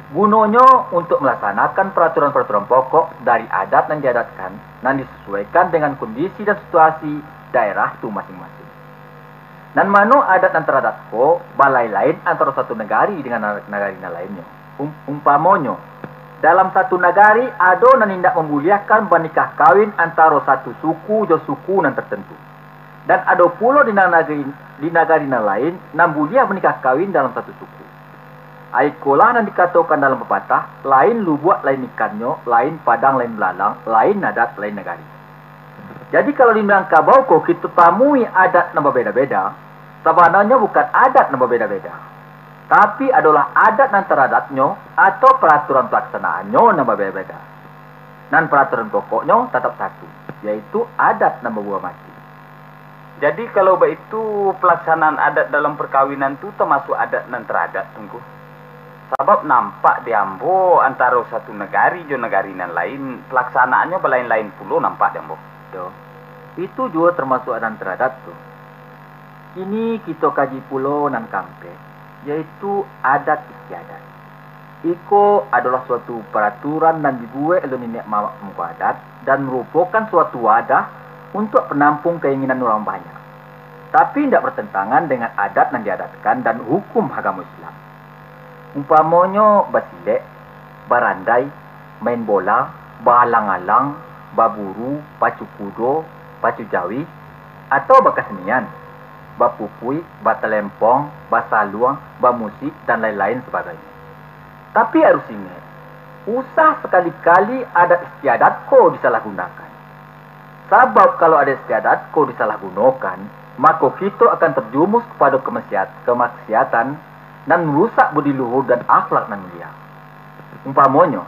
Gunonyo untuak malaksanakan paraturan-paraturan pokok dari adat nan diadatkan, nan disasuaikan dengan kondisi dan situasi daerah tu masing-masing. Nan mano adat nan taradat ko balain-lain antaro satu nagari dengan na-, nagari nan lainnyo. Um-, umpamonyo, dalam satu nagari ado nan indak mambuliahkan banikah kawin antaro satu suku jo suku nan tartantu. Dan ado pulo di nan nagari, di nagari nan lain, nan buliah banikah kawin dalam satu suku. Aikolah nan dikatokan dalam papatah, lain lubuak lain ikannyo, lain padang lain balalang, lain adat lain nagari. Jadi, kalau di Minangkabau ko kito tamui adat nan babeda-beda, sabananyo bukan adat nan babeda-beda, tapi adolah adat nan taradatnyo atau paraturan palaksanaannyo nan babeda-beda. Nan paraturan pokoknyo tatap satu. yaitu adat nan babuah mati. Jadi, kalau baitu, palaksanaan adat dalam parkawinan tu tamasuak adat nan taradat tu, Ngku? Sabab nampak di ambo antaro satu nagari jo nagari nan lain, palaksanaannyo balain-lain pulo nampak di ambo. Yo, itu juo tamasuak adat nan taradat tu. Kini kito kaji pulo nan kaampek, yaitu adat istiadat. Iko adolah suatu paraturan nan dibuek dek niniak mamak pamangku adat, dan marupokan suatu wadah untuak panampuang kainginan urang banyak, tapi indak batantangan dengan adat nan diadatkan dan hukum agamo Islam. Umpamonyo basilek, barandai, main bola, baalang-alang, baburu, pacu kudo, pacu jawih, atau bakasenian, bapupuik, batalempong, basaluang, bamusik, dan lain-lain sabagainyo. Tapi, aruih ingek, usah sakali-kali adat istiadat ko disalahgunokan. Sabab, kalau adat istiadat ko disalahgunokan, mako, kito akan tarjumus kapado kamaksiat-, kamaksiatan nan marusak budi luhur dan akhlak nan mulia. Umpamonyo,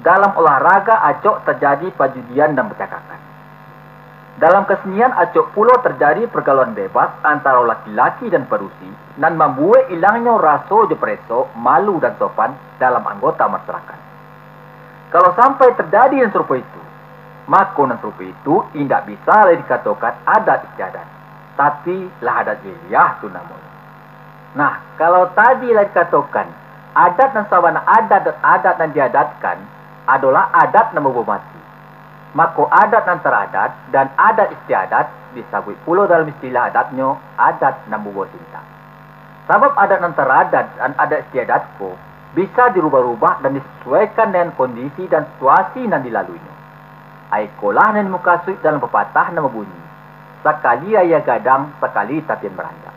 dalam olahraga acok tajadi pajudian dan bacakakan. Dalam kasenian acok pulo tajadi pargaulan bebas antaro laki-laki dan padusi, nan mambuek ilangnyo raso jo pareso, malu dan sopan dalam anggota masarakat. Kalau sampai tajadi nan sarupo itu, mako, nan sarupo itu indak bisa lai dikatokan adat istiadat, tapi lah adat jahiliah tu namonyo. Nah, kalau tadi lah dikatokan, adat nan sabana adat dan adat nan diadatkan adolah adat nan babuah mati. Mako, adat nan taradat dan adat istiadat disabuik pulo dalam istilah adatnyo adat nan babuah sintak. Sabab adat nan taradat dan adat istiadat ko bisa dirubah-rubah dan disasuaikan dengan kondisi dan situasi nan dilaluinyo. Ikolah nan dimukasuik dalam papatah nan babunyi, "Sakali aia gadang, sakali tapian baranjak."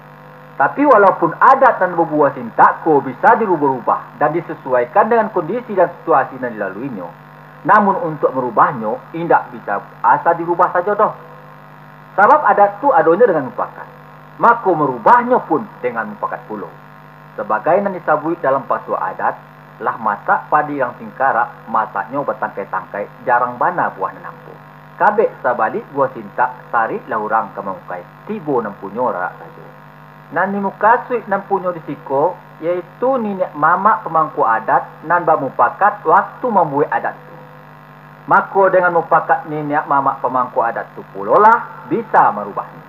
Tapi, walaupun adat nan babuah sintak ko bisa dirubah-rubah dan disasuaikan dengan kondisi dan situasi nan dilaluinyo, namun untuak marubahnyo indak bisa asa dirubah sajo doh. Sabab adat tu adonyo dengan mupakat, mako, marubahnyo pun dengan mupakat pulo. Sabagai nan disabuik dalam pasuak adat, "Lah masak padi urang Singkarak, masaknyo batangkai-tangkai, jarang bana buah nan ampo. Kabek sabalik buah sintak, sarik lah urang ka maukai, tibo nan punyo rarak sajo." Nan dimukasuik nan punyo di siko, yaitu niniak mamak pamangku adat nan bamupakat wakatu mambuek adat tu. Mako, dengan mupakat niniak mamak pamangku adat tu pulolah bisa marubahnyo.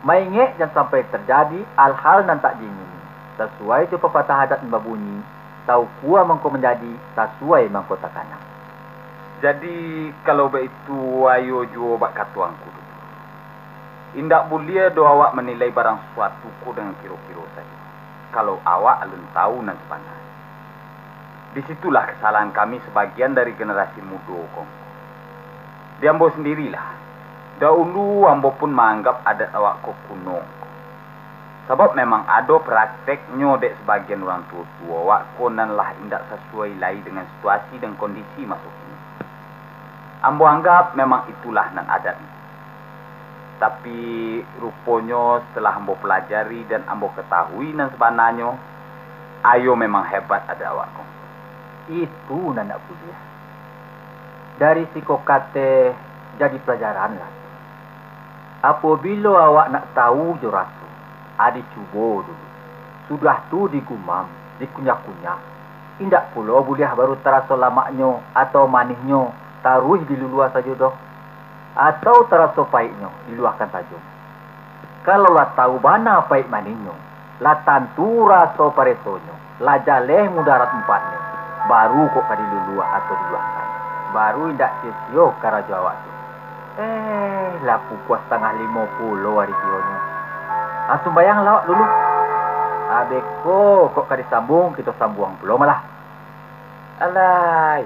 Maingek jan sampai tajadi hal-hal nan tak diingini, sasuai jo papatah adat nan babunyi, "Taukua mangko manjadi, sasuai mangko takana." Jadi, kalau baitu, ayo juo bak katuangku dulu. Indak buliah doh awak manilai barang suatu ko dengan kiro-kiro sajo, kalau awak alun tahu nan sabananyo. Di situlah kasalahan kami sabagian dari generasi mudo ko, Ngku. Di ambo sandirilah, dahulu ambo pun maanggap adat awak ko kuno, Ngku. Sabab memang ado prakteknyo dek sabagian urang tuo-tuo awak ko nan lah indak sasuai lai dengan situasi dan kondisi maso kini. Ambo anggap memang itulah nan adat. Tapi, ruponyo, setelah ambo pelajari dan ambo katahui nan sabananyo, ayo memang hebat adat awak ko. Itu nan ndak buliah. Dari siko kateh jadi pelajaranlah. Apabilo awak nak tahu jo raso, a dicubo dulu. Sudah tu digumam, dikunyah-kunyah. Indak pulo buliah baru taraso lamaknyo atau manihnyo taruih diluluah sajo doh, atau taraso paiknyo diluahkan sajo. Kalau lah tahu bana paik manihnyo, lah tantu raso paresonyo, lah jaleh mudarat manfaatnyo, baru kok ka diluluah atau diluahkan. Baru indak sio-sio karajo awak tu. Eh, lah pukua satangah limo pulo ari kiyonyo. Ah, sumbayanglah awak dulu. Abih ko kok ka disambung, kito sambuang pulo malah. Alai,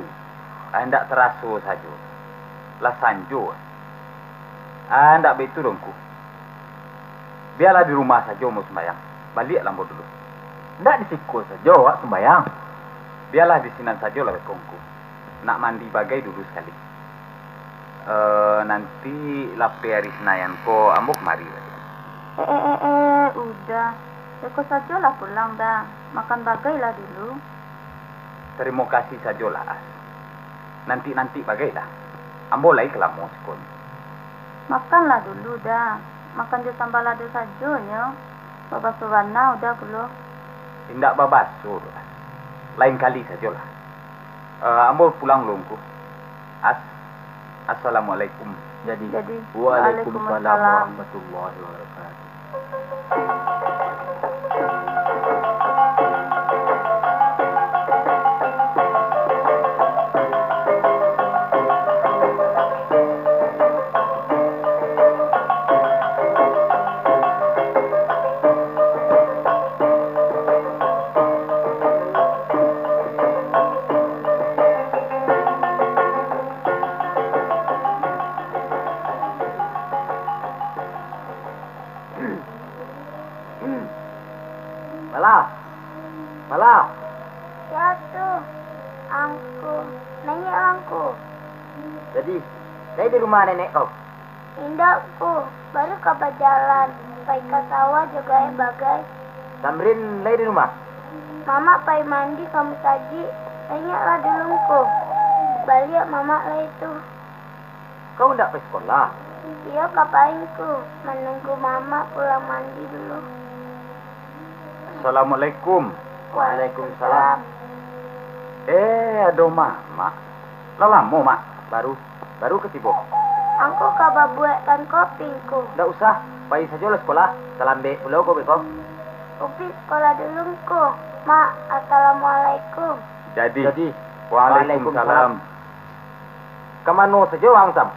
ah, indak taraso sajo. Lah sanjo. Ah, indak baitu doh, Ngku. Bialah di rumah sajo ambo sumbayang. Baliaklah ambo dulu. Indak di siko sajo awak sumbayang. Bialah di sinan sajolah beko, Ngku. Nak mandi bagai dulu sakali. Eh, nanti lapeh ari Sinayan ko ambo kamari baliak. Eh, eh, eh, eh, udah. Beko sajolah pulang, Da. Makan bagailah dulu. Tarimo kasih sajolah, As. Nanti-nanti bagailah. Ambo lai ka lamo siko. Makanlah dulu, Da. Makan jo sambalado sajo nyo. Babaso bana Uda pulo. Indak babaso doh, As. Lain kali sajolah. Eh, ambo pulang dulu, Ngku. As, assalamualaikum. Jadi. Jadi, waalaikumsalam warahmatullahi wabarakatuh. Malah. Malah. Sia tu, Angku? Naiaklah, Angku. Jadi, lai di rumah nenek kau? Indak, Ngku. Baru ka bajalan, pai ka sawah jo gaek bagai. Tamrin lai di rumah? Mamak pai mandi ka musajik. Naiaklah dulu, Ngku. Baliak mamak lai tu. Kau indak pai sekolah? Iyo, ka pai, Ngku. Manunggu mamak pulang mandi dulu. Assalamualaikum. Waalaikumsalam. Eh, ado mamak. Lah lamo, Mak? Baru, baru ka tibo. Angku ka babuekkan kopi, Ngku. Ndak usah, pai sajolah sekolah, talambek pulo ko beko. Upiik sekolah dulu, Ngku. Mak, assalamualaikum. Jadi. Jadi. Waalaikumsalam. Waalaikumsalam. Ka mano sajo ang, Sam?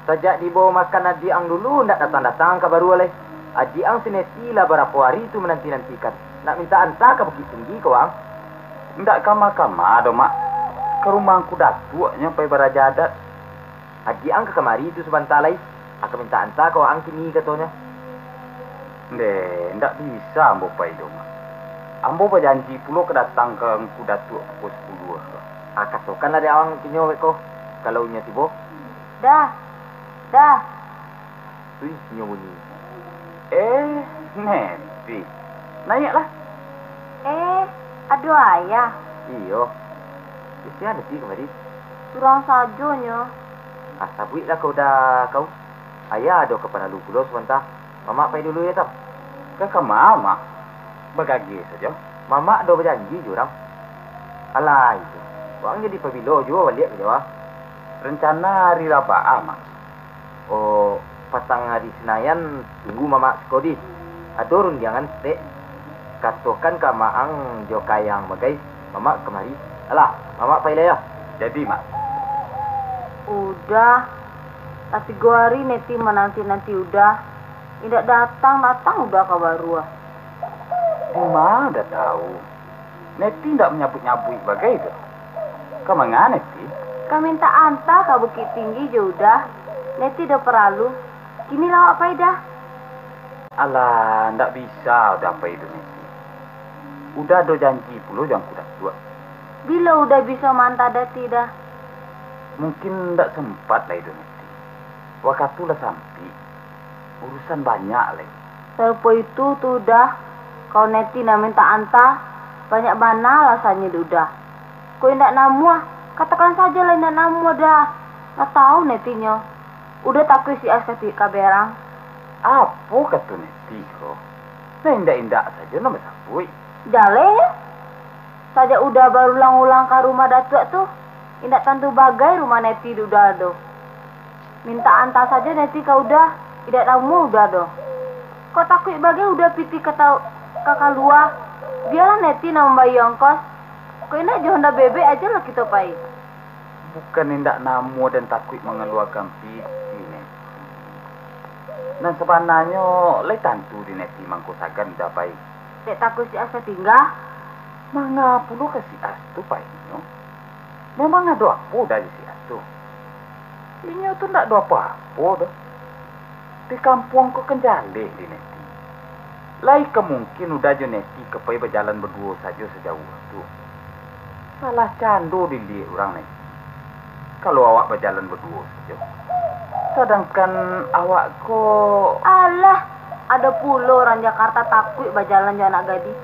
Sajak dibawo makan adiak ang dulu, ndak datang-datang ka baru lai. Adiak ang si Neti lah barapo ari tu mananti-nantikan, nak mintak anta ka Bukiktinggi ko ang. Ndak kama-kama doh, Mak. Ka rumah Angku Datuak nyo pai baraja adat. Adiak ang ka kamari tu sabanta lai, ka mintak anta ka waang kini, katonyo. Ndeh, ndak bisa ambo pai doh, Mak. Ambo bajanji pulo ka datang ka Angku Datuak pukua sapuluah tu. Ah, katokanlah dek awang kinyo beko, kalau inyo tibo. Dah, dah. Tuih inyo bunyi. Eh, Neti. Naiaklah. Eh, ado Ayah? Iyo. Sia Neti kamari? Surang sajo nyo. Ah, sabuiklah ka Uda kau. Ayah ado kaparalu pulo sabanta. Mamak pai dulu yo, Tam. Ka kama, Mak? Bagageh sajo. Mamak ado bajanji jo urang. Alah, iyo. Waang jadi pabilo juo baliak ka Jawa? Rencana ari Rabaa, Mak. Oh, patang ari Sinayan tunggu mamak siko di. Ado rundiangan saketek. Katokan ka amak ang jo ka ayah ang bagai, mamak kamari. Alah, mamak pai lai yo. Jadi, Mak. Uda, lah tigo ari Neti mananti-nanti Uda. Indak datang-datang Uda ka baru ah. Dima Uda tau? Neti indak manyabuik-nyabuik bagai tu. Ka manga Neti? Ka mintak anta ka Bukiktinggi jo Uda. Neti ado paralu. Kini lah awak pai dah. Alah, ndak bisa Uda pai tu, Neti. Uda ado janji pulo jo Angku Datuak. Bilo Uda bisa maanta Neti dah? Mungkin ndak sempat lai tu, Neti. Wakatu lah sampik. Urusan banyak lai. Sarupo itu tu Uda, kalau Neti nak mintak anta, banyak bana alasannyo dek Uda. Kok indak namuah, katokan sajolah indak namuah dah. Lah tau Neti nyo. Uda takuik si As ka ti-, ka berang. Apo kato Neti ko? Lah indak-indak sajo nan basabuik. Jaleh nyo. Sajak Uda barulang-ulang ka rumah Datuak tu, indak tantu bagai rumah Neti dek Uda doh. Mintak anta sajo Neti ka Uda, indak namuah Uda doh. Kok takuik bagai Uda pitih ka tau-, ka kalua, bialah Neti nan mambayia ongkos. Kok indak jo Honda Bebek ajolah kito pai. Bukan indak namuah dan takuik mangaluakan pitih, Neti. Nan sabananyo lai tantu di Neti mangko sagan Uda pai. Dek takuik si As ka tingga. Manga pulo ka si As tu painyo? Memang ado apo dari si As tu? Inyo tu ndak ado apo-apo doh. Di kampuang ko kan jaleh di Neti. Lai ka mungkin Uda jo Neti ka pai bajalan baduo sajo sajauah tu. Salah cando diliek urang Neti. Kalau awak bajalan baduo sajo. Sadangkan awak ko. Alah, ado pulo urang Jakarta takuik bajalan jo anak gadih.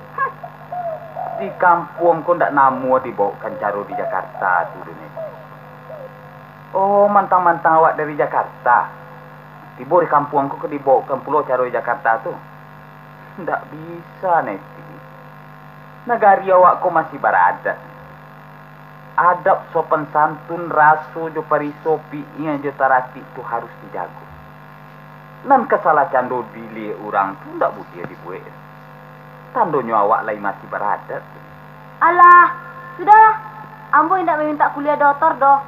Di kampuang ko ndak namuah dibaokan caro di Jakarta tu doh, Neti. Oh, mantang-mantang awak dari Jakarta. Tibo di kampuang ko ka dibaokan pulo caro di Jakarta tu. Ndak bisa, Neti. Nagari awak ko masih baradat. Adab sopan santun, raso jo pariso, pikia jo taratik tu harus dijago. Nan ka salah cando diliek urang tu ndak buliah dibuek. Tandonyo awak lai masih baradat. Alah, sudahlah. Ambo indak mamintak kuliah dotor doh.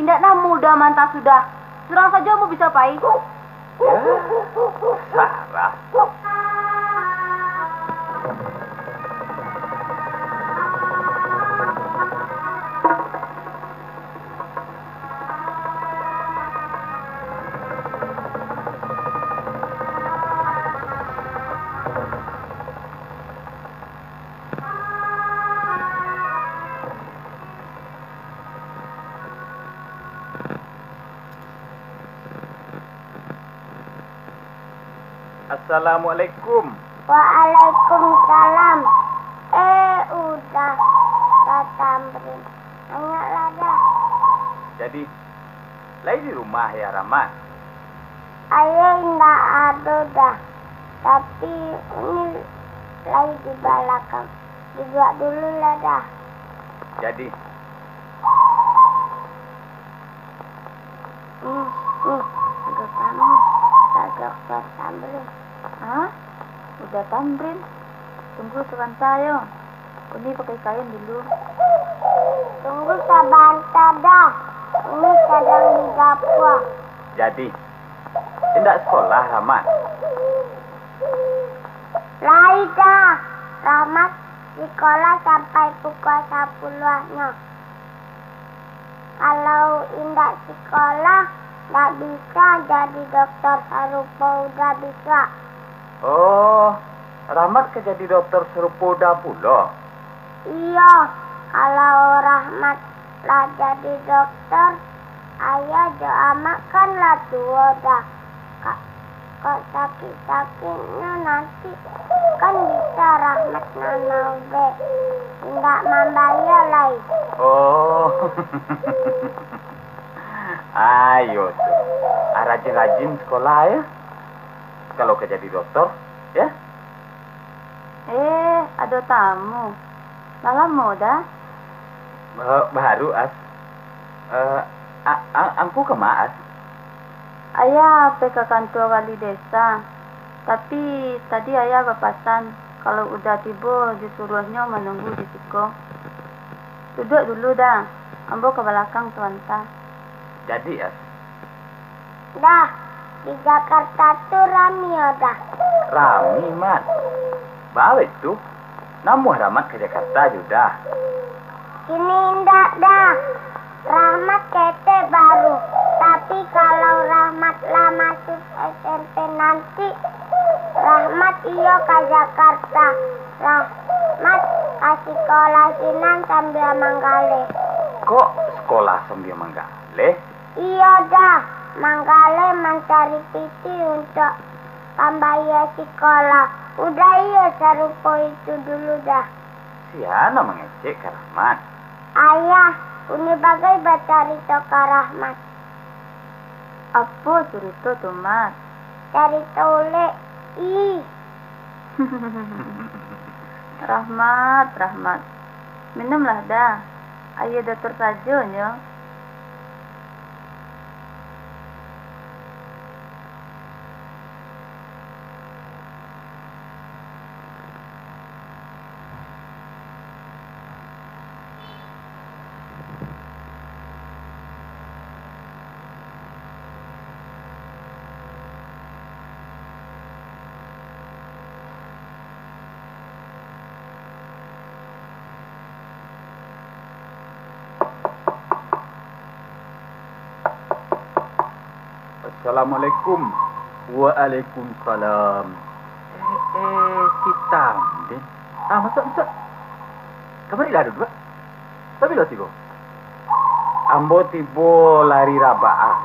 Indak namuah Uda mantah sudah. Surang sajo ambo bisa pai. Ya, Sarah. Assalamualaikum. Waalaikumsalam. Eh, Uda, Uda Tamrin. Anyaklah dah. Jadi, lai di rumah, Yah Rahmat? Ayah indak ado dah, tapi Uni lai di balakang. Duduak dulu lah dah. Jadi, Nih, nih, Uda Tamrin, Uda Doktor Tamrin. Hah? Uda Tamrin? Tunggu sabanta yo. Uni pakai kain dulu. Tunggu sabanta dah. Uni sadang di dapua. Jadi, indak sekolah, Rahmat? Lai dah. Rahmat sikolah sampai pukua sapuluahnyo. Kalau indak sikolah, ndak bisa jadi dokter sarupo Uda bisuak. Oh, Rahmat ka jadi dokter sarupo Uda pulo? Iyo, kalau Rahmat lah jadi dokter, ayah jo amak kan lah tuo dah. Ka-, kok sakik-sakiknyo nanti, kan bisa Rahmat nan maubek, indak mambayia lai. Oh. Ayo tu. Ah, rajin-rajin sekolah, ya. Kalau ka jadi dokter, ya. Eh, ado tamu. Lah lamo dah? Ba-, baru, As. Eh, a-, a-, angku ka ma, As? Ayah pai ka kantua wali desa, tapi tadi ayah bapasan, kalau Uda tibo, disuruahnyo manunggu di siko. Duduak dulu dah, ambo ka balakang sabanta. Jadi, As. Dah, di Jakarta tu rami yo dah. Rami, Mat. Baa itu? Namuah Rahmat ka Jakarta jo dah? Kini indak dah. Rahmat ketek baru. Tapi kalau Rahmat lah masuak S M P nanti, Rahmat iyo ka Jakarta. Rahmat ka sikolah sinan sambia manggaleh. Kok sekolah sambia manggaleh? Iyo dah, manggaleh mancari pitih untuak pambayia sikolah. Uda iyo sarupo itu dulu dah. Sia nan mangecek ka Rahmat? Ayah, Uni bagai bacarito ka Rahmat. Apo curito tu, Mat? Carito ulek. Ih. Rahmat, Rahmat. Minumlah dah. Aia dotor sajo nyo. Assalamualaikum. Waalaikumsalam. Eh, eh, si Tamrin. Ah, masuak, masuak. Kamarilah duduak. Pabilo tibo? Ambo tibo lari rabaah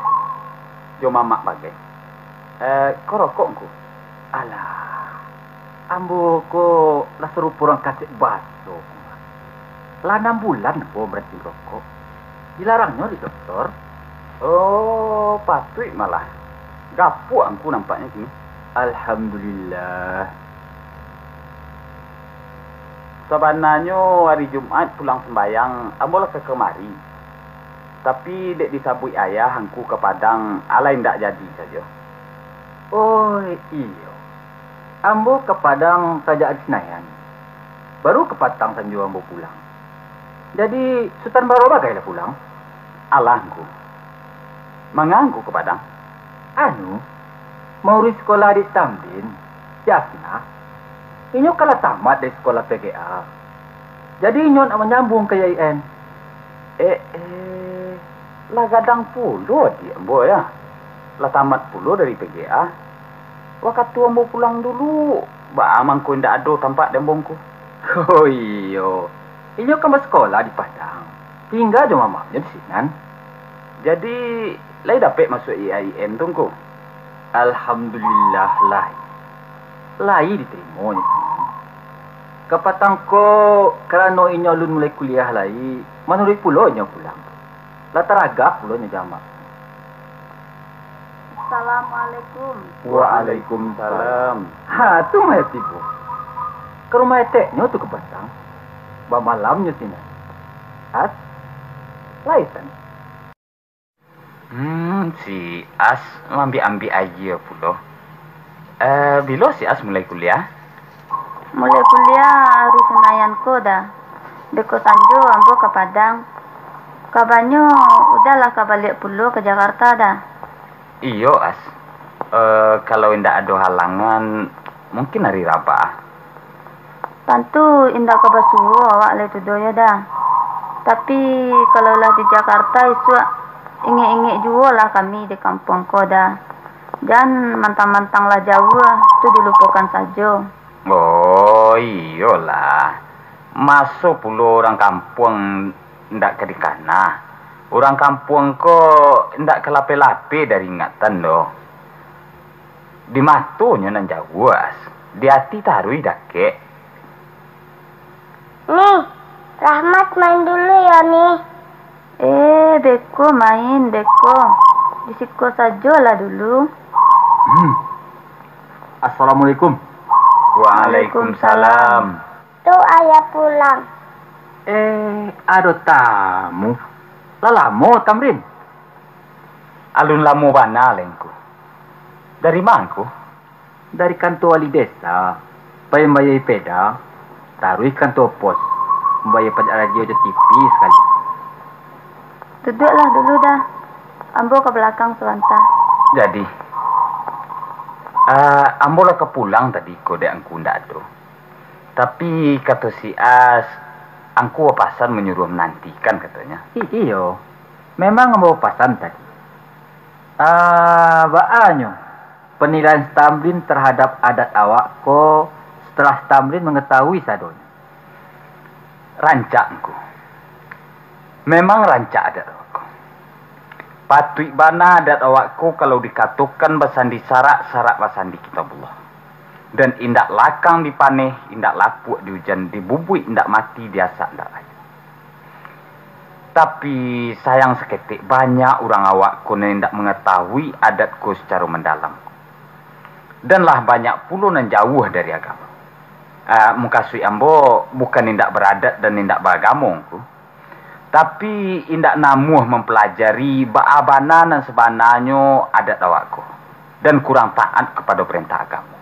jo mamak bagai. Eh, ko rokok ngku? Alah, ambo ko lah sarupo urang kacek baso. Lah anam bulan ambo baranti marokok. Dilarangnyo dek doktor. Oh, patuik malah. Gapuak angku nampaknyo kini. Alhamdulillah. Sabananyo ari Jumaik pulang sumbayang, ambo lah ka kamari. Tapi dek disabuik ayah angku ka Padang, alah indak jadi sajo. Oh, iyo. Ambo ka Padang sajak ari Sinayan. Baru kapatang sanjo ambo pulang. Jadi, Sutan Baro bagai lah pulang? Alah, Ngku. Manga Ngku ka Padang? Anu, mauruih sikolah Adik Tamrin, si Asnah. Inyo kan lah tamat dari sikolah P G A. Jadi, inyo nak manyambuang ka I A I N. Eh, eh, lah gadang pulo adiak ambo, ya. Lah tamat pulo dari P G A. Wakatu ambo pulang dulu, baa mangko indak ado tampak di ambo, Ngku? Oh iyo, inyo kan basikolah di Padang, tingga jo mamaknyo di sinan. Jadi, lai dapek masuak I A I N tu, Ngku? Alhamdulillah, lai. Lai ditarimo nyo sinan. Kapatang ko, karano inyo alun mulai kuliah lai, manuruik pulo inyo pulang. Lah taragak pulo nyo jamak. Assalamualaikum. Waalaikumsalam. Ha, tu mah tibo. Ka rumah eteknyo tu kapatang. Bamalamnyo sinan. As, lai san. Hmm, si As maambiak-ambiak aia pulo. Eh, bilo si As mulai kuliah? Mulai kuliah ari Sinayan ko, Da. Beko sanjo ambo ka Padang. Kabanyo, udah lah ka baliak pulo ka Jakarta, Da. Iyo, As. Eh, kalau indak ado halangan, mungkin ari Rabaa. Tantu indak ka basuo awak lai tu doh, yo, Da. Tapi, kalau lah di Jakarta isuak, ingek-ingek juo lah kami di kampuang ko, Da. Jan mantang-mantang lah jauah, tu dilupokan sajo. Oh, iyolah. Maso pulo urang kampuang indak ka dikana. Urang kampuang ko indak ka lapeh-lapeh dari ingatan doh. Di matonyo nan jauah, di ati taruih dakek. Nih, Rahmat main dulu yo, Nih. Eh, beko main, beko. Di siko sajolah dulu. Hmm. Assalamualaikum. Waalaikumsalam. Tu ayah pulang. Eh, ado tamu. Lah lamo, Tamrin? Alun lamo bana lai, Ngku. Dari ma, Ngku? Dari kantua wali desa, pai mambayia peda, taruih kantua pos, mambayia pajak radio jo T V sakali. Duduaklah dulu, Da. Ambo ka balakang sabanta. Jadi, ah, ambo lah ka pulang tadi ko, dek Angku ndak ado. Tapi, kato si As, Angku bapasan manyuruah manantikan, katonyo. I-, iyo, memang ambo bapasan tadi. Ah, baanyo, penilaian si Tamrin tarhadap adat awak ko, setelah si Tamrin mangatahui sadonyo? Rancak, Ngku. Memang rancak adat awak ko. Patuik bana adat awak ko kalau dikatokan basandi sarak, sarak basandi Kitabullah. Dan indak lakang dipaneh, indak lapuak diujan, dibubuik indak mati, diasak indak layu. Tapi, sayang saketek banyak urang awak ko nan indak mangatahui adat ko sacaro mandalam. Dan lah banyak pulo nan jauah dari agamo. Ah, mukasuik ambo bukan indak baradat dan indak baagamo, Ngku. Tapi, indak namuah mampalajari baa bana nan sabananyo adat awak ko, dan kurang taat kapado parentah agamo.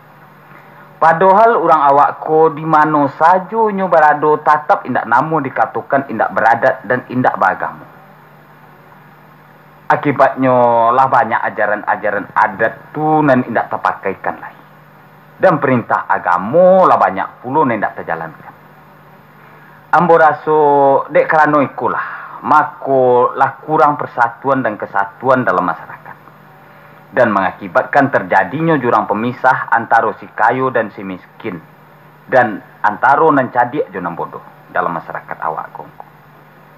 Padohal urang awak ko di mano sajo inyo barado, tatap indak namuah dikatokan indak baradat dan indak baagamo. Akibatnyo, lah banyak ajaran-ajaran adat tu nan indak tapakaikan lai. Dan parentah agamo lah banyak pulo nan indak tajalankan. Ambo raso, dek karano ikolah, mako lah kurang parsatuan dan kasatuan dalam masarakat, dan mangakibatkan tarjadinyo jurang pamisah antaro si kayo dan si miskin, dan antaro nan cadiak jo nan bodoh dalam masarakat awak ko, Ngku.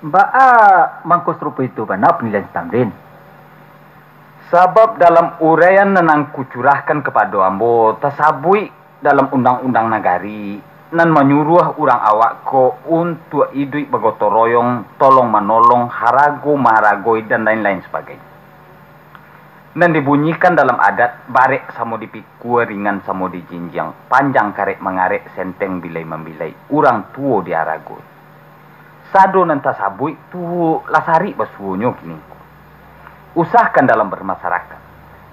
Baa mangko sarupo itu bana panilaian si Tamrin? Sabab dalam uraian nan Angku curahkan kapado ambo, tasabuik dalam undang-undang nagari nan manyuruah urang awak ko untuak iduik bagotong royong, tolong-manolong, harago-maharagoi, dan lain-lain sabagainyo. Nan dibunyikan dalam adat, barek samo dipikua, ringan samo dijinjiang, panjang karek mangarek, senteng bilai mambilai, urang tuo diaragoi. Sado nan tasabuik tu lah sarik basuonyo kini ko. Usahkan dalam bermasyarakat,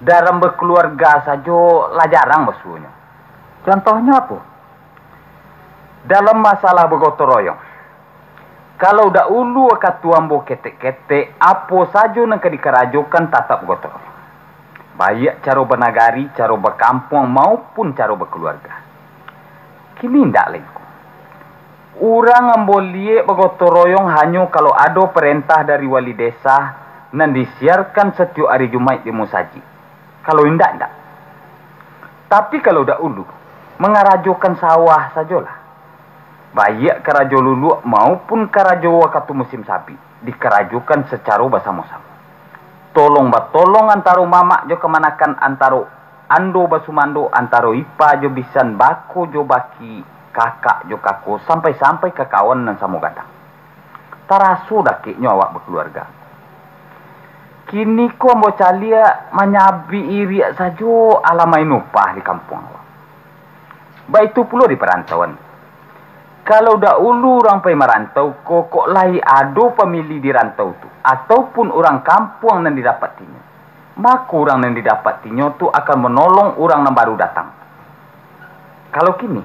dalam berkeluarga sajo lah jarang basuonyo. Contohnyo apo? Dalam masalah bagotong royong, kalau dahulu wakatu ambo ketek-ketek, apo sajo nan ka dikarajokan tatap bagotong royong, baiak caro banagari, caro bakampuang, maupun caro bakeluarga. Kini indak lai ko. Urang ambo liek bagotong royong hanyo kalau ado parentah dari wali desa nan disiarkan satiok ari Jumaik di musajik. Kalau indak, indak. Tapi kalau dahulu, mangarajokan sawah sajolah. Baiak karajo luluak maupun karajo wakatu musim sabik, dikarajokan sacaro basamo-samo. Tolong batolong antaro mamak jo kamanakan, antaro ando basumando, antaro ipa jo bisan, bako jo baki, kakak jo kako, sampai-sampai ka kawan nan samo gadang. Taraso dakeknyo awak bakeluarga. Kini ko ambo caliak manyabik iriak sajo alamai nupah di kampuang awak. Baitu pulo di parantauan. Kalau dahulu urang pai marantau ko, kok lai ado pamili di rantau tu, ataupun urang kampuang nan didapati nyo, mako urang nan didapati nyo tu akan manolong urang nan baru datang. Kalau kini,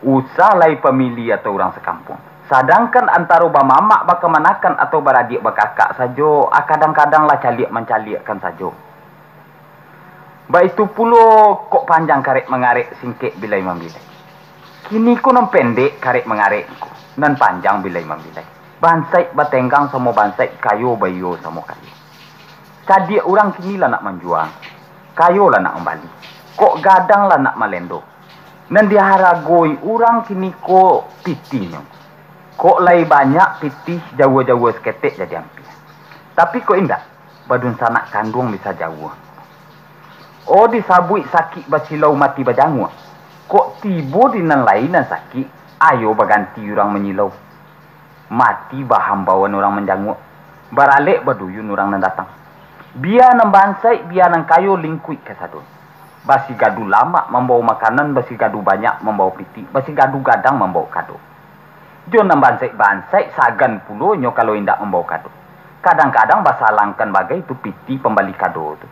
usah lai pamili atau urang sakampuang. Sadangkan antaro bamamak bakamanakan atau baradiak bakakak sajo, ah, kadang-kadang lah caliak mancaliakkan sajo. Baitu pulo kok panjang karek mangarek, singkek bilai mambilai. Kini ko nan pendek karek mangarek ko, nan panjang bilai mambilai. Bansaik batenggang samo bansaik, kayo baiyo samo kayo. Cadiak urang kini lah nak manjua, kayo lah nak mambali, kok gadang lah nak malendo. Nan diharagoi urang kini ko pitihnyo. Kok lai banyak pitih, jauah-jauah saketek jadi ampia. Tapi kok indak, badunsanak kanduang bisa jauah. Oh, disabuik sakik basilau mati bajanguak. Kok tibo di nan lai nan sakik, ayo baganti urang manyilau. Mati bahambauan urang manjanguak, baralek baduyun urang nan datang. Bia nan bansaik, bia nan kayo lingkuik kasadonyo. Basigadu lamak mambawa makanan, basigadu banyak mambawa pitih, basigadu gadang mambawa kado. Jo nan bansaik-bansaik sagan pulo nyo kalau indak mambawa kado. Kadang-kadang basalangkan bagai tu pitih pambali kado tu.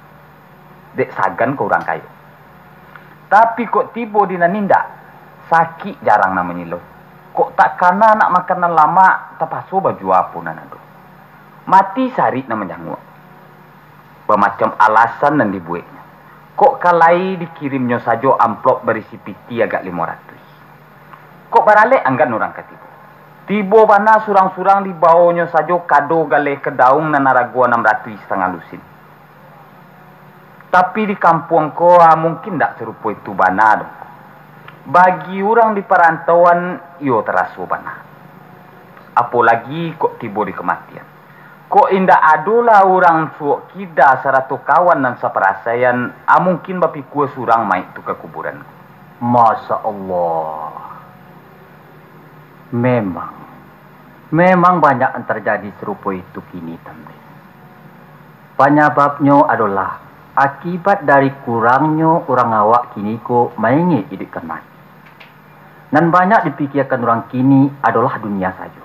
Dek sagan ka urang kayo. Tapi kok tibo di nan indak, sakik jarang nan manyilau. Kok takana nak makan nan lamak, tapaso bajua apo nan ado. Mati sarik nan manjanguak. Bamacam alasan nan dibueknyo. Kok ka lai dikirimnyo sajo amplop barisi pitih agak limo ratuih. Kok baralek anggan urang ka tibo. Tibo bana surang-surang, dibawonyo sajo kado galeh ka daung nan arago anam ratuih satangah lusin. Tapi di kampuang ko, ah, mungkin ndak sarupo itu bana doh. Bagi urang di parantauan, iyo taraso bana. Apolagi kok tibo di kamatian. Kok indak adolah urang suok kida sarato kawan nan saparasaian, ah, mungkin bapikua surang maik tu ka kuburan. Masya Allah. Memang, memang banyak nan tarjadi sarupo itu kini, Tamrin. Panyababnyo adolah akibat dari kurangnyo urang awak kini ko maingek iduikkan mati. Nan banyak dipikiakan urang kini adolah dunia sajo.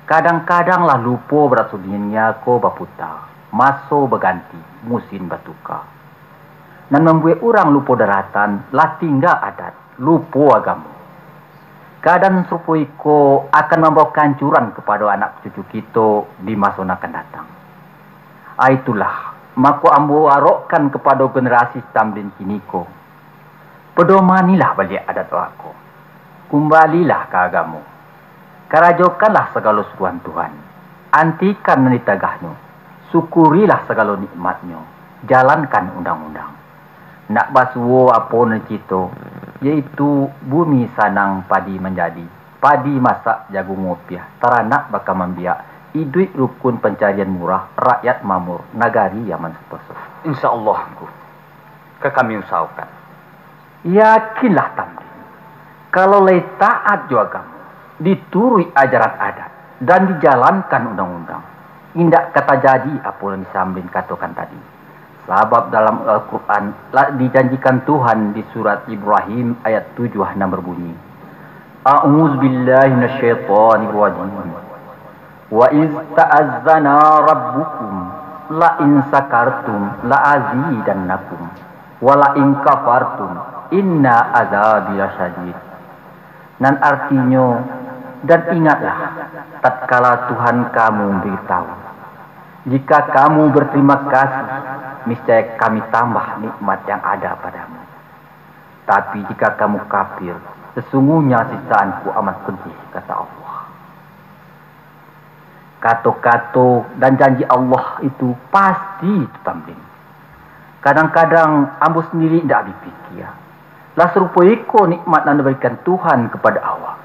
Kadang-kadang lah lupo baraso dunia ko baputa, maso baganti, musin batuka. Nan mambuek urang lupo daratan, lah tingga adat, lupo agamo. Kaadaan sarupo iko akan mambawa kaancuran kapado anak cucu kito di maso nan akan datang. A itulah, mako ambo arokkan kapado generasi Tamrin kini ko, pedomanilah baliak adat awak ko. Kumbalilah ka agamo. Karajokanlah sagalo suruhan Tuhan. Antikan nan ditagahnyo. Syukurilah sagalo nikmatnyo. Jalankan undang-undang. Nak basuo apo nan dicipto, yaitu bumi sanang padi manjadi, padi masak jagung wopiah, taranak bakambang biak, iduik rukun pancarian murah, rakyat makmur, nagari aman santoso. Insya Allah, Ngku. Ka kami usahokan. Yakinlah, Tamrin, kalau lai taat jo agamo, dituruik ajaran adat, dan dijalankan undang-undang, indak ka tajadi apo nan Tamrin katokan tadi. Sabab dalam Al-Quran lah dijanjikan Tuhan di surat Ibrahim ayat tujuh nan berbunyi, "A'udzubillahi minasyaitonirrajim. Wa iz ta'azzana rabbukum la in syakartum la azidannakum, wa la in kafartum inna azabi lasyadid." Nan artinyo, dan ingatlah, tatkala Tuhan kamu memberitahu, jika kamu berterima kasih, niscaya Kami tambah nikmat yang ada padamu. Tapi jika kamu kafir, sesungguhnya siksaanku amat pedih, kata Allah. Kato-kato dan janji Allah itu pasti itu, Tamrin. Kadang-kadang ambo sendiri indak habih pikia. Lah sarupo iko nikmat nan dibarikan Tuhan kapado awak.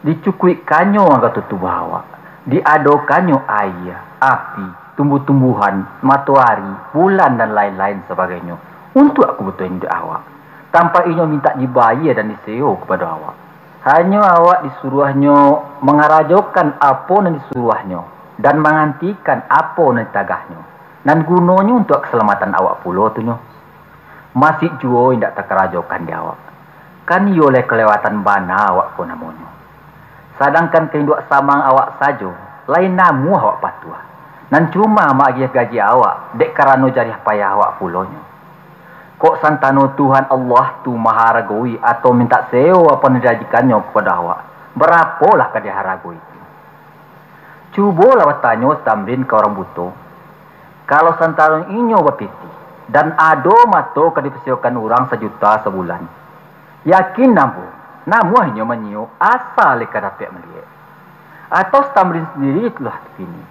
Dicukuikkannyo anggato tubuah awak. Diadokannyo aia, api, tumbuh-tumbuhan, matoari, bulan, dan lain-lain sabagainyo, untuak kabutuhan iduik awak, tanpa inyo mintak dibayia dan disewo kapado awak. Hanyo awak disuruahnyo mangarajokan apo nan disuruahnyo, dan mangantikan apo nan ditagahnyo, nan gunonyo untuak kasalamatan awak pulo tu nyo. Masik juo indak takarajokan di awak, kan iyo lai kalewatan bana awak ko namonyo. Sadangkan ka induak samang awak sajo, lai namuah awak patuah, nan cuma maagiah gaji awak dek karano jarih payah awak pulo nyo. Kok santano Tuhan Allah tu maharagoi atau mintak sewo apo nan dijanjikannyo kapado awak, barapolah ka diharagoi tu? Cubolah batanyo si Tamrin ka urang buto. Kalau santano inyo bapitih, dan ado mato ka dipasewokan urang sajuta sabulan, yakin ambo, namuah inyo manyio, asa lai ka dapek maliek. Atau si Tamrin sandiri tu lah kini,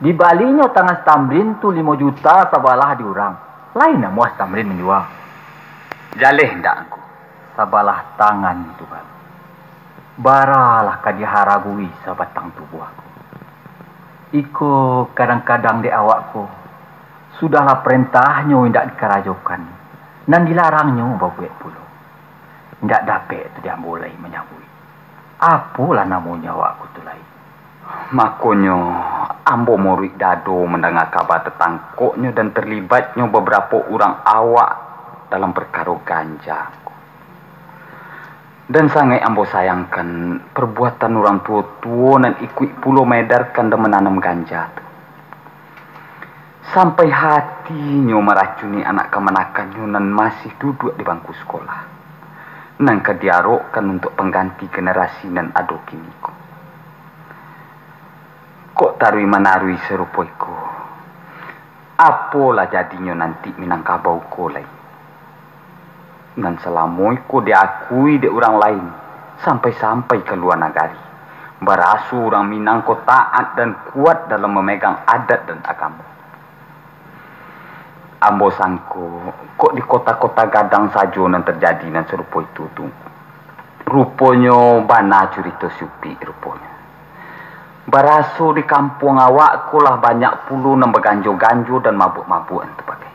dibalinyo tangan si Tamrin tu limo juta sabalah di urang, lai namuah si Tamrin manjua? Jaleh indak angku? Sabalah tangan tu, Bang. Baralah ka diharagoi sabatang tubuah ko. Iko kadang-kadang dek awak ko, sudahlah parantahnyo indak dikarajokan, nan dilarangnyo babuek pulo. Indak dapek tu di ambo lai manyabuik. Apolah namonyo awak ko tu lai? Makonyo, ambo moruik dado mandanga kaba tantang koknyo dan tarlibaiknyo babarapo urang awak dalam parkaro ganja ko. Dan sangaik ambo sayangkan parbuatan urang tuo-tuo nan ikuik pulo maedarkan dan mananam ganja tu. Sampai hatinyo maracuni anak kamanakannyo nan masih duduak di bangku sikolah, nan ka diarokkan untuak pangganti generasi nan ado kini ko. Kok taruih-manaruih sarupo iko, apolah jadinyo nanti Minangkabau ko lai? Nan salamo iko diakui dek urang lain, sampai-sampai ka lua nagari, baraso urang Minang ko taat dan kuat dalam mamegang adat dan agamo. Ambo sangko, kok di kota-kota gadang sajo nan tarjadi nan sarupo itu tu. Ruponyo bana curito si Upik, ruponyo. Baraso di kampuang awak ko lah banyak pulo nan baganjo-ganjo dan mabuak-mabuak nan tapakai.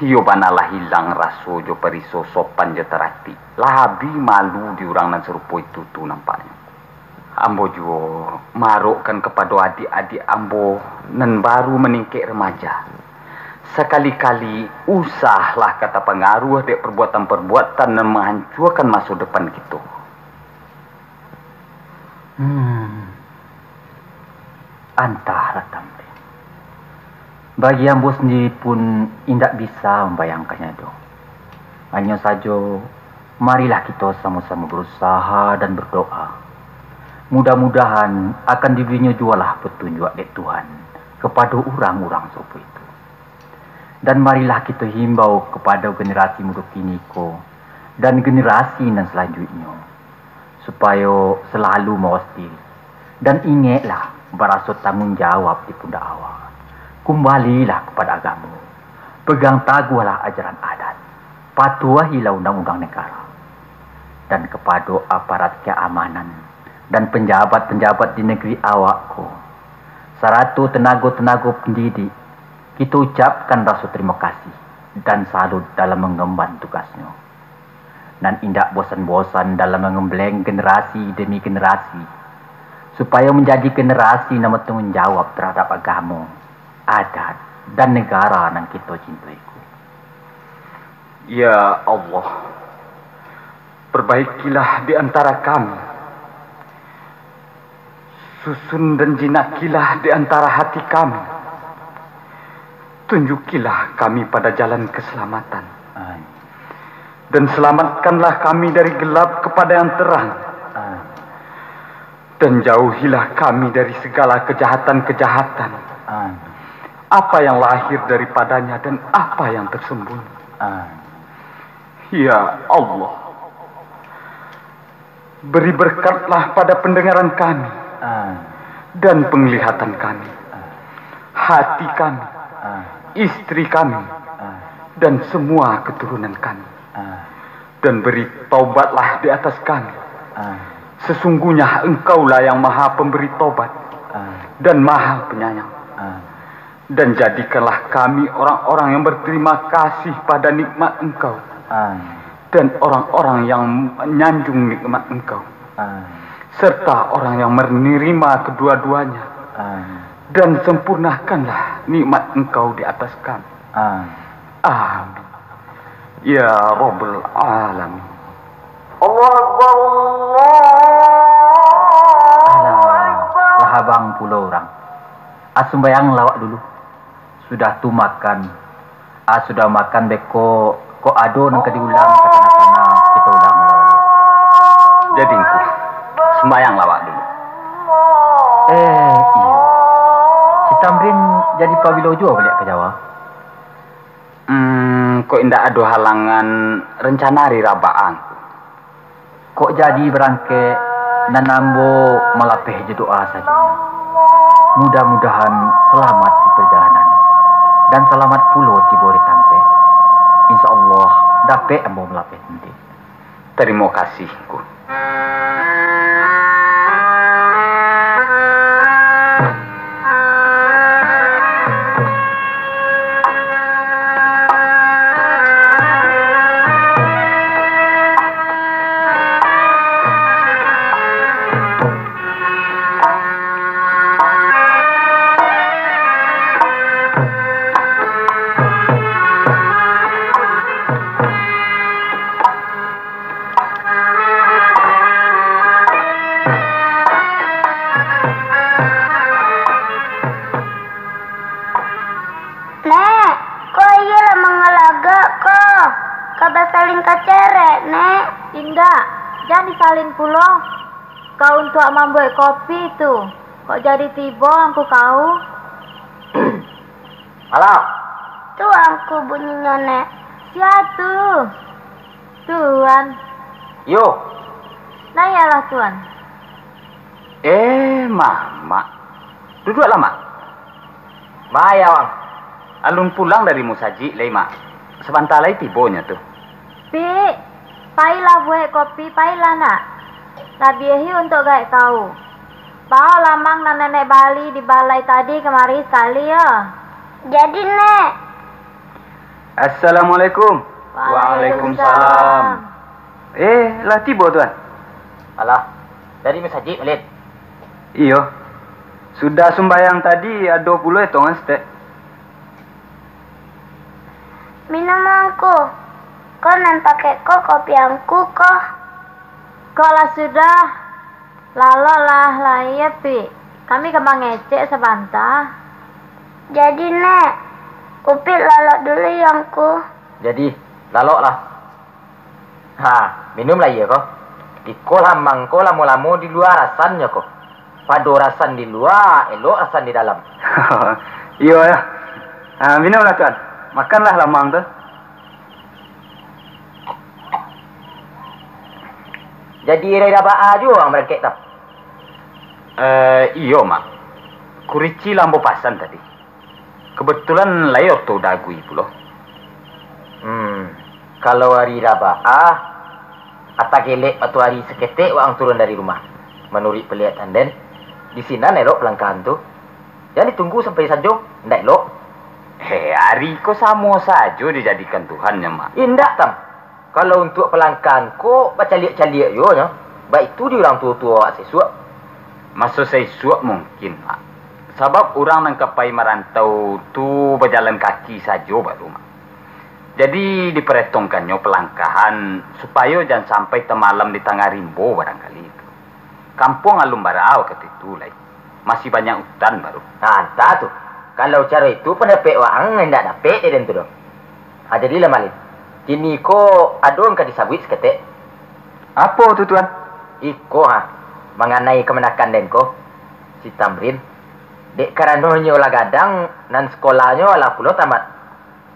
Iyo bana lah hilang raso jo pariso, sopan jo taratik, lah abih malu di urang nan sarupo itu tu nampaknyo. Ambo juo maarokkan kapado adiak-adiak ambo nan baru maningkek remaja, sakali-kali usahlah ka tapangaruah dek parbuatan-parbuatan nan mahancuakan maso depan kito. Hmm. Antahlah, Tamrin. Bagi ambo sandiri pun indak bisa mambayangkannyo doh. Hanyo sajo, marilah kito samo-samo barusaha dan bardoa. Mudah-mudahan akan diberinyo juolah patunjuak dek Tuhan kapado urang-urang sarupo itu. Dan marilah kito himbau kapado generasi mudo kini ko dan generasi nan salanjuiknyo, supayo salalu mawas diri, dan ingeklah baraso tanggung jawab di pundak awak. Kumbalilah kapado agamo, pegang taguahlah ajaran adat, patuahilah undang-undang negara, dan kapado aparat kaamanan dan panjabat-panjabat di nagari awak ko, sarato tanago-tanago pandidik, kito ucapkan raso tarimo kasih dan salut dalam mangemban tugasnyo. Nan indak bosan-bosan dalam mangembleng generasi demi generasi, supayo manjadi generasi nan batanggung jawab tarhadap agamo, adat, dan negara nan kito cinto-i ko. Ya Allah, perbaikilah di antara kami. Susun dan jinakilah di antara hati kami. Tunjukilah kami pada jalan keselamatan. Amin. Dan selamatkanlah kami dari gelap kepada yang terang. Amin. Dan jauhilah kami dari segala kejahatan-kejahatan. Amin. Apa yang lahir daripadanya dan apa yang tersembunyi. Amin. Ya Allah, beri berkatlah pada pendengaran kami Amin. Dan penglihatan kami, Amin. Hati kami, Amin. Istri kami, Amin. Dan semua keturunan kami. Amin. Dan beri taubatlah di atas kami. Amin. Sesungguhnya Engkaulah yang Maha Pemberi taubat Amin. Dan Maha Penyayang. Amin. Dan jadikanlah kami orang-orang yang berterima kasih pada nikmat Engkau, Amin. Dan orang-orang yang menyanjung nikmat Engkau, Amin. Serta orang yang menerima kedua-duanya, Amin. Dan sempurnakanlah nikmat Engkau di atas kami. Amin. Amin. Ya Rabbal Alamin. Allahu Akbar, Allahu Alah, Akbar. Lah abang pulo urang. Ah, sumbayang lawak dulu. Sudah tu makan. Ah, sudah makan beko, kok ado nan ka diulang, ka tana-tana, kito ulang lah baliak. Jadi ngku, sumbayang lawak dulu. Eh, iyo. Si Tamrin jadi pabilo juo baliak ka Jawa? Hmm, kok indak ado halangan rencana ari rabaan. Kok jadi barangkek, nan ambo malapeh jo doa sajo. Mudah-mudahan salamat di pajalanan, dan salamat pulo tibo di tampek. Insya Allah, dapek ambo malapeh nanti. Tarimo kasih, Ngku. Nek, ko iyo lah mangalagak ko? Ka basaling kacerek, Nek? Indak, jan disalin pulo. Kau untuak mambuek kopi tu, kok jadi tibo angku kau? Alah. Tu angku bunyinyo, Nek. Sia tu? Tuan. Yo. Naiaklah, Tuan. Eh, Mamak. Duduaklah, Mak. Baa, Wang. Alun pulang dari musajik lai, Mak. Sabanta lai tibonyo tu. Pik, pailah buek kopi, pailah, Nak. Labiahi untuak gaek kau. Baolah mang nan Nenek bali di balai tadi kamari sakali, yo. Jadi, Nek. Assalamualaikum. Waalaikumsalam. Eh, lah tibo, Tuan? Alah, dari masajik, Malin? Iyo. Sudah sumbayang tadi, ado pulo etongan saketek. Minum, Angku. Ko nan pakek ko kopi Angku ko. Kok lah sudah, laloklah lai, Pik. Kami ka mangecek sabanta. Jadi, Nek, Upik lalok dulu yo, Angku. Jadi, laloklah. Ha, minumlah iyo ko. Iko lamang ko lamo-lamo di lua rasannyo ko. Pado rasan di lua, elok rasan di dalam. Iyo, yo. Ha, minumlah, Tuan. Makanlah lamang tu. Jadi, ari Rabaa juo ang barangkek, Tam? Eh, iyo, Mak. Kurici lah ambo pasan tadi. Kebetulan lai oto udah agui pulo. Hmm, kalau ari Rabaa, ka tagelek matoari saketek waang turun dari rumah. Manuruik paliek tanden, di sinan elok palangkahan tu. Jan ditunggu sampai sanjo, indak elok. Heh, ari ko samo sajo dijadikan Tuhannyo, Mak. Indak, Tam. Kalau untuak palangkahan ko, bacaliak-caliak juo nyo. Baitu di urang tuo-tuo awak saisuak. Maso saisuak mungkin, Mak. Sabab urang nan ka pai marantau tu bajalan kaki sajo baru, Mak. Jadi diparetongkannyo palangkahan, supayo jan sampai tamalam di tangah rimbo barangkali tu. Kampuang alun bara wakatu itu lai, masih banyak utan baru. Nah, antah tu. Kalau caro itu, pandapek waang indak dapek dek den tu doh. Ha, jadilah, Malin. Kini ko ado nan ka disabuik saketek. Apo tu, Tuan? Iko ha, manganai kamanakan den ko, si Tamrin. Dek karano inyo lah gadang, nan sakolahnyo alah pulo tamat.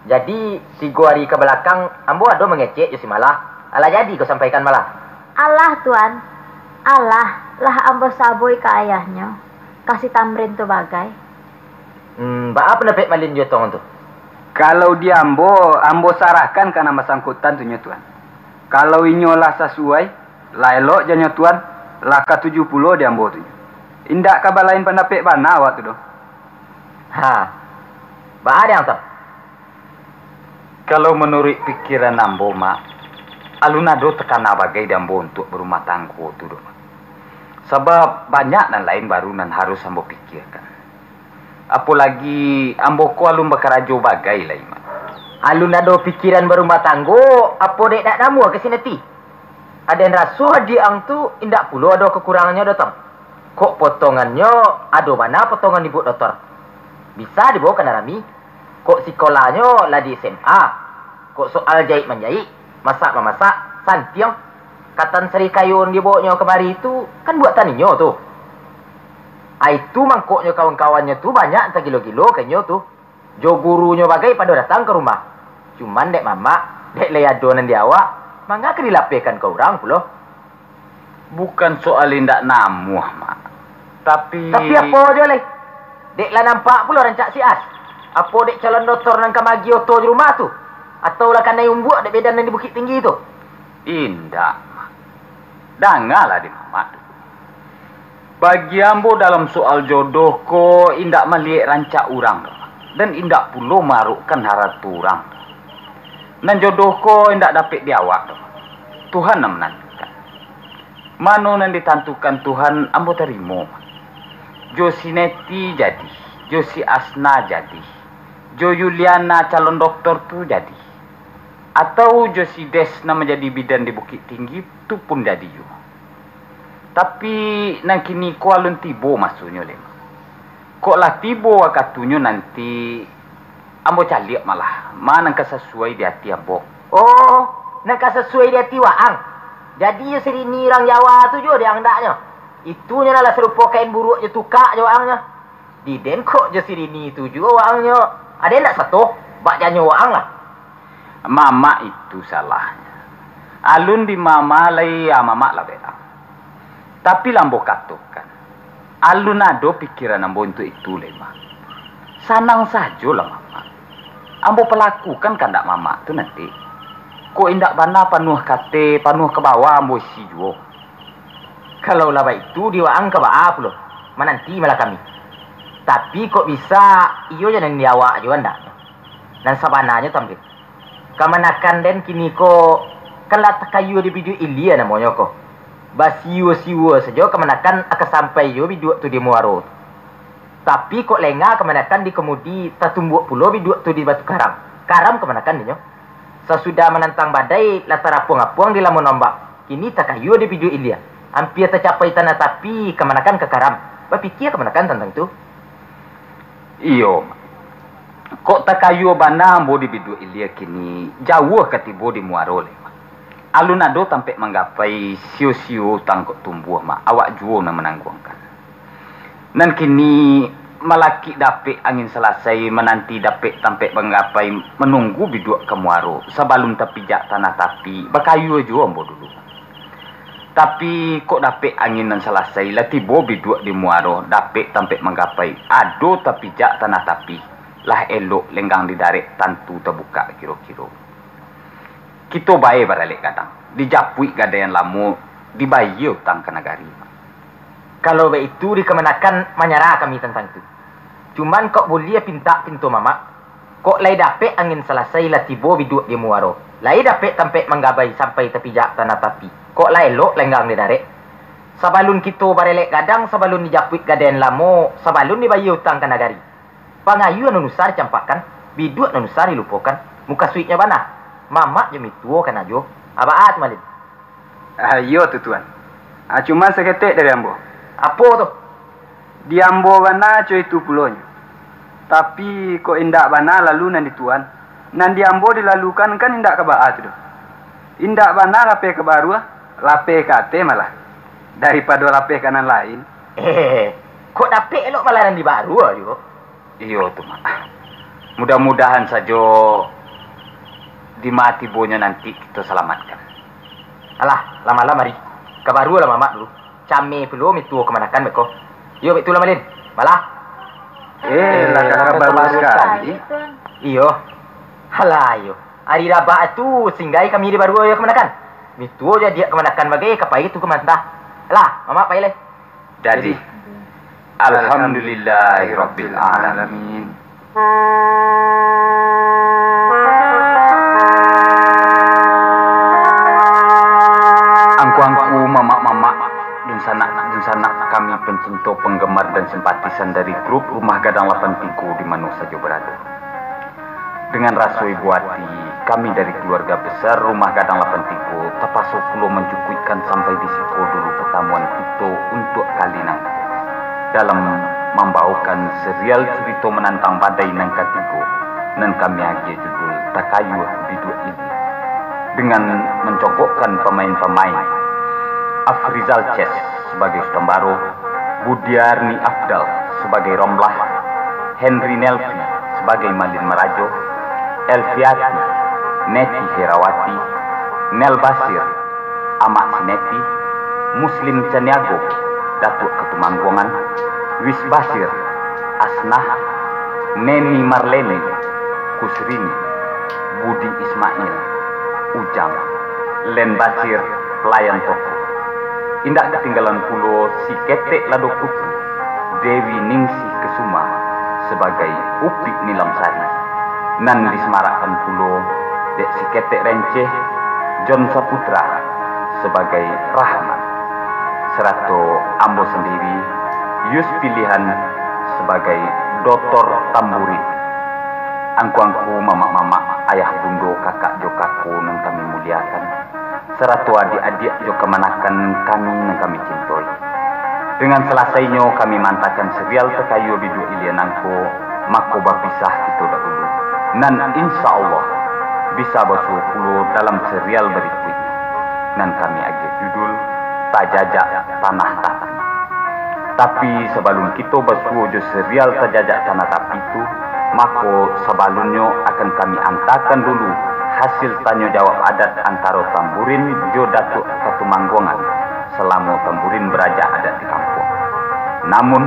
Jadi, tigo ari ka balakang, ambo ado mangecek jo si Malah. Alah jadi ko sampaikan Malah? Alah, Tuan. Alah, lah ambo sabuik ka ayahnyo, ka si Tamrin tu bagai. Hmm, baa pandapek Malin jo Tong tu? Kalau di ambo, ambo sarahkan ka nan basangkutan tu nyo, Tuan. Kalau inyo lah sasuai, lah elok janyo Tuan, lah katuju pulo di ambo tu nyo. Indak ka balain pandapek bana awak tu doh. Ha, baa dek ang, Tong? Kalau manuruik pikiran ambo, Mak, alun ado takana bagai di ambo untuak barumah tanggo tu doh, Mak. Sabab banyak nan lain baru nan harus ambo pikiakan. Apo lagi, ambo ko alun bakarajo bagai lai, Mak. Alun ado pikiran barumah tanggo, apo dek dak namuah ka si Neti? Aden raso adiak ang tu indak pulo ado kakurangannyo doh, Tong. Kok potongannyo ado bana potongan ibu dotor. Bisa dibawo ka nan rami. Kok sikolahnyo lah di S M A. Kok soal jaik manjaik, masak mamasak, santiang. Katan sarikayo nan dibawonyo kamari tu, kan buatan inyo tu. Ai tu mangkoknyo kawan-kawannyo tu banyak tagilo-gilo ka inyo tu. Jo gurunyo bagai pado datang ka rumah. Cuman dek mamak, dek lai ado nan di awak, manga ka dilapehkan ka urang pulo. Bukan soal indak namuah, Mak. Tapi... Tapi apo jo lai? Dek lah nampak pulo rancak si As. Apo dek calon dotor nan ka maagiah oto di rumah tu? Atau lah kanai umbuak dek bidan nan di Bukik Tinggi tu? Indak, Mak. Dangalah di mamak dulu. Bagi ambo dalam soal jodoh ko indak maliek rancak urang doh, Mak. Dan indak pulo maarokkan harato urang doh. Nan jodoh ko indak dapek di awak doh, Mak. Tuhan nan manantukan. Mano nan ditantukan Tuhan, ambo tarimo, Mak. Jo si Neti jadi, jo si Asna jadi, jo Yuliana calon doktor tu jadi, atau jo si Des nan manjadi bidan di Bukik Tinggi tu pun jadi juo. Tapi, nan kini ko alun tibo masonyo lai, Mak. Kok lah tibo wakatunyo nanti, ambo caliak malah, ma nan ka sasuai di ati ambo. Oh, nan ka sasuai di ati waang. Jadi jo si Rini urang Jawa tu juo dek ang andaknyo. Itunyo nan lah sarupo kain buruak jo tukak jo waang nyo. Di den kok jo si Rini tu juo waang nyo. Aden ndak sato, bak janyo waang lah. Mamak itu salahnyo. Alun di mamak lai, ah, mamak lah berang. Tapi lah ambo katokan, alun ado pikiran ambo untuak itu lai, Mak. Sanang sajolah, Mamak. Ambo palakukan kandak Mamak tu nanti. Kok indak bana panuah ka ateh, panuah ka bawah ambo isi juo. Kalau lah baitu di waang ka baa pulo, mananti malah kami. Tapi kok bisa, iyo jo nan di awak juo andaknyo. Nan sabananyo, Tamrin, kamanakan den kini ko kan lah takayua di biduak ilia namonyo ko. Basiwa-siwa sajo kamanakan aka sampai jo biduak tu di muaro tu. Tapi kok lengah kamanakan di kamudi, tatumbuak pulo biduak tu di batu karam. Karam kamanakan dinyo. Sasudah manantang badai, lah tarapuang-apuang di lamun ombak. Kini takayua di biduak ilia. Ampia tacapai tanah tapi, kamanakan ka karam. Bapikia kamanakan tantang tu? Iyo, Mak. Kok takayua bana ambo di biduak ilia kini, jauah ka tibo di muaro lai, Mak. Alun ado tampek manggapai, sio-sio tangkok tumbuah, Mak. Awak juo nan manangguangkan. Nan kini, malakik dapek angin salasai, mananti dapek tampek manggapai, manunggu biduak ka muaro, sabalun tapijak tanah tapi, bakayua juo ambo dulu. Tapi, kok dapek angin nan salasai, lah tibo biduak di muaro, dapek tampek manggapai, ado tapijak tanah tapi, lah elok lenggang didarek, tantu tabukak kiro-kiro. Kito bae baralek gadang, dijapuik gadai nan lamo, dibayia utang ka nagari. Kalau baitu di kamanakan manyarah kami tantang tu. Cuman kok buliah pintak pinto Mamak, kok lai dapek angin salasai lah tibo biduak di muaro, lai dapek tampek manggabai sampai tapijak tanah tapi, kok lah elok lenggang didarek. Sabalun kito barelek gadang, sabalun dijapuik gadai nan lamo, sabalun dibayia utang ka nagari. Pangayuan nan usah dicampakkan, biduak nan usah dilupokan, mukasuiknyo bana, mamak jo mintuo kana juo. Abaa tu, Malin? Ah, iyo tu, Tuan. Ah, cuman saketek dari ambo. Apo tu? Di ambo bana co itu pulonyo. Tapi, kok indak bana lalu nan di Tuan, nan di ambo dilalukan kan indak ka baa tu doh. Indak bana lapeh ka barua, lapeh ka ateh malah, daripado lapeh ka nan lain. Eh, kok dapek elok malah nan di barua juo? Iyo tu, Mak. Mudah-mudahan sajo di ma tibonyo nanti kito salamatkan. Alah, lah malam ari. Ka barua lah mamak dulu. Cameh pulo mintuo kamanakan beko. Iyo, baitu lah, Malin. Malah. Eh, lah ka barua sakali. Iyo. Alah, iyo. Ari rabak tu, singgahi kami di barua yo kamanakan. Mintuo jo adiak kamanakan bagai, ka pai tu ka mantah. Alah, mamak pai lai. Jadi, alhamdulillahirabbil alamin. Angku-angku, mamak-mamak, dunsanak-dunsanak kami pencinto, penggemar, dan simpatisan dari grup Rumah Gadang Lapan Tigo di mano sajo barado. Dengan raso ibo ati, kami dari keluarga besar Rumah Gadang Lapan Tigo tapaso pulo mancukuikkan sampai di siko dulu patamuan kito untuak kali nangko, dalam mambaokan serial curito manantang badai nan katigo, nan kami agiah judul Takayuah Biduak Ilia, dengan mancogokkan pamain-pamain, Afrizal Ces sabagai Sutambaro, Budiarni Afdal sabagai Romlah, Henry Nelvi sabagai Malin Marajo, Elviati, Neti Herawati, Nel Basir, Amak Sineti, Muslim Caniago, Datuak Katumangguangan, Wis Basir, Asnah, Neni Marleni, Kusrini, Budi Ismail, Ujang, Len Basir, palayan toko. Indak katinggalan pulo si Ketek Lado Kutu, Dewi Ningsih Kesuma sabagai Upik Nilam Sari, nan disamarakkan pulo dek si Ketek Renceh, John Saputra sabagai Rahman, sarato ambo sandiri, Yus Pilihan, sabagai Dotor Tamburin. Angku-angku, mamak-mamak, ayah bundo, kakak jo kako nan kami muliakan, sarato adiak-adiak jo kamanakan kami nan kami cintoi. Dengan salasainyo kami maantakan serial Takayuah Biduak Ilia nangko, mako bapisah kito dahulu. Nan insya Allah bisa basuo pulo dalam serial barikuiknyo, nan kami agiah judul Tajajak Tanah Tapi. Tapi, sabalun kito basuo jo serial Tajajak Tanah Tapi tu, mako, sabalunnyo akan kami antakan dulu hasil tanyo jawab adat antaro Tamburin jo Datuak Katumangguangan, salamo Tamburin barajak adat di kampuang. Namun,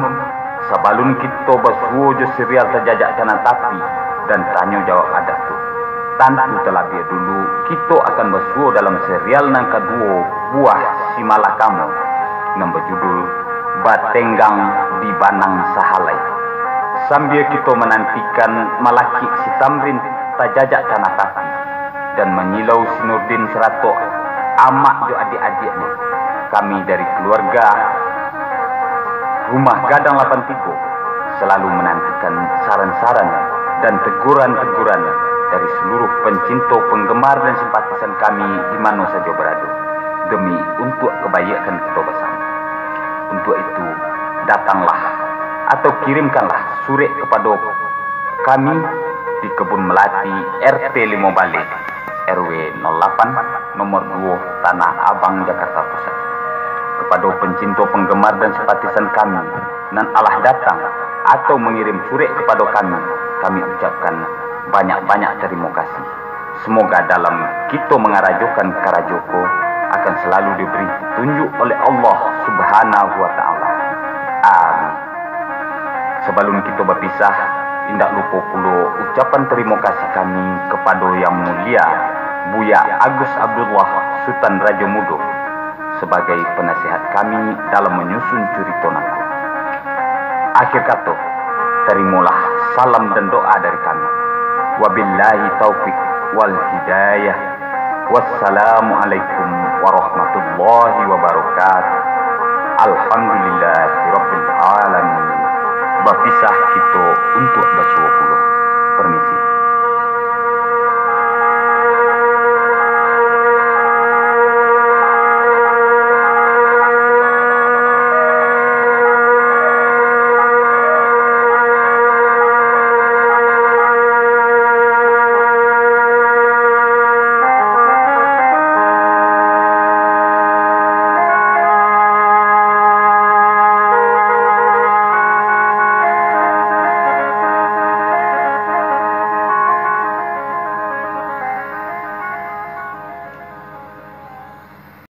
sabalun kito basuo jo serial Tajajak Tanah Tapi dan tanyo jawab adat tu, tantu talabiah dulu kito akan basuo dalam serial nan kaduo, Buah Simalakamo, nan bajudul Batenggang di Banang Sahalai. Sambia kito manantikan malakik si Tamrin tajajak tanah tapi, dan manyilau si Nurdin sarato amak jo adiak-adiaknyo, kami dari kaluarga Rumah Gadang Lapan Tigo salalu manantikan saran-saran dan teguran-teguran dari saluruh pancinto, panggemar, dan simpatisan kami di mano sajo barado, demi untuak kabaiakkan kito basamo. Untuak itu, datanglah atau kirimkanlah surek kapado kami di Kebun Melati, R T limo baleh, R W nol lapan, nomor duo, Tanah Abang, Jakarta Pusat. Kapado pancinto, panggemar, dan simpatisan kami nan alah datang atau mangirim surek kapado kami, kami ucapkan banyak-banyak tarimo kasih. Samoga dalam kito mangarajokan karajo ko akan salalu dibari patunjuk oleh Allah Subhanahu wa Ta'ala. Amin. Sabalun kito bapisah, indak lupo pulo ucapan tarimo kasih kami kapado Yang Mulia Buya Agus Abdullah, Sutan Rajo Mudo, sabagai panasihat kami dalam manyusun curito nangko. Akhir kato, tarimolah salam dan doa dari kami. Wabillahi taufik wal hidayah. Wassalamualaikum warahmatullahi wabarakatuh. Alhamdulillahirabbil alamin. Bapisah kito untuak bajuo pulo. Permisi.